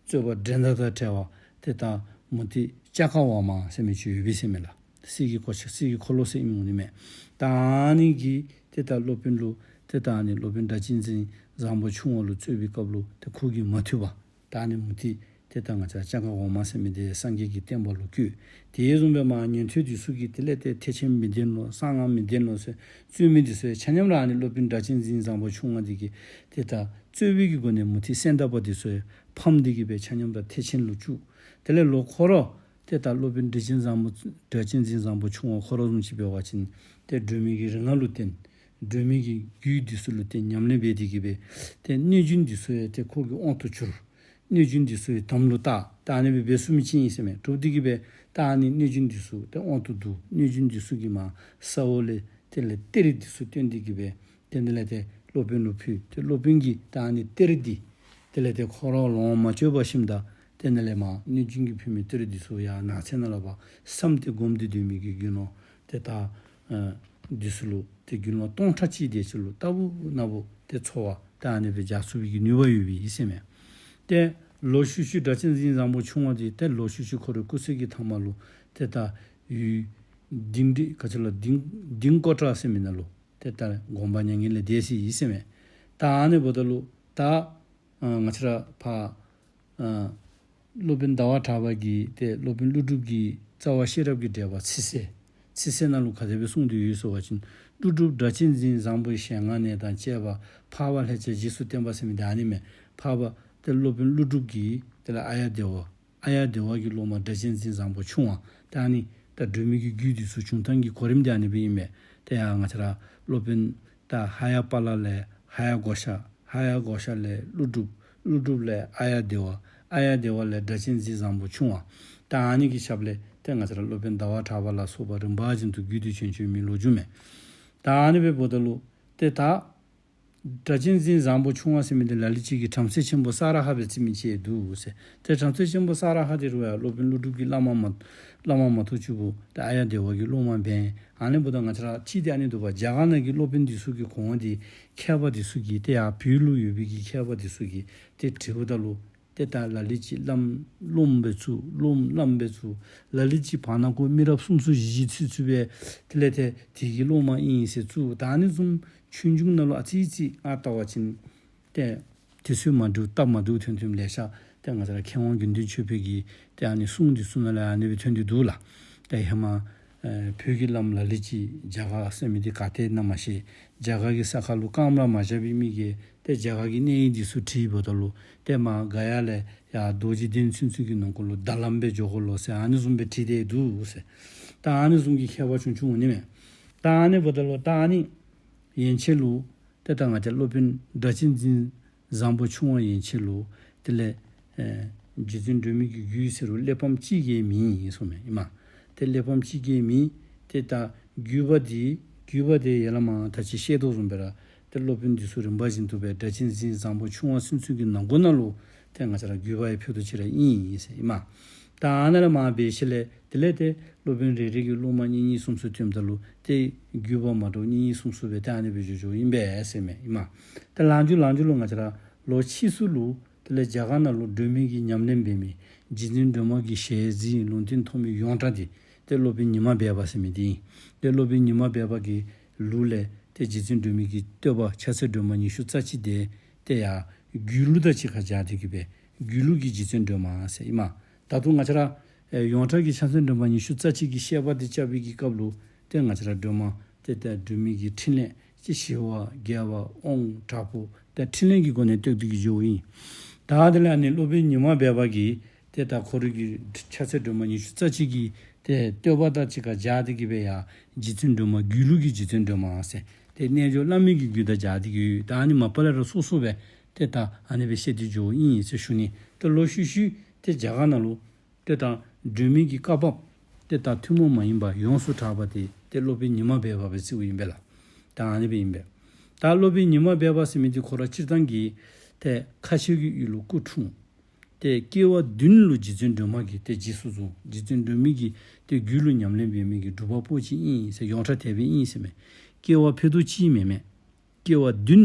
རྩོད་པ་འགྲན་ཟླ་དང་བྲལ་བ་ཏེ་ད་ མུ་སྟེགས་ལྕགས་མཁར་འོག་མ་ཟེར་མི་ཅིག་ཡོད་པས་ཟེར་མས་ལགས། གསེར་གྱི་གོ་ཆ་གསེར་གྱི་འཁོར་ལོ་ཟེར་ཨིནམ་འོང་ནི་མས། ད་ཨ་ནི་གིས་ཏེ་ད་སློབ་དཔོན་ལུ་ཏེ་ད་ཨ་ནི་སློབ་དཔོན་སྒྲ་གཅན་འཛིན་བཟང་པོ་ཆུང་བ་ལུ་རྩོད་པའི་སྐབས་ལུ་ཏེ་ཁོ་གིས་མ་ཐུབ་པར་ད་ཨ་ནི་མུ་སྟེགས་ཏེ་ད་ང་བཅས་ལྕགས་མཁར་འོག་མ་ཟེར་མི་དེ་སངས་རྒྱས་ཀྱི་བསྟན་པ་ལུ་བཀོད། དེ་བཟུམ་སྦེ་མར་ཉན་ཐོས་འདི་ཚུ་གིས་དེ་ལས་ཏེ་ཐེག་ཆེན་མི་བདེན་ལོ་གསང་སྔགས་མི་བདེན་ལོ་ཟེར་རྩོད་མི་འདི་ཚུ་ཡང་ཆ་མཉམ་ར་ཨ་ནི་སློབ་དཔོན་སྒྲ་གཅན་འཛིན་བཟང་པོ་ཆུང་བ་འདི་གིས་ཏེ་ད་རྩོད་པའི་གི་སྒོ་ནས་མུ་སྟེགས་སེང་སྟག་པ་འདི་ཚུ་ཡང་ཕམ་སྟེ་གི་སྦེ་ཆ་མཉམ་ར་ཐེག་ཆེན་ལུ་བཅུག། དེ་ལས་ལོག་ཁོ་ར་ཏེ་ད་སློབ་དཔོན་སྒྲ་གཅན་བཟང་པོ་སྒྲ་གཅན་འཛིན་བཟང་པོ་ཆུང་བ་ཁོ་ར་བཟུམ་ཅིག་འབད་བ་ཅིན་ཏེ་སྒྲོལ་མའི་གི་རིག་སྔགས་ལུ་བརྟེན། སྒྲོལ་མའི་གི་རྒྱུད་འདི་ཚུ་ལུ་བརྟེན་ཉམས་ལེན་འབད་དེ་གི་སྦེ་ཏེ་གནོད་སྦྱིན་འདི་ཚུ་ཡང་ཏེ་ཁོ་གི་དབང་དུ་གྱུར། གནོད་སྦྱིན་འདི་ཚུ་ཡང་དམ་ལུ་བཏགས། ད་ཨ་ནི་སྦེ་འབད་ཚུགས་མི་ཅིག་ཨིན་ཟེར་མས། གྲུབ་སྟེ་གི་སྦེ་ད་ཨ་ནི་གནོད་སྦྱིན་འདི་ཚུ་ཏེ་དབང་དུ་བསྡུ། གནོད་སྦྱིན་འདི་ཚུ་གིས་མར་ས་འོག་ལས་དེ་ལས་གཏེར་འདི་ཚུ་བཏོན་ཏེ་གི་སྦེ་ཏེ་དེ་ལས་ཏེ་སློབ་དཔོན་ལུ་ཕུལ། ཏེ་སློབ་དཔོན་གྱིས་ད་ཨ་ནི་གཏེར་འདི་དེ་ལས་ཏེ་ཁོ་ར་ལོངས་མ་སྤྱོད་པར་ཞིནམ་ད་ཏེ་དེ་ལས་མར་གནོད་སྦྱིན་གྱིས་ཕུལ་མི་གཏེར་འདི་ཚུ་ཡར་ནགས་ཚལ་ནང་ལུ་ཕར་བསམ་སྟེ་སྒོམ་སྟེ་སྡོད་མི་གི་དགེ་སློང་ཏེ་ད་ཨ་འདི་ཚུ་ལུ་ཏེ་དགེ་སློང་སྟོང་ཕྲག་གཅིག་དེ་ཅིག་ལུ་རྟག་བུ་ན་བུ་ཏེ་འཚོ་བ་ད་ཨ་ནི་སྦེ་བཞག་ཚུགས་པའི་གི་ནུས་པ་ཡོད་པའི་ཨིན་ཟེར་མས། ཏེ་ལོག་ཤུལ་ཤུལ་སྒྲ་གཅན་འཛིན་བཟང་པོ་ཆུང་བ་འདི་ཏེ་ལོག་ཤུལ་ཤུལ་ཁོ་རའི་སྐུ་ཚེ་གི་ཐ་མ་ལུ་ཏེ་ད་ཡུལ་ལྡིང་འདི་ག་ཅི་ལོ་ལྡིང་ལྡིང་ཀོ་ཊ་ཟེར་མི་ནང་ལུ་ཏེ་ད་དགོངས་པ་མྱ་ངན་ལས་འདས་སོ་ཡི་ཟེར་མས། ད་ཨ་ནི་འབདཝ་ད་ལུ་ད་ཨ་ང་བཅས་ར་ཕར་ཨ་སློབ་དཔོན་ཟླ་བ་གྲགས་པ་གིས་ཏེ་སློབ་དཔོན་ཀླུ་སྒྲུབ་ཀྱི་རྩ་བ་ཤེས་རབ་ཀྱི་འགྲེལ་པ་ཚིག་གསལ་ཚིག་གསལ་ནང་ལུ་ག་དེ་སྦེ་གསུངས་ཏེ་ཡོད་ཟེར་བ་ཅིན། ཀླུ་སྒྲུབ་སྒྲ་གཅན་འཛིན་བཟང་པོའི་ཞལ་སྔ་ནས་དང་བཅས་པ་འཕགས་པ་ལྷས་བྱས་རྗེས་སུ་བསྟན་པ་ཟེར་མི་འདི་ཨ་ནི་མས། འཕགས་པ་ཏེ་སློབ་དཔོན་ཀླུ་སྒྲུབ་ཀྱིས་དེ་ལས་ཨཱརྱ་དེ་བ་ཨཱརྱ་དེ་བ་གི་སློབ་མ་སྒྲ་གཅན་འཛིན་བཟང་པོ་ཆུང་བ། ད་ཨ་ནི་ད་སྒྲོལ་མའི་གི་རྒྱུད་འདི་ཚུ་བྱུང་ཐངས་ཀྱི་གོ་རིམ་འདི་ཨ་ནི་སྦེ་ཨིན་མས། ཏེ་ཡར་ང་བཅས་ར་སློབ་དཔོན་ད་ཧ་ཡ་པ་ལ་ལས་ཧ་ཡ་གྷོ་ཥ། ཧ་ཡ་གྷོ་ཥ་ལས་ཀླུ་སྒྲུབ། ཀླུ་སྒྲུབ་ལས་ཨཱརྱ་དེ་བ། ཨཱརྱ་དེ་བ་ལས་སྒྲ་གཅན་འཛིན་བཟང་པོ་ཆུང་བ། ད་ཨ་ནི་གི་ཞབས་ལས་ཏེ་ང་བཅས་ར་སློབ་དཔོན་ཟླ་བ་གྲགས་པ་ལ་སོགས་པ་རིམ་པ་བཞིན་དུ་རྒྱུད་སྡེ་བྱོན་བྱོན་མི་ལོ་རྒྱུས་མས། ད་ཨ་ནི་སྦེ་འབདཝ་ད་ལུ་ཏེ་ད་སྒྲ་གཅན་འཛིན་བཟང་པོ་ཆུང་བ་ཟེར་མི་འདི་ལ་ལུ་ཅིག་གིས་བྲམ་ཟེ་ཆེན་པོ་ས་ར་ཧ་སྦེ་བརྩི་མི་ཅིག་འདུག་ཟེར། ཏེ་བྲམ་ཟེ་ཆེན་པོ་ས་ར་ཧ་འདི་རུང་ཡང་སློབ་དཔོན་ཀླུ་སྒྲུབ་ཀྱི་བླ་མ་མ་བླ་མ་མ་གཏོགས་གཅིག་པོ་ཏེ་ཨཱརྱ་དེ་བ་གི་སློབ་མ་འབད། ཨ་ནི་འབདཝ་ད་ང་བཅས་ར་ཅིག་འདི་ཨ་ནི་འདུག་པ། རྒྱ་གར་ནང་གི་སློབ་དཔོན་འདི་ཚུ་གིས་གོང་འདི་མཁས་པ་འདི་ཚུ་གིས་ཏེ་ཡར་བོད་ལུ་ཡོད་པའི་གི་མཁས་པ་འདི་ཚུ་གིས་ཏེ་དྲིཝ་ད་ལུ་ཏེ་ད་ལ་ལུ་ཅིག་བླམ་སློབམ་སྦེ་བཙུགས། སློབམ་བླམ་སྦེ་བཙུགས། ལ་ལུ་ཅིག་བར་ན་ཁོ་མི་རབས་གསུམ་ཚུ་བཞི་བཞི་ཚུད་ཚུད་སྦེ་དེ་ལས་ཏེ་དེ་གི་སློབ་མ་ཨིན་ཟེར་བཙུགས། ད་ཨ་ནི་བཟུམ་ཆོས་འབྱུང་ནང་ལུ་ཨ་ཙི་ཙི་ཨ་བལྟ་བ་ཅིན་ཏེ་དུས་ཚོད་མ་འགྲིག་སྟབས་མ་འགྲིག་ཐོན་ཐོནམ་ལེ་ཤ་ཏེ་ང་བཅས་ར་མཁས་དབང་དགེ་འདུན་ཆོས་འཕེལ་གྱི་ཏེ་ཨ་ནི་གསུང་འདི་ཚུ་ནང་ལས་ཨ་ནི་སྦེ་ཐོན་ཏེ་འདུག་ལགས། ཏེ་ཧེ་མ་ཨེ་བོད་ཀྱི་བླམ་ལ་ལུ་ཅིག་རྒྱ་གར་ཟེར་མི་འདི་ག་ཏེ་ཨིན་ན་མ་ཤེས། རྒྱ་གར་གྱི་ས་ཁར་ལུ་རྐངམ་ར་མ་བཞག་པའི་མི་གིས་ཏེ་རྒྱ་གར་གྱི་གནས་ཡིག་འདི་ཚུ་བྲིས་འབདཝ་ད་ལུ་ཏེ་མར་ག་ཡ་ལས་ཡར་རྡོ་རྗེ་གདན་ཚུན་ཚོད་ཀྱི་ནང་འཁོད་ལུ་ད་ལམ་སྦེ་འགྱོ་དགོ་ལོ་ཟེར་ཨ་ནི་བཟུམ་སྦེ་བྲིས་ཏེ་འདུག་ཟེར། ད་ཨ་ནི་བཟུམ་གྱི་མཁས་པ་ཆུང་ཆུང་འོང་ནི་མས། ད་ཨ་ནི་འབདཝ་ད་ལུ་ད་ཨ་ནི་ཡན་ཆད་ལུ་ཏེ་ད་ང་བཅས་སློབ་དཔོན་སྒྲ་གཅན་འཛིན་བཟང་པོ་ཆུང་བ་ཡན་ཆད་ལུ་དེ་ལས་ཨེ་རྗེ་བཙུན་སྒྲོལ་མའི་གི་རྒྱུད་ཟེར་རུང་གླེགས་བམ་གཅིག་གིས་མེད་ཟེར་མས་ཨིན་མས། ཏེ་གླེགས་བམ་གཅིག་གིས་མེད། ཏེ་ད་རྒྱུད་པ་འདི་རྒྱུད་པ་འདི་ཡར་ལས་མར་ད་ཅི་བཤད་དོ་བཟུམ་སྦེ་ར་ཏེ་སློབ་དཔོན་འདི་ཚུ་རིམ་པ་བཞིན་དུ་སྦེ་སྒྲ་གཅན་འཛིན་བཟང་པོ་ཆུང་བ་ཚུན་ཚོད་ཀྱི་ནང་འཁོད་ནང་ལུ་ཏེ་ང་བཅས་ར་རྒྱུད་པ་ཡང་ཕུལ་དོ་ཅིག་ར་ཨིན་ཟེར་ཨིན་མས། ད་ཨ་ནཱ་ལས་མར་འབད་ཞིནམ་ལས་དེ་ལས་ཏེ་སློབ་དཔོན་རེ་རེ་གིས་སློབ་མ་གཉིས་གཉིས་གསུམ་གསུམ་བཏོནམ་ད་ལུ་ཏེ་རྒྱུད་པ་མ་འདྲཝ་གཉིས་གཉིས་གསུམ་གསུམ་སྦེ་ཏེ་ཨ་ནི་སྦེ་འགྱོ་འགྱོཝ་ཨིན་པས་ཟེར་མས་ཨིན་མས། ཏེ་ལངས་འགྱོ་ལངས་འགྱོ་ལུ་ང་བཅས་ར་ལོག་ཕྱིས་སུ་ལུ་དེ་ལས་རྒྱ་གར་ནང་ལུ་སྒྲོལ་མའི་གི་ཉམས་ལེན་འབད་མི་རྗེ་བཙུན་སྒྲོལ་མ་གི་ཞལ་གཟིགས་ལུང་བསྟན་ཐོབ་མི་ཡོངས་གྲགས་འདི་ཏེ་སློབ་དཔོན་ཉི་མ་སྦས་པ་ཟེར་མི་འདི་ཨིན། ཏེ་སློབ་དཔོན་ཉི་མ་སྦས་པ་གི་ལུགས་ལས་ཏེ་རྗེ་བཙུན་སྒྲོལ་མའི་གི་བསྟོད་པ་ཕྱག་འཚལ་སྒྲོལ་མ་ཉི་ཤུ་རྩ་གཅིག་དེ་ཏེ་ཡར་སྒྱུ་ལུས་དང་གཅིག་ཁར་སྦྱར་ཏེ་གི་སྦེ་སྒྱུ་ལུས་ཀྱི་རྗེ་བཙུན་སྒྲོལ་མ་ཟེར་ཨིན་མས། ད་རུང་ང་བཅས་ར་ཨེ་ཡོངས་གྲགས་ཀྱི་ཕྱག་འཚལ་སྒྲོལ་མ་ཉི་ཤུ་རྩ་གཅིག་གི་བཤད་པ་དེ་རྐྱབ་པའི་གི་སྐབས་ལུ་ཏེ་ང་བཅས་ར་སྒྲོལ་མ་ཏེ་ད་སྒྲོལ་མའི་གི་ཕྲིན་ལས་ཅིག་ཞི་བ་རྒྱས་པ་དབང་དྲག་པོ་ད་ཕྲིན་ལས་ཀྱི་སྒོ་ནས་བསྟོད་དེ་གི་འགྱོཝ་ཨིན། ད་དེ་ལས་ཨ་ནི་སློབ་དཔོན་ཉི་མ་སྦས་པ་གིས་ཏེ་ད་ཁོ་རའི་གི་ཕྱག་འཚལ་སྒྲོལ་མ་ཉི་ཤུ་རྩ་གཅིག་གི་ཏེ་བསྟོད་པ་དང་གཅིག་ཁར་སྦྱར་ཏེ་གི་སྦེ་ཡར་རྗེ་བཙུན་སྒྲོལ་མ་སྒྱུ་ལུས་ཀྱི་རྗེ་བཙུན་སྒྲོལ་མ་ཟེར་ཏེ་རྣལ་འབྱོར་བླ་མེད་ཀྱི་རྒྱུད་དང་སྦྱར་ཏེ་གི་ཡོད། ད་ཨ་ནི་མ་པ་ལས་ར་སོ་སོ་སྦེ་ཏེ་ད་ཨ་ནི་སྦེ་བཤད་དེ་འགྱོཝ་ཨིན་ཟེར་ཞུ་ནི། ཏེ་ལོག་ཤུལ་ཤུལ་ཏེ་རྒྱ་གར་ནང་ལུ་ཏེ་ད་སྒྲོལ་མའི་གི་བཀའ་བབས་ཏེ་ད་ཐུན་མོང་མ་ཡིན་པ་ཡོངས་སུ་གྲགས་པ་དེ་ཏེ་སློབ་དཔོན་ཉི་མ་སྦས་པ་སྦེ་བརྩིཝ་ཨིན་པས་ལགས། ད་ཨ་ནི་སྦེ་ཨིན་པས། ད་སློབ་དཔོན་ཉི་མ་སྦས་པ་ཟེར་མི་འདི་ཁོ་ར་སྤྱིར་བཏང་གི་ཏེ་ཁ་ཆེ་གི་ཡུལ་ལུ་སྐུ་འཁྲུངས། ཏེ་སྐྱེ་བ་བདུན་ལུ་རྗེ་བཙུན་སྒྲོལ་མ་གིས་ཏེ་རྗེས་སུ་བཟུང་། རྗེ་བཙུན་སྒྲོལ་མའི་གི་ཏེ་རྒྱུད་ལུ་ཉམས་ལེན་འབད་མི་གི་སྒྲུབ་པ་པོ་ཅིག་ཨིན་ཟེར་ཡོངས་གྲགས་དེ་སྦེ་ཨིན་ཟེར་མས། སྐྱེ་བ་ཕྱེད་དོ་གཅིག་མེན་མས། སྐྱེ་བ་བདུན་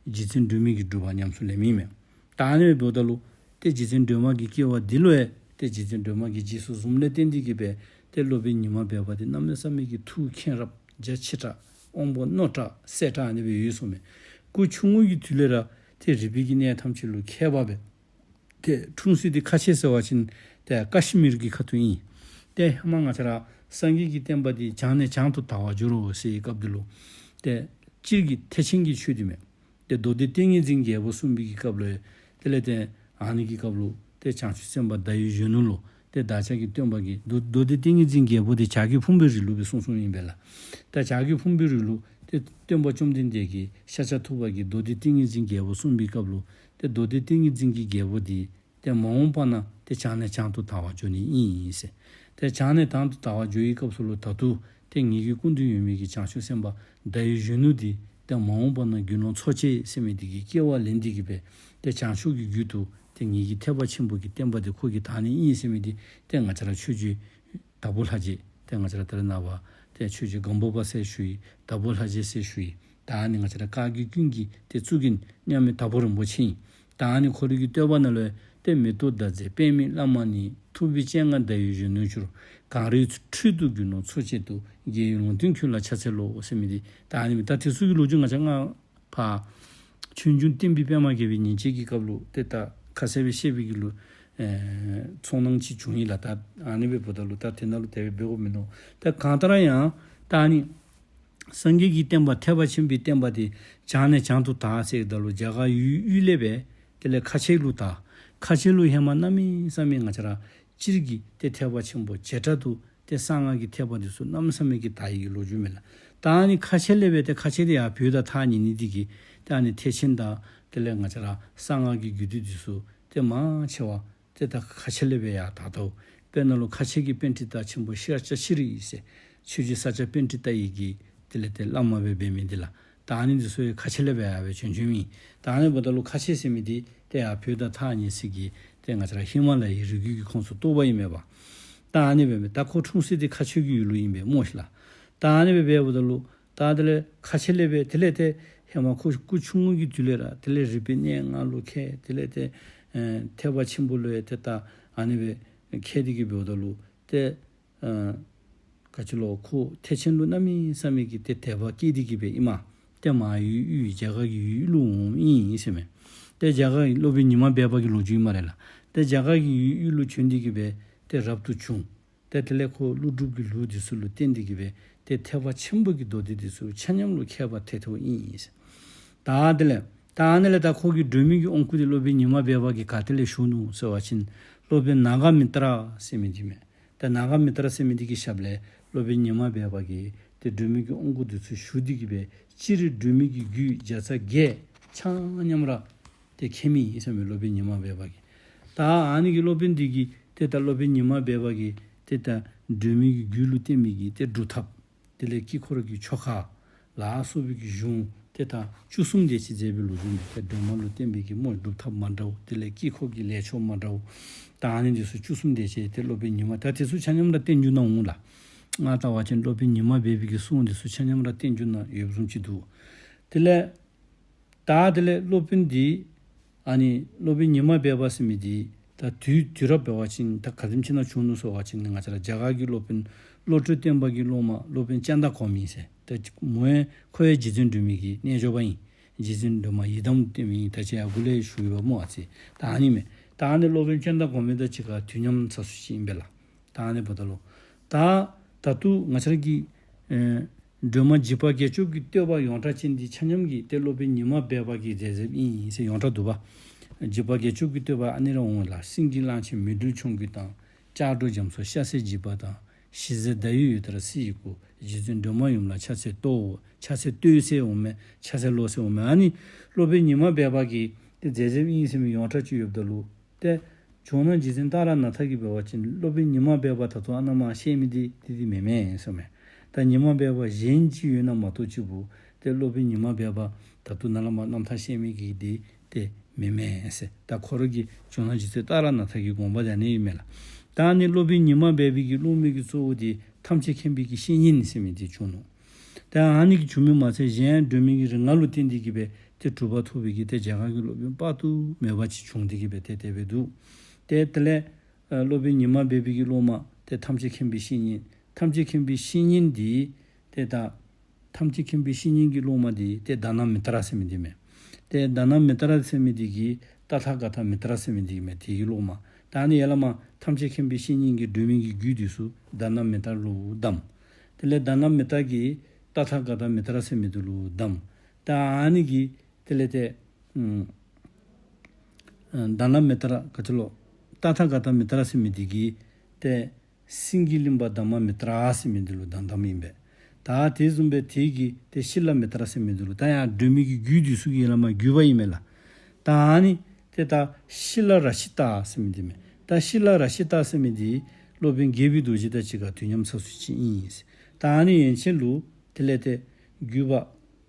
རྗེ་བཙུན་སྒྲོལ་མའི་གི་སྒྲུབ་པ་ཉམས་སུ་ལེན་མི་མས། ད་ཨ་ནི་འབདཝ་ད་ལུ་ཏེ་རྗེ་བཙུན་སྒྲོལ་མ་གི་སྐྱེ་བ་འདི་ལུ་ཡང་ ཏེ་རྗེ་བཙུན་སྒྲོལ་མ་གིས་རྗེས་སུ་བཟུངམ་ལས་བརྟེན་ཏེ་གིས་སྦེ་ཏེ་སློབ་དཔོན་ཉི་མ་སྦས་པ་འདི་གནམ་མེད་ས་མེད་ཀྱི་ཐུགས་མཁྱེན་རབ་རྒྱ་ཆེ་དྲགས་དབང་པོ་རྣོ་དྲགས་གསལ་དྲགས་ཨ་ནི་སྦེ་ཡོད་སོང་མས། སྐུ་ཆུང་ངུ་གི་དུས་ལས་ར་ཏེ་རིག་པའི་གི་གནས་ཐམས་ཅད་ལུ་མཁས་པ་སྦེ། ཏེ་འཁྲུངས་ས་འདི་ཁ་ཆེ་ཟེར་བ་ཅིན་ཏེ་ཀ་ཤི་མིར་གྱི་ཁ་ཐུག་ཨིན། ཏེ་ཧེ་མ་ང་བཅས་ར་སངས་རྒྱས་ཀྱི་བསྟན་པ་འདི་བྱང་ནས་བྱང་དུ་དར་བར་འགྱུར་རོ་ཟེར་བའི་སྐབས་འདི་ལུ། ཏེ་སྤྱིར་གྱི་ཐེག་ཆེན་གྱི་ཆོས་འདི་མས། ཏེ་མདོ་སྡེ་ཏིང་ངེ་འཛིན་རྒྱལ་པོ་གསུངས་པའི་གི་སྐབས་ལུ། དེ་ལས་ཏེ་ཨ་ནི་གི་སྐབས་ལུ་ཏེ་བྱང་ཆུབ་སེམས་དཔའ་ཟླ་འོད་གཞོན་ནུ་ལུ་ཏེ་བདག་ཅག་གི་སྟོན་པ་གིས་མདོ་མདོ་སྡེ་ཏིང་ངེ་འཛིན་རྒྱལ་པོ་འདི་བྱ་རྒོད་ཕུང་པོའི་རི་ལུ་སྦེ་གསུངས་གསུངསམ་ཨིན་པས་ལགས། ད་བྱ་རྒོད་ཕུང་པོའི་རི་ལུ་ཏེ་སྟོན་པ་བཅོམ་ལྡན་འདས་ཀྱིས་ཤཱཀྱ་ཐུབ་པ་གིས་མདོ་སྡེ་ཏིང་ངེ་འཛིན་རྒྱལ་པོ་གསུངས་པའི་སྐབས་ལུ་ཏེ་མདོ་སྡེ་ཏིང་ངེ་འཛིན་གྱི་རྒྱལ་པོ་འདི་ཏེ་མ་འོངས་པ་ན་ཏེ་བྱང་ནས་བྱང་དུ་དར་བར་འགྱུར་ནི་ཨིན་ཟེར། ཏེ་བྱང་ནས་བྱང་དུ་དར་བར་འགྱུར་བའི་སྐབས་སུ་ལུ་ད་ལྟོ་ཏེ་ངེ་གི་སྐུ་མདུན་ཡོད་མི་གི་བྱང་ཆུབ་སེམས་དཔའ་ཟླ་འོད་གཞོན་ནུ་འདི་ཏེ་མ་འོངས་པ་ན་དགེ་སློང་འཚོ་བྱེད་ཟེར་མི་འདི་གི་སྐྱེ་བ་ལེན་ཏེ་གིས་སྦེ་ཏེ་བྱང་ཕྱོགས་ཀྱི་རྒྱུད་དུ་ཏེ་ངེ་གི་ཐེག་པ་ཆེན་པོ་གི་བསྟན་པ་འདི་ཁོ་གིས་དར་ནི་ཨིན་ཟེར་མི་འདི་ཏེ་ང་བཅས་ར་ཆོས་རྗེ་དྭགས་པོ་ལྷ་རྗེ་ཏེ་ང་བཅས་ར་ད་རེས་ནངས་པ་ཏེ་ཆོས་རྗེ་སྒམ་པོ་པ་ཟེར་ཞུ་ཡི། དྭགས་པོ་ལྷ་རྗེ་ཟེར་ཞུ་ཡི། ད་ཨ་ནི་ང་བཅས་ར་བཀའ་བརྒྱུད་ཀུན་གྱི་ཏེ་གཙུག་རྒྱན་མཉམ་མེད་དྭགས་པོ་རིན་པོ་ཆེ་ཨིན། ད་ཨ་ནི་ཁོ་རའི་གི་བསྟོད་པ་ནང་ལུ་ཏེ་མེ་ཏོག་ཟླ་མཛེས་པདྨའི་བླ་མ་ནི། ཐུབ་པའི་སྤྱན་སྔར་ཟླ་འོད་གཞོན་ནུར་གྱུར། གངས་རིའི་ཁྲོད་དུ་དགེ་སློང་འཚོ་བྱེད་དུ། རྒྱལ་བའི་ལུང་བསྟན་ཁྱོད་ལ་ཕྱག་འཚལ་ལོ་ཟེར་མི་འདི་ད་ཨ་ནི་མས། ད་དེ་ཚུ་གི་ལོ་རྒྱུས་ང་བཅས་ང་ཕར་ཆོས་འབྱུང་བསྟན་པའི་པདྨ་རྒྱས་པའི་ཉིན་བྱེད་ཀྱི་སྐབས་ལུ་ཏེ་ད་ཁ་གསལ་སྦེ་བཤད་པའི་གི་ལུ་ཨེ་ཚོར་སྣང་ཅིག་བྱུང་ཡི་ལགས། ད་ཨ་ནི་སྦེ་འབདཝ་ད་ལུ་ད་དེ་ནང་ལུ་དེ་སྦེ་འབད་དགོཔ་མིན་ནུག། ད་གང་ལྟར་ཡང་ད་ཨ་ནི་སངས་རྒྱས་ཀྱི་བསྟན་པ་ཐེག་པ་ཆེན་པོའི་བསྟན་པ་འདི་བྱང་ནས་བྱང་དུ་དར་ཟེརཝ་ད་ལུ་རྒྱ་གར་ཡུལ་དབུས་ལས་སྦེ་དེ་ལས་ཁ་ཆེ་ལུ་དར། ཁ་ཆེ་ལུ་ཧེ་མ་གནམ་མེད་ས་མེད་ང་བཅས་ར་སྤྱིར་གྱི་ཏེ་ཐེག་པ་ཆེན་པོ་བྱེ་བྲག་ཏུ་ཏེ་གསང་སྔགས་ཀྱི་ཐེག་པ་འདི་ཚུ་གནམ་མེད་ས་མེད་ཀྱི་དར་བའི་གི་ལོ་རྒྱུས་མས་ལགས། ད་ཨ་ནི་ཁ་ཆེ་ལས་སྦེ་ཏེ་ཁ་ཆེ་འདི་ཡར་བོད་དང་ཐག་ཉེ་ནི་འདི་གིས་ཏེ་ཨ་ནི་ཐེག་ཆེན་དང་དེ་ལས་ང་བཅས་ར་གསང་སྔགས་ཀྱི་རྒྱུད་སྡེ་འདི་ཚུ་ཏེ་མང་ཆེ་བ་ཏེ་ད་ཁ་ཆེ་ལས་སྦེ་ཡར་དར་དོ། དཔེར་ན་ལུ་ཁ་ཆེ་གི་པཎྜི་ཏ་ཆེན་པོ་ཤཱཀྱ་ཤྲཱི་ཟེར་ཆོས་རྗེ་ས་སྐྱ་པཎྜི་ཏ་ཡི་གི་དེ་ལས་ཏེ་བླ་མ་སྦེ་འབད་མི་འདི་ལགས། ད་ཨ་ནི་འདི་ཚུ་ཡང་ཁ་ཆེ་ལས་སྦེ་ཡར་སྦེ་བྱོན་བྱོནམ་ཨིན། ད་ཨ་ནི་འབདཝ་ད་ལུ་ཁ་ཆེ་ཟེར་མི་འདི་ཏེ་ཡར་བོད་དང་ཐག་ཉེ་ས་གི་ཏེ་ང་བཅས་ར་ཧི་མ་ལ་ཡའི་རི་རྒྱུད་ཀྱི་ཁོངས་སུ་གཏོགས་པ་ཨིན་མས་པ། ད་ཨ་ནི་སྦེ་མས། ད་ཁོ་འཁྲུངས་ས་འདི་ཁ་ཆེ་གི་ཡུལ་ལུ་ཨིན་པས་སྨོ་ཤིག་ལགས། ད་ཨ་ནི་སྦེ་འབདཝ་ད་ལུ་ད་དེ་ལས་ཁ་ཆེ་ལས་སྦེ་དེ་ལས་ཏེ་ཧེ་མ་ཁོ་སྐུ་ཆུང་ངུ་གི་དུས་ལས་ར་དེ་ལས་རིག་པའི་གནས་ལྔ་ལུ་མཁས། དེ་ལས་ཏེ་ཨེ་ཐེག་པ་ཆེན་པོ་ལུ་ཡང་ཏེ་ད་ཨ་ནི་སྦེ་མཁས་ཏེ་གིས་འབདཝ་ད་ལུ་ཏེ་ཨ་ག་ཅི་ལོ་ཁོ་ཐེག་ཆེན་ལུ་གནམ་མེད་ས་མེད་ཀྱི་ཏེ་དད་པ་སྐྱེས་ཏེ་གིས་སྦེ་ཨིན་མས། ཏེ་མར་ཡུལ་དབུས་རྒྱ་གར་གྱི་ཡུལ་ལུ་འོངམ་ཨིན་ཟེར་མས། ཏེ་རྒྱ་གར་གྱི་སློབ་དཔོན་ཉི་མ་སྦས་པ་གི་ལོ་རྒྱུས་ཨིན་སྨ་རེ་ལགས། ཏེ་རྒྱ་གར་གྱི་ཡུལ་དབུས་ལུ་བྱོན་ཏེ་གིས་སྦེ་ཏེ་རབ་ཏུ་བྱུང་། ཏེ་དེ་ལས་ཁོ་ཀླུ་སྒྲུབ་ཀྱི་ལུགས་འདི་ཚུ་ལུ་བརྟེན་ཏེ་གིས་སྦེ་ཏེ་ཐེག་པ་ཆེན་པོ་གི་མདོ་སྡེ་འདི་ཚུ་ཆ་མཉམ་ལུ་མཁས་པ་ཐལ་ཐལཝ་ཨིན་ཟེར། ད་དེ་ལས་ད་ཨ་ནི་ལས་ད་ཁོ་གི་སྒྲོན་མེ་གི་དབང་བསྐུར་འདི་སློབ་དཔོན་ཉི་མ་སྦས་པ་གིས་ག་ཏེ་ལས་ཞུ་ནུག་ཟེར་བ་ཅིན་སློབ་དཔོན་ནཱ་ག་མི་ཏྲ་ཟེར་མི་འདི་མས། ད་ནཱ་ག་མི་ཏྲ་ཟེར་མི་འདི་གི་ཞབས་ལས་སློབ་དཔོན་ཉི་མ་སྦས་པ་གིས་ཏེ་སྒྲོན་མེ་གི་དབང་བསྐུར་འདི་ཚུ་ཞུ་སྟེ་གིས་སྦེ་སྤྱིར་སྒྲོན་མེ་གི་རྒྱུད་བརྒྱ་རྩ་བརྒྱད་ཆ་མཉམ་ར་ཏེ་མཁྱེན་མི་ཨིན་ཟེར་མས་སློབ་དཔོན་ཉི་མ་སྦས་པ་གིས། ད་ཨ་ནི་གི་སློབ་དཔོན་འདི་གིས་ཏེ་ད་སློབ་དཔོན་ཉི་མ་སྦས་པ་གིས་ཏེ་ད་སྒྲོན་མེ་གི་རྒྱུད་ལུ་བསྟན་མི་གི་ཏེ་སྒྲུབ་ཐབས་དེ་ལས་དཀྱིལ་འཁོར་གྱི་ཆོ་ག་ལ་སོགས་པའི་གི་གཞུང་ཏེ་ད་བཅུ་གསུམ་དེ་ཅིག་མཛད་པའི་ལོ་རྒྱུས་མས། ཏེ་སྒྲོན་མེ་ལུ་བརྟེན་པའི་གི་སྨོ་སྒྲུབ་ཐབས་མ་འདྲཝ་དེ་ལས་དཀྱིལ་འཁོར་གྱི་ལས་ཆོག་མ་འདྲཝ་ད་ཨ་ནི་འདི་ཚུ་བཅུ་གསུམ་དེ་ཅིག་ཏེ་སློབ་དཔོན་ཉི་མ་ད་དེ་ཚུ་ཆ་མཉམ་ར་བསྟན་འགྱུར་ནང་འོང་ལགས། ང་ལྟ་བ་ཅིན་སློབ་དཔོན་ཉི་མ་སྦས་པའི་གི་གསུང་འདི་ཚུ་ཆ་མཉམ་ར་བསྟན་འགྱུར་ནང་ཡོདཔ་བཟུམ་ཅིག་འདུག། དེ་ལས་ད་དེ་ལས་སློབ་དཔོན་འདི་ཨ་ནི་སློབ་དཔོན་ཉི་མ་སྦས་པ་ཟེར་མི་འདི་ད་དུས་དུས་རབས་འབད་བ་ཅིན་ད་ག་དེམ་ཅིག་ནང་བྱུང་ནུག་ཟེར་བ་ཅིན་ང་བཅས་ར་རྒྱ་གར་གྱི་སློབ་དཔོན་བློ་གྲོས་བརྟན་པ་གི་སློབ་མ་སློབ་དཔོན་ཙནྡྲ་གོ་མི་ཟེར། ད་མོ་ཡང་ཁོ་ཡང་རྗེ་བཙུན་སྒྲོལ་མའི་གི་རྣལ་འབྱོར་པ་ཨིན། རྗེ་བཙུན་སྒྲོལ་མ་ཡི་དམ་བསྟེན་མི་ཨིན། ད་ཅི་ཡར་གུ་ལས་ཞུ་ཡོདཔ་སྨོ་ཨ་ཙི། ད་ཨ་ནི་མས། ད་ཨ་ནི་སློབ་དཔོན་ཙནྡྲ་གོ་མི་དང་གཅིག་ཁར་དུས་མཉམ་ཚར་སུ་ཅིག་ཨིན་པས་ལགས། ད་ཨ་ནི་འབདཝ་ད་ལུ་ད་ད་ལྟོ་ང་བཅས་ར་གི་ཨེ་སྒྲོལ་མ་འཇིགས་པ་བརྒྱད་སྐྱོབ་ཀྱི་བསྟོད་པ་ཡོངས་གྲགས་ཅན་འདི་ཆ་མཉམ་གྱི་ཏེ་སློབ་དཔོན་ཉི་མ་སྦས་པ་གིས་མཛད་མཛདཔ་ཨིན་ཟེར་ཡོངས་གྲགས་འདུག་པ། འཇིགས་པ་བརྒྱད་སྐྱོབ་ཀྱི་བསྟོད་པ་ཨ་ནི་ར་འོང་ལགས། སེང་གེ་གླང་ཆེན་མེ་སྦྲུལ་མཆོང་རྒྱུད་དང་། ལྕགས་སྒྲོག་རྒྱ་མཚོ་ཤ་ཟའི་འཇིགས་པ་དང་། ཞི་མཛད་ཟླ་འོད་འོད་ལྟར་བསིལ་བའི་སྐུ། རྗེ་བཙུན་སྒྲོལ་མ་ཡུམ་ལ་ཕྱག་འཚལ་བསྟོད། ཕྱག་འཚལ་བསྟོད་ཟེར་འོང་མས། ཕྱག་འཚལ་ལོ་ཟེར་འོང་མས། ཨ་ནི་སློབ་དཔོན་ཉི་མ་སྦས་པ་གིས་ཏེ་མཛད་མཛདཔ་ཨིན་ཟེར་མི་ཡོངས་གྲགས་ཅིག་ཡོདཔ་ད་ལུ་ཏེ་ཇོ་ནང་རྗེ་བཙུན་ཏཱ་ར་ནཱ་ཐ་གིས་འབད་བ་ཅིན་སློབ་དཔོན་ཉི་མ་སྦས་པ་ད་ལྟོ་ཨ་ནཱ་མར་བཤད་མི་འདི་འདི་འདི་མེན་མས་ཟེར་མས། ད་ཉི་མ་སྦས་པ་གཞན་ཅིག་ཡོད་ན་མ་གཏོགས་ཅིག་པུ་ཏེ་སློབ་དཔོན་ཉི་མ་སྦས་པ་ད་ལྟོ་ནཱ་ལས་མར་རྣམ་ཐར་བཤད་མི་གི་འདི་ཏེ་མེན་མས་ཟེར། ད་ཁོ་ར་གི་ཇོ་ནང་རྗེ་བཙུན་ཏཱ་ར་ནཱ་ཐ་གི་དགོངས་པ་འདི་ཨ་ནི་ཨིན་མས་ལགས། ད་ཨ་ནི་སློབ་དཔོན་ཉི་མ་སྦས་པའི་གི་སློབ་མའི་གི་གཙོ་བོ་འདི་ཐམས་ཅད་མཁྱེན་པའི་གི་བཤེས་གཉེན་ཟེར་མི་འདི་བྱུང་ནུག། ཏེ་ཨ་ནི་གི་བྱུང་མི་མ་ཚད་གཞན་ཡང་སྒྲོལ་མའི་གི་རིགས་ལྔ་ལུ་བརྟེན་ཏེ་གིས་སྦེ་ཏེ་གྲུབ་པ་ཐོབ་པའི་གི་ཏེ་རྒྱ་གར་གྱི་སློབ་དཔོན་དཔག་ཏུ་མེད་པ་ཅིག་བྱུང་སྟེ་གིས་སྦེ་ཏེ་དེ་སྦེ་འདུག། ཏེ་དེ་ལས་ སློབ་དཔོན་ཉི་མ་སྦས་པའི་གི་སློབ་མ་ཏེ་ཐམས་ཅད་མཁྱེན་པའི་བཤེས་གཉེན། ཐམས་ཅད་མཁྱེན་པའི་བཤེས་གཉེན་འདི་ཏེ་ད་ཐམས་ཅད་མཁྱེན་པའི་བཤེས་གཉེན་གྱི་སློབ་མ་འདི་ཏེ་དྷ་ན་མི་ཏྲ་ཟེར་མི་འདི་མས། ཏེ་དྷ་ན་མི་ཏྲ་ཟེར་མི་འདི་གིས་ཏ་ཐཱ་ག་ཏ་མི་ཏྲ་ཟེར་མི་འདི་མས། དེ་གི་སློབ་མ། ད་ཨ་ནི་ཡ་ལ་མ་ཐམས་ཅད་མཁྱེན་པའི་བཤེས་གཉེན་གྱི་སྒྲོན་མེ་གི་རྒྱུད་འདི་ཚུ་དྷ་ན་མི་ཏྲ་ལུ་གདམས། དེ་ལས་དྷ་ན་མི་ཏྲ་གིས་ཏ་ཐཱ་ག་ཏ་མི་ཏྲ་ཟེར་མི་འདི་ལུ་གདམས། ད་ཨ་ནི་གིས་དེ་ལས་ཏེ་ཨུམ་ཨ་དྷ་ན་མི་ཏྲ་ག་ཅི་ལོ། ཏ་ཐཱ་ག་ཏ་མི་ཏྲ་ཟེར་མི་འདི་གིས་ཏེ་སེང་གེ་གླིང་པ་དྷརྨ་མི་ཏྲ་ཟེར་མི་འདི་ལུ་གདམས་གདམསམ་ཨིན་པས། ད་དེ་བཟུམ་སྦེ་དེ་གིས་ཏེ་ཤི་ལ་མི་ཏྲ་ཟེར་མི་འདི་ལུ། ད་ཡང་སྒྲོན་མེ་གི་རྒྱུད་འདི་ཚུ་གི་ཡ་ལ་མ་བརྒྱུད་པ་ཨིན་མས་ལགས། ད་ཨ་ནི་ཏེ་ད་ཤི་ལ་རཀྵི་ཏ་ཟེར་མི་འདི་མས། ད་ཤི་ལ་རཀྵི་ཏ་ཟེར་མི་འདི་སློབ་དཔོན་རྒྱལ་པོའི་རྡོ་རྗེ་དང་གཅིག་ཁར་དུས་མཉམ་ཚར་སུ་ཅིག་ཨིན། ད་ཨ་ནི་ཡན་ཆད་ལུ་དེ་ལས་ཏེ་བརྒྱུད་པ་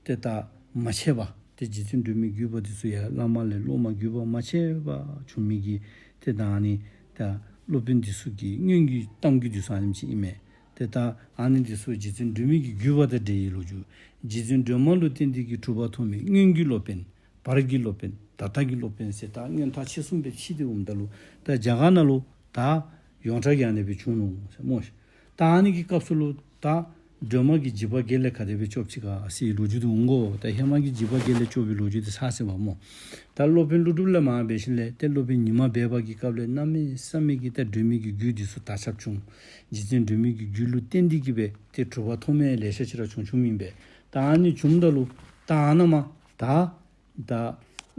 ཏེ་ད་མ་ཆད་པ་ཏེ་རྗེ་བཙུན་སྒྲོལ་མའི་བརྒྱུད་པ་འདི་ཚུ་ཡང་བླ་མ་ལས་སློབ་མ་བརྒྱུད་པ་མ་ཆད་པ་བྱུང་མི་གི་ཏེ་ད་ཨ་ནི་ད་སློབ་དཔོན་འདི་ཚུ་གི་སྔོན་གྱི་གཏམ་རྒྱུད་འདི་ཚུ་ཨ་ནེམ་ཅིག་ཨིན་མས། ཏེ་ད་ཨ་ནི་འདི་ཚུ་རྗེ་བཙུན་སྒྲོལ་མའི་གི་བརྒྱུད་པ་དང་འབྲེལ་བའི་ལོ་རྒྱུས། རྗེ་བཙུན་སྒྲོལ་མ་ལུ་བརྟེན་ཏེ་གི་གྲུབ་པ་ཐོབ་མི་སྔོན་གྱི་སློབ་དཔོན་བར་གྱི་སློབ་དཔོན་ད་ལྟ་གི་སློབ་དཔོན་ཟེར་ད་མངོན་རྟགས་ཕྱེ་གསུམ་སྦེ་ཕྱེ་སྟེ་འོངམ་ད་ལུ་ད་རྒྱ་གར་ནང་ལུ་ད་ཡོངས་གྲགས་ཀྱི་ཨ་ནི་སྦེ་བྱུང་ནུག་ཟེར་སྨོ་ཤིག། ད་ཨ་ནི་གི་སྐབས་སུ་ལུ་ད་སྒྲོལ་མ་གིས་འཇིགས་པ་བརྒྱད་ལས་ག་དེ་སྦེ་སྐྱབས་ཅི་ག་ཟེར་ལོ་རྒྱུས་འདི་འོང་གོ། ད་ཧེ་མ་གི་འཇིགས་པ་བརྒྱད་ལས་སྐྱོབ་པའི་ལོ་རྒྱུས་འདི་ཚར་ཟེར་བ་སྨོ། ད་སློབ་དཔོན་ཀླུ་སྒྲུབ་ལས་མར་འབད་ཞིནམ་ལས་ཏེ་སློབ་དཔོན་ཉི་མ་སྦས་པ་གི་སྐབས་ལས་གནམ་མེད་ས་མེད་ཀྱི་ད་སྒྲོལ་མའི་གི་རྒྱུད་འདི་ཚུ་དར་ཁྱབ་བྱུང་། རྗེ་བཙུན་སྒྲོལ་མའི་གི་རྒྱུད་ལུ་བརྟེན་ཏེ་གི་སྦེ་ཏེ་གྲུབ་པ་ཐོབ་མི་ལེ་ཤ་ཅིག་ར་བྱུང་བྱུངམ་ཨིན་པས། ད་ཨ་ནི་བྱུངམ་ད་ལུ་ད་ཨ་ནཱ་མ་ད་ད་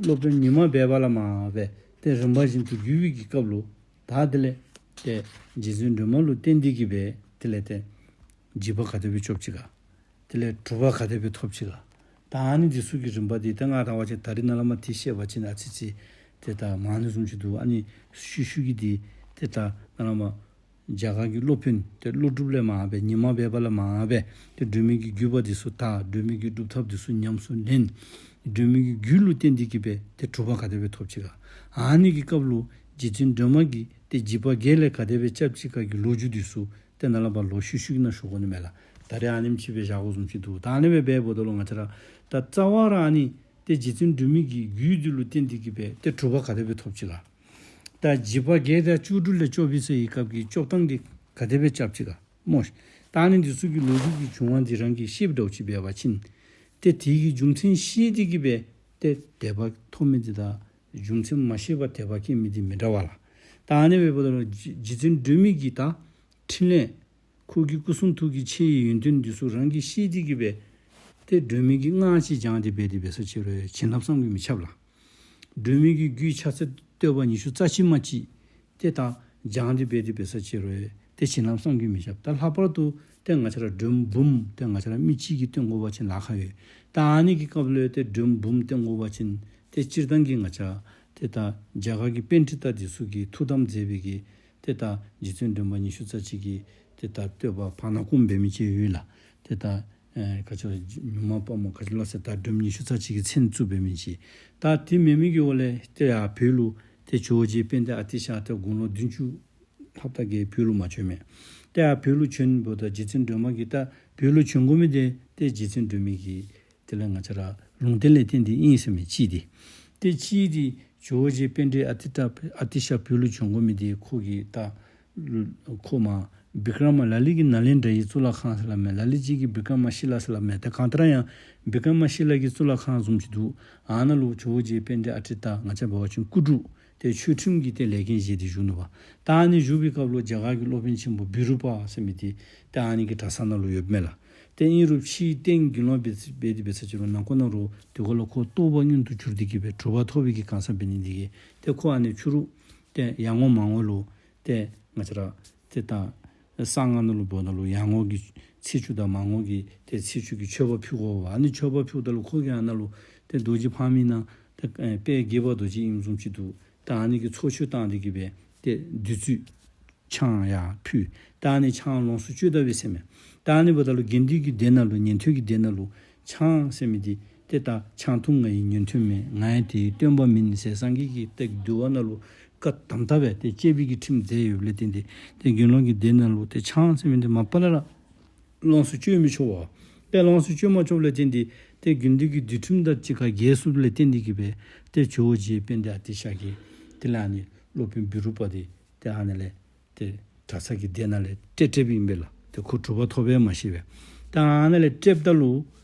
སློབ་དཔོན་ཉི་མ་སྦས་པ་ལས་མར་སྦེ་ཏེ་རིམ་པ་བཞིན་དུ་བརྒྱུད་པའི་གི་སྐབས་ལུ་ད་དེ་ལས་ཏེ་རྗེ་བཙུན་སྒྲོལ་མ་ལུ་བརྟེན་ཏེ་གི་སྦེ་དེ་ལས་ཏེ་འཇིགས་པ་ག་དེ་སྦེ་སྐྱོབ་ཅི་ག། དེ་ལས་གྲུབ་པ་ག་དེ་སྦེ་ཐོབ་ཅི་ག། ད་ཨ་ནི་འདི་ཚུ་གི་རིམ་པ་འདི་ད་ང་ད་བ་ཅིན་ད་རིས་ནཱ་ལས་མར་ཏེ་བཤད་པ་ཅིན་ཨ་ཙི་ཙི་ཏེ་ད་མང་ནི་བཟུམ་ཅིག་འདུག། ཨ་ནི་ཤུལ་ཤུལ་གྱི་འདི་ཏེ་ད་ནཱ་ལས་མར་རྒྱ་གར་གྱི་སློབ་དཔོན་ཏེ་ཀླུ་སྒྲུབ་ལས་མར་སྦེ་ཉི་མ་སྦས་པ་ལས་མར་སྦེ་ཏེ་སྒྲོལ་མའི་གི་བརྒྱུད་པ་འདི་ཚུ་དར། སྒྲོལ་མའི་གི་སྒྲུབ་ཐབས་འདི་ཚུ་ཉམས་སུ་ལེན། སྒྲོལ་མའི་གི་རྒྱུད་ལུ་བརྟེན་ཏེ་གི་སྦེ་ཏེ་གྲུབ་པ་ག་དེ་སྦེ་ཐོབ་ཅི་ག། ཨ་ནི་གི་སྐབས་ལུ་རྗེ་བཙུན་སྒྲོལ་མ་གིས་ཏེ་འཇིགས་པ་བརྒྱད་ལས་ག་དེ་སྦེ་སྐྱབས་ཅི་ག་གི་ལོ་རྒྱུས་འདི་ཚུ་ཏེ་ནཱ་ལས་ཕར་ལོག་ཤུལ་ཤུལ་གྱི་ནང་ཞུ་དགོ་ནི་མས་ལགས། ད་རིས་ཨ་ནེམ་ཅིག་སྦེ་བཞག་དགོ་བཟུམ་ཅིག་འདུག། ད་ཨ་ནི་སྦེ་འབདཝ་ད་ལུ་ང་བཅས་ར་ད་རྩ་བ་ར་ཨ་ནི་ཏེ་རྗེ་བཙུན་སྒྲོལ་མའི་གི་རྒྱུད་འདི་ལུ་བརྟེན་ཏེ་གི་སྦེ་ཏེ་གྲུབ་པ་ག་དེ་སྦེ་ཐོབ་ཅི་ག། ད་འཇིགས་པ་བརྒྱད་དང་བཅུ་དྲུག་ལས་སྐྱོབ་པའི་ཚེ་ཡི་སྐབས་ཀྱི་སྐྱོབ་སྟངས་འདི་ག་དེ་སྦེ་སྐྱབས་ཅི་ག་སྨོ་ཤིག། ད་ཨ་ནི་འདི་ཚུ་གི་ལོ་རྒྱུས་ཀྱི་བྱུང་བ་འདི་རང་གིས་ཤེསཔ་འདྲཝ་ཅིག་འབད་བ་ཅིན་ཏེ་དེ་གི་རྒྱུ་མཚན་ཤེས་ཏེ་གི་སྦེ་ཏེ་དད་པ་ཐོབ་མི་འདི་དང་རྒྱུ་མཚན་མ་ཤེས་པར་དད་པ་སྐྱེ་མི་འདི་མི་འདྲ་བས་ལགས། ད་ཨ་ནི་འབདཝ་ད་ལུ་རྗེ་རྗེ་བཙུན་སྒྲོལ་མའི་གི་ད་ཕྲིན་ལས་ཁོ་གི་སྐུ་གསུང་ཐུགས་ཀྱི་ཆེ་བའི་ཡོན་ཏན་འདི་ཚུ་རང་གིས་ཤེས་ཏེ་གི་སྦེ་ཏེ་སྒྲོལ་མའི་གི་སྔགས་ཅིག་སྦྱངས་ཏེ་འབད་དེ་འབད་ས་ཅིག་རུང་བྱིན་རླབས་བསམ་གྱིས་མི་ཁྱབ་ལགས། སྒྲོལ་མའི་གི་རྒྱུད་ཕྱག་འཚལ་བསྟོད་པ་ཉི་ཤུ་རྩ་གཅིག་མ་གཅིག་ཏེ་ད་སྦྱངས་ཏེ་འབད་དེ་འབད་ས་ཅིག་རུང་ཏེ་བྱིན་རླབས་བསམ་གྱིས་མི་ཁྱབ། ད་ལྷག་པར་དུ་ཏེ་ང་བཅས་ར་སྒྲོལ་འབུམ་ཏེ་ང་བཅས་ར་མི་གཅིག་གིས་བཏོན་དགོ་པ་ཅིན་ལཱ་ཁག་ཡོད། ད་ཨ་ནི་གི་སྐབས་ལུ་ཏེ་སྒྲོལ་འབུམ་བཏོན་དགོ་པ་ཅིན་ཏེ་སྤྱིར་བཏང་གི་ང་བཅས་ཏེ་ད་རྒྱ་གར་གྱི་པཎྜི་ཏ་འདི་ཚུ་གིས་ཐུགས་དམ་མཛད་པའི་གི་ཏེ་ད་རྗེ་བཙུན་སྒྲོལ་མ་ཉི་ཤུ་རྩ་གཅིག་གི་ཏེ་ད་བསྟོད་པ་བར་ན་སྐུམ་འབད་མི་ཅིག་ཡོད་ལགས། ཏེ་ད་ཨེ་ག་ཅི་ལོ་མྱུར་མ་དཔའ་མོ་ག་ཅི་ལོ་ཟེར་ད་སྒྲོལ་མ་ཉི་ཤུ་རྩ་གཅིག་གི་མཚན་བཙུགས་འབད་མི་ཅིག། ད་དེ་མེད་མི་གི་འོག་ལས་ཏེ་ཡར་བོད་ལུ་ཏེ་ཇོ་བོ་རྗེ་དཔལ་ལྡན་ཨ་ཏི་ཤ་ཏེ་དགུང་ལོ་བདུན་ཅུ་ལྷགཔ་ད་གིས་བོད་ལུ་མ་བྱོན་མས། ཏེ་ཡར་བོད་ལུ་བྱོན་འབདཝ་ད་རྗེ་བཙུན་སྒྲོལ་མ་གིས་ད་བོད་ལུ་བྱོན་དགོ་མི་འདི་ཏེ་རྗེ་བཙུན་སྒྲོལ་མའི་གི་དེ་ལས་ང་བཅས་ར་ལུང་བསྟན་ལས་བརྟེན་ཏེ་ཨིན་ཟེར་མི་གཅིག་འདི། ཏེ་གཅིག་འདི་ཇོ་བོ་རྗེ་དཔལ་ལྡན་ཨ་ཏི་ཏ་ཨ་ཏི་ཤ་བོད་ལུ་བྱོན་དགོ་མི་འདི་ཁོ་གིས་ད་ཁོ་མར་བི་ཀྲ་མ་ལ་ལས་ཀྱི་ནཱ་ལེནྡྲ་ཡི་གཙུག་ལག་ཁང་ཟེར་སླབ་མས། ལ་ལུ་ཅིག་གིས་བི་ཀྲ་མ་ཤི་ལ་ཟེར་སླབ་མས། ད་གང་ལྟར་ཡང་བི་ཀྲ་མ་ཤི་ལ་གི་གཙུག་ལག་ཁང་བཟུམ་ཅིག་འདུག། ཨ་ནཱ་ལུ་ཇོ་བོ་རྗེ་དཔལ་ལྡན་ཨ་ཏི་ཏ་ང་བཅས་འབད་བ་ཅིན་སྐུ་དྲུང་ཏེ་ཆོས་ཁྲིམས་ཀྱི་ཏེ་ལས་འགན་བཞེས་ཏེ་བཞུགས་ནུག་པ། ད་ཨ་ནི་བཞུགས་པའི་སྐབས་ལུ་རྒྱ་གར་གྱི་སློབ་དཔོན་ཆེན་པོ་བི་རུ་པ་ཟེར་མི་འདི་ཏེ་ཨ་ནི་གི་གྲྭ་ས་ནང་ལུ་ཡོདཔ་མས་ལགས། ཏེ་ཨིན་རུང་ཕྱིའི་སྟེང་དགེ་སློང་འབད་འབད་དེ་འབད་ས་ཅིག་རུང་ནང་ཁོག་ནང་ལུ་དེ་ཁར་ལུ་ཁོ་རྟོགས་པ་མངོན་དུ་གྱུར་ཏེ་གི་སྦེ་གྲུབ་པ་ཐོབ་པའི་གི་གང་ཟག་འབད་ནི་འདི་གིས་ཏེ་ཁོ་ཨ་ནི་ཕྱི་རུ་ཏེ་ཡར་ངོ་མར་ངོ་ལུ་ཏེ་ང་བཅས་ར་ཏེ་ད་གསང་སྔགས་ནང་ལུ་འབདཝ་ད་ལུ་ཡར་ངོ་གི་ཚེས་བཅུ་དང་མར་ངོ་གི་ཏེ་ཚེས་བཅུ་གི་མཆོད་པ་ཕུལ་དགོ་པ། ཨ་ནི་མཆོད་པ་ཕུལཝ་ད་ལུ་ཁོ་གིས་ཨ་ནཱ་ལུ་ཏེ་རྡོ་རྗེ་ཕག་མོའི་ནང་ཏེ་ཨེ་དཔལ་དགྱེས་པ་རྡོ་རྗེ་ཨིནམ་བཟུམ་ཅིག་འདུག། ད་ཨ་ནི་གི་ཚོགས་མཆོད་བཏང་སྟེ་གི་སྦེ་ཏེ་བདུད་རྩི་ཆང་ཡང་ཕུལ། ད་ཨ་ནི་ཆང་ལོངས་སུ་སྤྱོད་ད་པས་ཟེར་མས། ད་ཨ་ནི་འབདཝ་ད་ལུ་དགེ་འདུན་གྱི་སྡེ་ནང་ལུ་ཉན་ཐོས་ཀྱི་སྡེ་ནང་ལུ་ཆང་ཟེར་མི་འདི་ཏེ་ད་ཆང་འཐུང་ང་ཡི་ཉན་ཐོས་མེད། ང་ཡང་དེའི་སྟོན་པ་མིན་ཟེར་སངས་རྒྱས་ཀྱིས་ཏེ་འདུལ་བ་ནང་ལུ་བཀའ་དམ་དམ་སྦེ་ཏེ་བཅས་པའི་གི་ཁྲིམས་མཛད་ཡོདཔ་ལས་བརྟེན་ཏེ་ཏེ་དགེ་སློང་གི་སྡེ་ནང་ལུ་ཏེ་ཆང་ཟེར་མི་འདི་མ་པ་ལས་ར་ལོངས་སུ་སྤྱོད་མི་ཆོག་པ། ཏེ་ལོངས་སུ་སྤྱོད་མ་ཆོགཔ་ལས་བརྟེན་ཏེ་ཏེ་དགེ་འདུན་གྱི་འདུལ་ཁྲིམས་དང་གཅིག་ཁར་འགལ་སོངམ་ལས་བརྟེན་ཏེ་གི་སྦེ་ཏེ་ཇོ་བོ་རྗེ་དཔལ་ལྡན་ཨ་ཏི་ཤ་གིས་དེ་ལས་ཨ་ནི་སློབ་དཔོན་བི་རུ་པ་འདི་ ཏེ་ཨ་ནཱ་ལས་ཏེ་གྲྭ་ཚང་གི་སྡེ་ནང་ལས་བསྐྲད་བསྐྲདཔ་ཨིན་པས་ལགས། ཏེ་ཁོ་གྲུབ་པ་ཐོབ་པས་མ་ཤེས་པས། ད་ཨ་ནཱ་ལས་བསྐྲདཔ་ད་ལུ་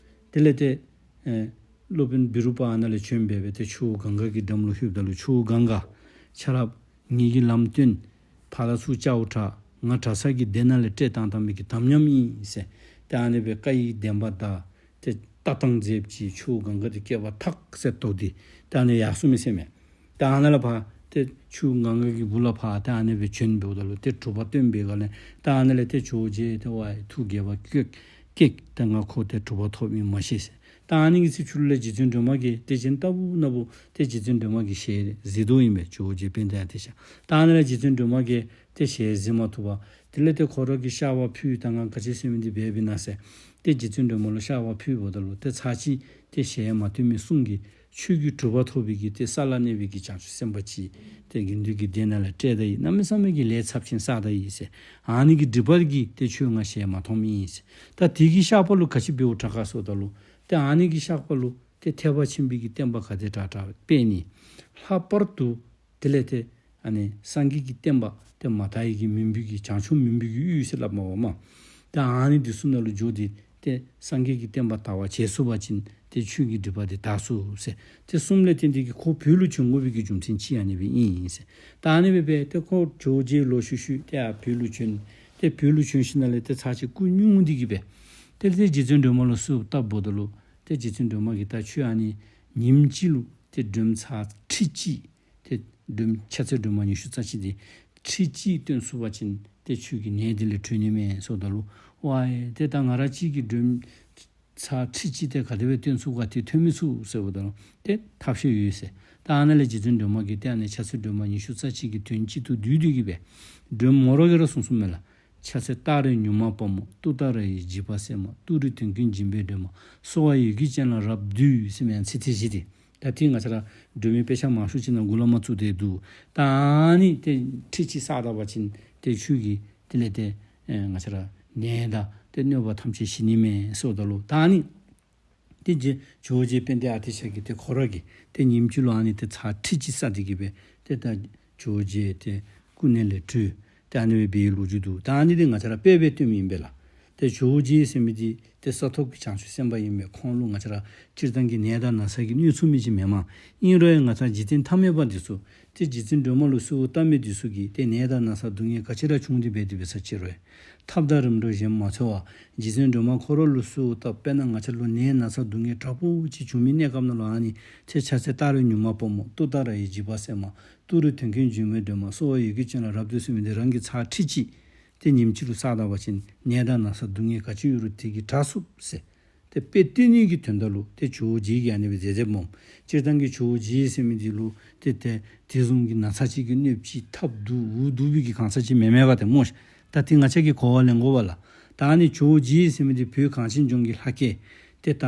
དེ་ལས་ཏེ་ཨེ་སློབ་དཔོན་བི་རུ་པ་ཨ་ནཱ་ལས་བྱོན་སྦེ་སྦེ་ཏེ་ཆུ་བོ་གངྒཱ་གི་འགྲམ་ལུ་ལྷོདཔ་ད་ལུ་ཆུ་བོ་གངྒཱ་ཁྱོད་ར་ངེ་གི་ལམ་སྟོན། ཕར་ལས་ཚུར་བཅར་བ་དྲག། ང་གྲྭ་ཚང་གི་སྡེ་ནང་ལས་བསྐྲད་བཏང་བཏངམ་གི་དམ་ཉམས་ཨིན་ཟེར། ཏེ་ཨ་ནི་སྦེ་བཀའ་ཡི་བདེན་པ་དང་ཏེ་ལྟ་སྟངས་མཛདཔ་ཅིག་ཆུ་བོ་གངྒཱ་འདི་བསྐལ་པ་ཐག་ཟད་དོ་དེ་ཏེ་ཨ་ནི་ཡར་སོང་མི་ཟེར་མས། ཏེ་ཨ་ནཱ་ལས་ཕར་ཏེ་ཆུ་བོ་གངྒཱ་གི་སྦུག་ལས་ཕར་ཏེ་ཨ་ནི་སྦེ་བྱོན་འབདཝ་ད་ལུ་ཏེ་གྲུབ་པ་སྟོན་པའི་སྒང་ལས་ཏེ་ཨ་ནཱ་ལས་ཏེ་ཇོ་བོ་རྗེ་ཏེ་ཝའི་ཐུགས་དགྱེས་པ་སྐྱེས་སྐྱེས། ཏེ་ང་ཁོ་ཏེ་གྲུབ་པ་ཐོབ་ཨིན་མ་ཤེས་ཟེར། ད་ཨ་ནི་གི་ཚེ་ཕྱི་ལུ་ལས་རྗེ་བཙུན་སྒྲོལ་མ་གིས་དེ་བཞིན་ལྟ་བུ་ན་བུ་ཏེ་རྗེ་བཙུན་སྒྲོལ་མ་གི་ཞལ་གཟིགས་དོ་ཨིན་པས། ཇོ་བོ་རྗེ་དཔལ་ལྡན་ཨ་ཏི་ཤ། ད་ཨ་ནཱ་ལས་རྗེ་བཙུན་སྒྲོལ་མ་གིས་ཏེ་ཞལ་གཟིགས་མ་བཏུབ་པར་དེ་ལས་ཏེ་ཁོ་ར་གིས་བཤགས་པ་ཕུལ། ད་ང་ག་ཅི་ཟེར་མི་འདི་འབདཝ་ཨིན་ན་ཟེར། ཏེ་རྗེ་བཙུན་སྒྲོལ་མ་ལུ་བཤགས་པ་ཕུལ་འབདཝ་ད་ལུ་ཏེ་ཚར་གཅིག་ཏེ་ཞལ་མ་སྟོན་མི་གསུང་གིས་ཁྱོད་ཀྱིས་གྲུབ་པ་ཐོབ་པའི་གི་ཏེ་ས་ལ་གནས་པའི་གི་བྱང་ཆུབ་སེམས་དཔའ་ཅིག་ཏེ་དགེ་འདུན་གྱི་སྡེ་ནང་ལས་བསྐྲད་ད་ཡི། གནམ་མེད་ས་མེད་ཀྱི་ལས་ཚབས་ཆེན་བསགས་ད་ཡི་ཟེར། ཨ་ནི་གི་སྒྲིབ་པ་གིས་ཏེ་ཁྱོད་ང་ཞལ་མ་མཐོང་མི་ཨིན་ཟེར། ད་དེ་གི་བཤགས་པ་ལུ་ག་ཅི་འབདཝ་དྲག་ག་ཟེརཝ་ད་ལུ་ཏེ་ཨ་ནི་གི་བཤགས་པ་ལུ་ཏེ་ཐེག་པ་ཆེན་པོའི་གི་བསྟན་པ་ག་དེ་དྲག་དྲག་སྤེལ་ནི། ལྷག་པར་དུ་དེ་ལས་ཏེ་ཨ་ནི་སངས་རྒྱས་ཀྱི་བསྟན་པ་ཏེ་མ་དར་བའི་གི་མུན་པའི་གི་བྱང་ཆུབ་མུན་པའི་གི་ཡུལ་ཟེར་སླབ་མས་པ་མ། ཏེ་ཨ་ནི་འདི་ཚུ་ནང་ལུ་འགྱོ་སྟེ་ཏེ་སངས་རྒྱས་ཀྱི་བསྟན་པ་དར་བར་བྱེད་ཚུགས་པ་ཅིན་ཏེ་ཁྱོད་ཀྱི་སྒྲིབ་པ་འདི་དག་ཚུགས་ཟེར། ཏེ་གསུངམ་ལས་བརྟེན་ཏེ་གིས་ཁོ་བོད་ལུ་བྱོན་དགོ་པའི་གི་རྒྱུ་མཚན་ཅིག་ཨ་ནི་སྦེ་ཨིན་ཟེར། ད་ཨ་ནི་སྦེ་འབད་ཏེ་ཁོ་ཇོ་བོ་རྗེ་ལོག་ཤུལ་ཤུལ་ཏེ་ཡར་བོད་ལུ་བྱོན། ཏེ་བོད་ལུ་བྱོན་ཞིནམ་ལས་ཏེ་ཚར་གཅིག་སྐུ་བསྙུང་སྟེ་གིས་སྦེ་ཏེ་ཏེ་རྗེ་བཙུན་སྒྲོལ་མ་ལུ་གསོལཝ་བཏབ་འབདཝ་ད་ལུ་ཏེ་རྗེ་བཙུན་སྒྲོལ་མ་གིས་ད་ཁྱོད་ཨ་ནི་ཉིནམ་གཅིག་ལུ་ཏེ་སྒྲོམ་ཚར་ཁྲི་གཅིག་ཏེ་སྒྲོམ་ཕྱག་འཚལ་སྒྲོལ་མ་ཉི་ཤུ་རྩ་གཅིག་འདི་ཁྲི་གཅིག་བཏོན་ཚུགས་པ་ཅིན་ཏེ་ཁྱོད་ཀྱི་ནད་འདི་ལས་གྲོལ་ནི་མས་ཟེརཝ་ད་ལུ་ཝའི་ཏེ་ད་ང་ར་གཅིག་གིས་སྒྲོམ་ཚར་ཁྲི་གཅིག་ཏེ་ག་དེ་སྦེ་བཏོན་ཚུགས་ག་ཏེ་ཐོན་མི་ཚུགས་ཟེརཝ་ད་ལུ་ཏེ་ཐབས་ཤེས་ཡོད་ཟེར། ད་ཨ་ནཱ་ལས་རྗེ་བཙུན་སྒྲོལ་མ་གིས་ཏེ་ཨ་ནི་ཕྱག་འཚལ་སྒྲོལ་མ་ཉི་ཤུ་རྩ་གཅིག་གི་དོན་གཅིག་ཏུ་བསྡུས་ཏེ་གིས་སྦེ་སྒྲོམ་མོ་ར་གིས་ར་གསུངས་གསུངསམ་མས་ལགས། ཕྱག་འཚལ་སྟག་རོང་ཉུག་མ་དཔའ་མོ། ཏུཏྟཱ་ར་ཡི་འཇིགས་པ་སེལ་མ། ཏུ་རེ་དོན་ཀུན་འབྱིན་པའི་སྒྲོལ་མ། གསོལ་བ་ཡི་གེ་ཅན་ལ་རབ་འདུད་ཟེར་མི་ཚིག་ཏེ་བཞི་དེ། ད་དེ་ང་བཅས་ར་སྒྲོལ་མའི་དཔེ་ཆ་མང་ཤོས་ཅིག་ནང་འགོ་ལས་མར་བཙུགས་ཏེ་འདུག། ད་ཨ་ནི་ཏེ་ཁྲི་གཅིག་བསགས་ད་པ་ཅིན་ཏེ་ཁྱོད་ཀྱི་དེ་ལས་ཏེ་ཨེ་ང་བཅས་ར་ནད་དང་ཏེ་གནོད་པ་ཐམས་ཅད་ཞི་ནི་མས་ཟེརཝ་ད་ལུ་ད་ཨ་ནི་ཏེ་རྗེ་ཇོ་བོ་རྗེ་དཔལ་ལྡན་ཨ་ཏི་ཤ་གིས་ཏེ་ཁོ་ར་གིས་ཏེ་ཉིནམ་གཅིག་ལུ་ཨ་ནི་ཏེ་ཚར་ཁྲི་གཅིག་བསགས་ཏེ་གིས་སྦེ་ཏེ་ད་ཇོ་བོ་རྗེ་ཏེ་སྐུ་ནད་ལས་གྲོལ། ཏེ་ཨ་ནི་སྦེ་འབད་བའི་ལོ་རྒྱུས་འདུག། ད་ཨ་ནི་འདི་ང་བཅས་ར་དཔེ་སྦེ་སྟོནམ་ཨིན་པས་ལགས། ཏེ་ཇོ་བོ་རྗེ་ཟེར་མི་འདི་ཏེ་ས་ཐོབ་ཀྱི་བྱང་ཆུབ་སེམས་དཔའ་ཨིན་པས། ཁོང་ལུ་ང་བཅས་ར་སྤྱིར་བཏང་གི་ནད་དང་ན་ཚ་གིས་གནོད་ཚུགས་མི་ཅིག་མེན་མས། ཨིན་རུང་ཡང་ང་བཅས་འཇིག་རྟེན་ཐ་མལ་པ་འདི་ཚུ་ཏེ་རྗེ་བཙུན་སྒྲོལ་མ་ལུ་གསོལཝ་བཏབ་མི་འདི་ཚུ་གིས་ཏེ་ནད་དང་ན་ཚ་སྡུག་བསྔལ་ག་ཅི་ར་བྱུང་སྟེ་འབད་དེ་འབད་ས་ཅི་རུང་ཐབས་དང་རིམ་གྲོ་གཞན་མ་འཚོལ་བར་རྗེ་བཙུན་སྒྲོལ་མ་ཁོ་ར་ལུ་གསོལཝ་བཏབ། དཔེར་ན་ང་བཅས་ལུ་ནད་ན་ཚ་སྡུག་བསྔལ་དྲག་པོ་ཅིག་བྱུང་མི་གནས་སྐབས་ནང་ལུ་ཨ་ནི་ཏེ་ཕྱག་འཚལ་སྟག་རོང་ཉུག་མ་དཔའ་མོ། ཏུཏྟཱ་ར་ཡི་འཇིགས་པ་སེལ་མ། ཏུ་རེ་དོན་ཀུན་འབྱིན་པའི་སྒྲོལ་མ། གསོལ་བ་ཡི་གེ་ཅན་ལ་རབ་འདུད་ཟེར་མི་འདི་རང་གིས་ཚར་ཁྲི་གཅིག་ཏེ་ཉིནམ་གཅིག་ལུ་བསགས་ད་པ་ཅིན་ནད་དང་ན་ཚ་སྡུག་བསྔལ་ག་ཅི་ཡོད་རུང་དེ་གིས་དྲག་ཚུགས་ཟེར། ཏེ་དཔེ་སྟོན་ནི་གི་དོན་དག་ལུ་ཏེ་ཇོ་བོ་རྗེ་གིས་ཨ་ནི་སྦེ་མཛད་མཛདཔ་སྨོ། སྤྱིར་བཏང་གི་ཇོ་བོ་རྗེ་ཟེར་མི་འདི་ལུ་ཏེ་ཏེ་དེ་བཟུམ་གྱི་ན་ཚ་ཅིག་གིས་གནོདཔ་ཅིག་ཐབས་སྡུག་འུ་སྡུག་པའི་གི་གང་ཟག་ཅིག་མེན་མས་པ་ཏེ་སྨོ་ཤ། ད་དེ་ང་བཅས་ཀྱིས་གོ་བ་ལེན་དགོ་པས་ལགས། ད་ཨ་ནི་ཇོ་བོ་རྗེ་ཟེར་མི་འདི་བོད་གངས་ཅན་ལྗོངས་ཀྱི་ལྷ་སྐལ་ཏེ་ད་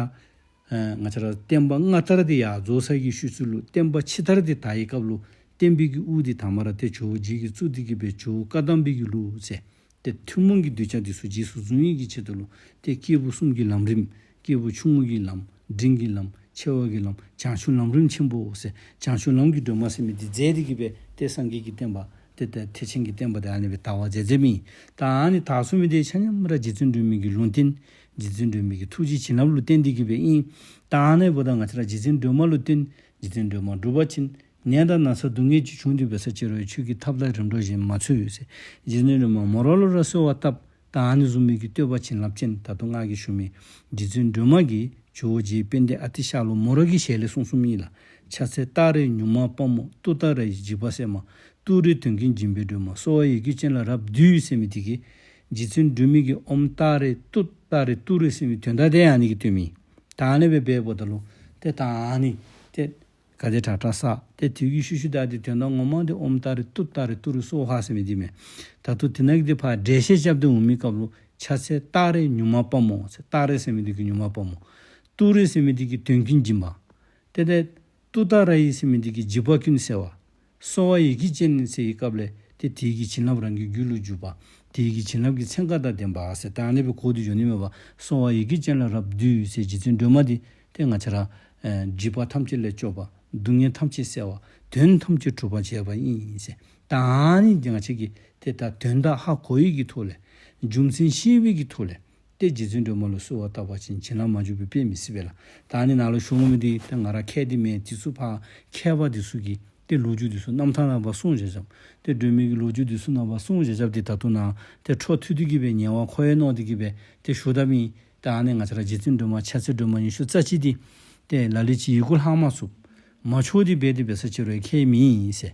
ཨེ་ང་བཅས་ར་བསྟན་པ་སྔ་དར་འདི་ཡར་རྫོགས་ས་གི་ཤུལ་ཚུ་ལུ་བསྟན་པ་ཕྱི་དར་འདི་དར་བའི་སྐབས་ལུ་བསྟན་པའི་གི་དབུ་འདི་དང་པ་ར་ཏེ་ཇོ་བོ་རྗེ་གིས་བཙུགས་ཏེ་གིས་སྦེ་ཇོ་བོ་བཀའ་གདམས་པའི་གི་ལུགས་ཟེར། ཏེ་ཐུན་མོང་གི་གདུལ་བྱ་འདི་ཚུ་རྗེས་སུ་བཟུང་ནི་གི་ཆེད་དུ་ལུ་ཏེ་སྐྱེས་བུ་གསུམ་གྱི་ལམ་རིམ། སྐྱེས་བུ་ཆུང་ངུ་གི་ལམ། འབྲིང་གི་ལམ། ཆེ་བ་གི་ལམ། བྱང་ཆུབ་ལམ་རིམ་ཆེན་པོ་ཟེར་བྱང་ཆུབ་ལམ་གྱི་སྒྲོན་མ་ཟེར་མི་འདི་མཛད་དེ་གིས་སྦེ་ཏེ་སངས་རྒྱས་ཀྱི་བསྟན་པ་ཏེ་ཏེ་ཐེག་ཆེན་གྱི་བསྟན་པ་འདི་ཨ་ནི་སྦེ་དར་བར་མཛད་མཛདཔ་ཨིན། ད་ཨ་ནི་དར་ཚུགས་མི་འདི་ཆ་མཉམ་ར་རྗེ་བཙུན་སྒྲོལ་མའི་གི་ལུང་བསྟན། རྗེ་བཙུན་སྒྲོལ་མའི་གི་ཐུགས་རྗེ་བྱིན་རླབས་ལུ་བརྟེན་ཏེ་གིས་སྦེ་ཨིན། ད་ཨ་ནི་འབདཝ་ད་ང་བཅས་ར་རྗེ་བཙུན་སྒྲོལ་མ་ལུ་བརྟེན། རྗེ་བཙུན་སྒྲོལ་མ་སྒྲུབ་པ་ཅིན་ནད་དང་ན་ཚ་སྡུག་བསྔལ་ཅིག་བྱུང་སྟེ་འབད་ས་ཅི་རུང་ཁྱོད་ཀྱིས་ཐབས་དང་རིམ་གྲོ་གཞན་མ་འཚོལ་ཟེར། རྗེ་བཙུན་སྒྲོལ་མ་མོ་ར་ལུ་ར་གསོལ་བ་བཏབ། ད་ཨ་ནི་བཟུམ་མའི་གི་བསྟོད་པ་བྱིན་རླབས་ཅན་ད་ལྟོ་ང་གིས་ཞུ་མི་རྗེ་བཙུན་སྒྲོལ་མ་གིས་ཇོ་བོ་རྗེ་དཔལ་ལྡན་ཨ་ཏི་ཤ་ལུ་མོ་ར་གི་ཞལ་ལས་གསུངས་གསུངསམ་ཨིན་ལགས། ཕྱག་འཚལ་སྟག་རོང་ཉུག་མ་དཔའ་མོ། ཏུཏྟཱ་ར་ཡི་འཇིགས་པ་སེལ་མ། ཏུ་རེ་དོན་ཀུན་འབྱིན་པའི་སྒྲོལ་མ། གསོལ་བ་ཡི་གེ་ཅན་ལ་རབ་འདུད་ཟེར་མི་འདི་གིས་རྗེ་བཙུན་སྒྲོལ་མའི་གི་ཨོཾ་ཏཱ་རེ་ཏུཏྟཱ་རེ་ཏུ་རེ་ཟེར་མི་དོན་དག་དེ་ཨ་ནི་གིས་སྟོནམ་ཨིན། ད་ཨ་ནི་སྦེ་འབདཝ་ད་ལུ་ཏེ་ད་ཨ་ནི་ཏེ་ག་དེ་དྲག་དྲག་བསགས། ཏེ་དེ་གི་ཤུལ་ཤུལ་ད་ཏེ་དོན་དག་ངོ་མ་འདི་ཨོཾ་ཏཱ་རེ་ཏུཏྟཱ་རེ་ཏུ་རེ་སྭཱ་ཧཱ་ཟེར་མི་འདི་མས། ད་ལྟོ་དེ་ནང་གི་འདི་ཕར་འགྲེལ་བཤད་རྐྱབ་སྟེ་འོང་མི་སྐབས་ལུ་ཕྱག་འཚལ་སྟག་རོང་ཉུག་མ་དཔའ་མོ་ཟེར། སྟག་རོང་ཟེར་མི་འདི་གིས་ཉུག་མ་དཔའ་མོ། ཏུ་རེ་ཟེར་མི་འདི་གིས་དོན་ཀུན་འབྱིན་པ། ཏེ་ཏེ་ཏུཏྟཱ་ར་ཡི་ཟེར་མི་འདི་གིས་འཇིགས་པ་ཀུན་སེལ་བ། གསོལ་བ་ཡི་གེ་ཅན་ཟེར་བའི་སྐབས་ལས་ཏེ་དེ་གི་བྱིན་རླབས་རང་གི་རྒྱུད་ལུ་འཇུག་པ། དེ་གི་བྱིན་རླབས་ཀྱི་ཚན་ཁ་དང་ལྡན་པ་ཟེར་ད་ཨ་ནི་སྦེ་གོ་སྟེ་འགྱོ་ནི་མས་པ། གསོལ་བ་ཡི་གེ་ཅན་ལ་རབ་འདུད་ཟེར་རྗེ་བཙུན་སྒྲོལ་མ་འདི་ཏེ་ང་བཅས་ར་ཨེ་འཇིགས་པ་ཐམས་ཅད་ལས་སྐྱོབ་པ། སྡུག་བསྔལ་ཐམས་ཅད་སེལ་བ། དོན་ཐམས་ཅད་གྲུབ་པར་བྱེད་པ་ཨིན་ཟེར། ད་ཨ་ནི་འདི་ང་བཅས་ཀྱིས་ཏེ་ད་དོན་དག་ཧ་གོ་ཡི་གི་ཐོག་ལས་རྒྱུ་མཚན་ཤེས་པའི་གི་ཐོག་ལས་ཏེ་རྗེ་བཙུན་སྒྲོལ་མ་ལུ་གསོལ་བ་བཏབ་པ་ཅིན་བྱིན་རླབས་མ་འཇུག་པའི་དཔེ་མི་སྲིད་པས་ལགས། ད་ཨ་ནི་ནཱ་ལུ་ཞུ་འོང་མི་འདི་ཏེ་ང་ར་མཁས་འདི་མེན། དེ་ཚུ་ཕར་མཁས་པ་འདི་ཚུ་གིས་ཏེ་ལོ་རྒྱུས་འདི་ཚུ་རྣམ་ཐར་ནང་ཕར་གསུངས་བཞག་བཞགཔ། ཏེ་སྒྲོལ་མའི་གི་ལོ་རྒྱུས་འདི་ཚུ་ནང་ཕར་གསུངས་བཞག་བཞགཔ་འདི་ད་ལྟོ་ནཱ་ཏེ་འཕྲོ་མཐུད་དེ་གི་སྦེ་ཉེ་བར་མཁོ་བའི་མནོ་སྟེ་གི་སྦེ་ཏེ་ཞུ་ད་མི། ད་ཨ་ནི་ང་བཅས་ར་རྗེ་བཙུན་སྒྲོལ་མ་ཕྱག་འཚལ་སྒྲོལ་མ་ཉི་ཤུ་རྩ་གཅིག་འདི་ཏེ་ལ་ལུ་ཅིག་ཡི་གུ་ལྷག་མ་ཚུགས་མ་ཆོག་སྟེ་འབད་དེ་འབད་ས་ཅིག་རུང་ཁྱད་མེད་ཨིན་ཟེར།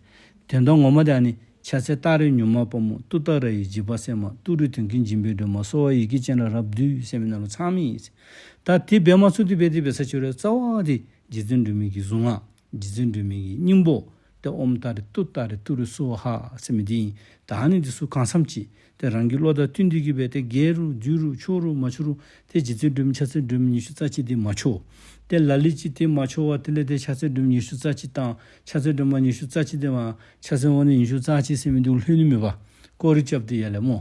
དོན་དག་ངོ་མ་འདི་ཨ་ནི་ཕྱག་འཚལ་ཏཱ་རེ་མྱུར་མ་དཔའ་མོ། ཏུཏྟཱ་ར་ཡི་འཇིགས་པ་སེལ་མ། ཏུ་རེ་དོན་ཀུན་འཇིགས་མེད་སྒྲོལ་མ། གསོལ་བ་ཡི་གེ་ཅན་དང་རབ་འདུས་ཟེར་མི་ནང་ལུ་ཚང་མི་ཨིན་ཟེར། ད་དེ་འབད་མ་ཚུགས་ཏེ་འབད་དེ་འབད་ས་ཅིག་རུང་རྩ་བ་འདི་རྗེ་བཙུན་སྒྲོལ་མའི་གི་གཟུངས་སྔགས། རྗེ་བཙུན་སྒྲོལ་མའི་གི་སྙིང་པོ་ཏེ་ཨོཾ་ཏཱ་རེ་ཏུཏྟཱ་རེ་ཏུ་རེ་སྭཱ་ཧཱ་ཟེར་མི་འདི་ཨིན། ད་ཨ་ནི་འདི་ཚུ་གང་འཚམས་ཅིག་ཏེ་རང་གི་བློ་དང་བསྟུན་ཏེ་གི་སྦེ་ཏེ་རྒྱས་རུང་བསྡུས་རུང་ཆོག་རུང་མ་ཆོག་རུང་ཏེ་རྗེ་བཙུན་སྒྲོལ་མ་ཕྱག་འཚལ་སྒྲོལ་མ་ཉི་ཤུ་རྩ་གཅིག་འདི་མ་ཆོག། ཏེ་ལ་ལུ་ཅིག་ཏེ་མ་ཆོག་པར་དེ་ལས་ཏེ་ཕྱག་འཚལ་སྒྲོལ་མ་ཉི་ཤུ་རྩ་གཅིག་དང་ཕྱག་འཚལ་སྒྲོལ་མ་ཉི་ཤུ་རྩ་གཅིག་འདི་མ་ཕྱག་འཚལ་འོག་ནི་ཉི་ཤུ་རྩ་གཅིག་ཟེར་མི་འདི་ལྷོད་ནི་མེད་པར་སྐོར་ར་རྐྱབ་སྟེ་ཡར་ལས་སྨོ།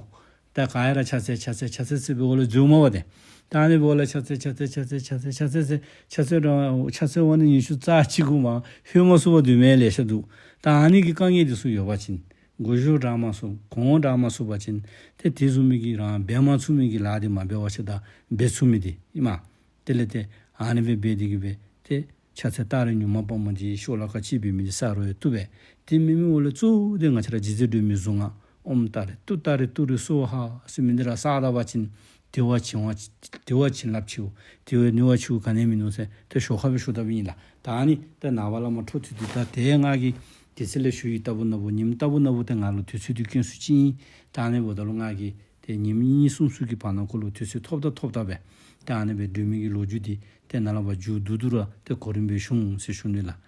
ད་ག་ཡ་ར་ཕྱག་འཚལ་ཕྱག་འཚལ་ཕྱག་འཚལ་ཟེར་འབདཝ་ལས་འཛོལ་མ་པ་ཏེ། ད་ཨ་ནི་འབདཝ་ལས་ཕྱག་འཚལ་ཕྱག་འཚལ་ཕྱག་འཚལ་ཕྱག་འཚལ་ཟེར་ཕྱག་འཚལ་ར་ཕྱག་འཚལ་འོག་ནི་ཉི་ཤུ་རྩ་གཅིག་གུ་མ་ལྷོད་མ་ཚུགས་པར་སྡོད་མི་ལེ་ཤ་འདུག། ད་ཨ་ནི་གི་དཀའ་ངལ་འདི་ཚུ་ཡོད་པ་ཅིན་གོ་ཤུགས་དྲག་མ་ཚུགས་གོང་འོག་དྲག་མ་ཚུགས་པ་ཅིན་ཏེ་དེ་བཟུམ་མའི་གི་རང་འབད་མ་ཚུགས་མི་གི་ལཱ་འདི་མ་འབད་བ་ཅིན་ད་འབད་ཚུགས་མི་འདི་ཨིན་མས། དེ་ལས་ཏེ་ཨ་ནི་སྦེ་འབད་དེ་གི་སྦེ་ཏེ་ཕྱག་འཚལ་ཏཱ་རེ་མྱུར་མ་དཔའ་མོ་འདི་ཤོ་ལོ་ཀ་གཅིག་འབད་མི་འདི་ས་རོ་ཡང་བཏུབ་པས། དེ་མེན་མི་འོག་ལས་གཙོ་བོ་འདི་ང་བཅས་ར་རྗེ་བཙུན་སྒྲོལ་མའི་གཟུངས་སྔགས་ཨོཾ་ཏཱ་རེ་ཏུཏྟཱ་རེ་ཏུ་རེ་སྭཱ་ཧཱ་ཟེར་མི་འདི་ར་བསགས་ད་པ་ཅིན་དེ་བ་བྱིན་བ་དེ་བ་བྱིན་རླབས་ཆེཝ་དེ་བ་ནུས་པ་ཆེཝ་ག་ནི་ཡང་མིན་ནུག་ཟེར་ཏེ་ཞོར་ཁ་སྦེ་ཞུ་ད་པའི་ཨིན་ལགས། ད་ཨ་ནི་ད་ནངས་པ་ལས་མར་འཕྲོ་མཐུད་དེ་ད་ཏེ་ང་གིས་དེ་ཚེ་ལས་ཞུ་ཡི་ལྟ་བུ་ན་བུ་ཉིནམ་ལྟ་བུ་ན་བུ་ཏེ་ང་ལུ་དུས་ཚོད་འདི་དཀོན་སུ་ཅིག་ཨིན། ད་ཨ་ནི་འབདཝ་ད་ལུ་ང་གིས་ཏེ་ཉིནམ་གཉིས་གསུམ་ཚུ་གི་བར་ན་ཁོ་ལུ་དུས་ཚོད་ཐོབ་ད་ཐོབ་ད་སྦེ་ཏེ་ཨ་ནི་སྦེ་སྒྲོལ་མའི་གི་ལོ་རྒྱུས་འདི་ཏེ་ནཱ་ལས་ཕར་མཇུག་བསྡུ་བསྡུ་ར་ཏེ་གོ་རིམ་སྦེ་ཞུ་འོང་ཟེར་ཞུ་ནི་ལགས།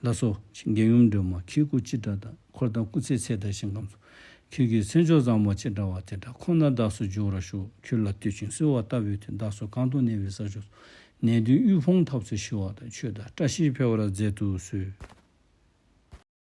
ལགས་སོ། རྒྱལ་ཡུམ་སྒྲོལ་མ་ཁྱེད་སྐུ་ཅི་འདྲ་འདྲ། འཁོར་དང་སྐུ་ཚེའི་ཚད་དང་ཞིང་ཁམས་སུ། ཁྱེད་ཀྱི་མཚན་མཆོག་བཟང་པོ་ཅི་འདྲ་བ། དེ་འདྲ་ཁོ་ན་བདག་སོགས་འབྱོར་བར་ཤོག། ཁྱོད་ལ་བསྟོད་ཅིང་གསོལ་བ་བཏབ་པའི་མཐུས། བདག་སོགས་གང་དུ་གནས་པའི་ས་ཕྱོགས་སུ། ནད་གདོན་དབུལ་ཕོངས་འཐབ་རྩོད་ཞི་བ་དང་། ཆོས་དང་བཀྲ་ཤིས་འཕེལ་བར་མཛད་དུ་གསོལ།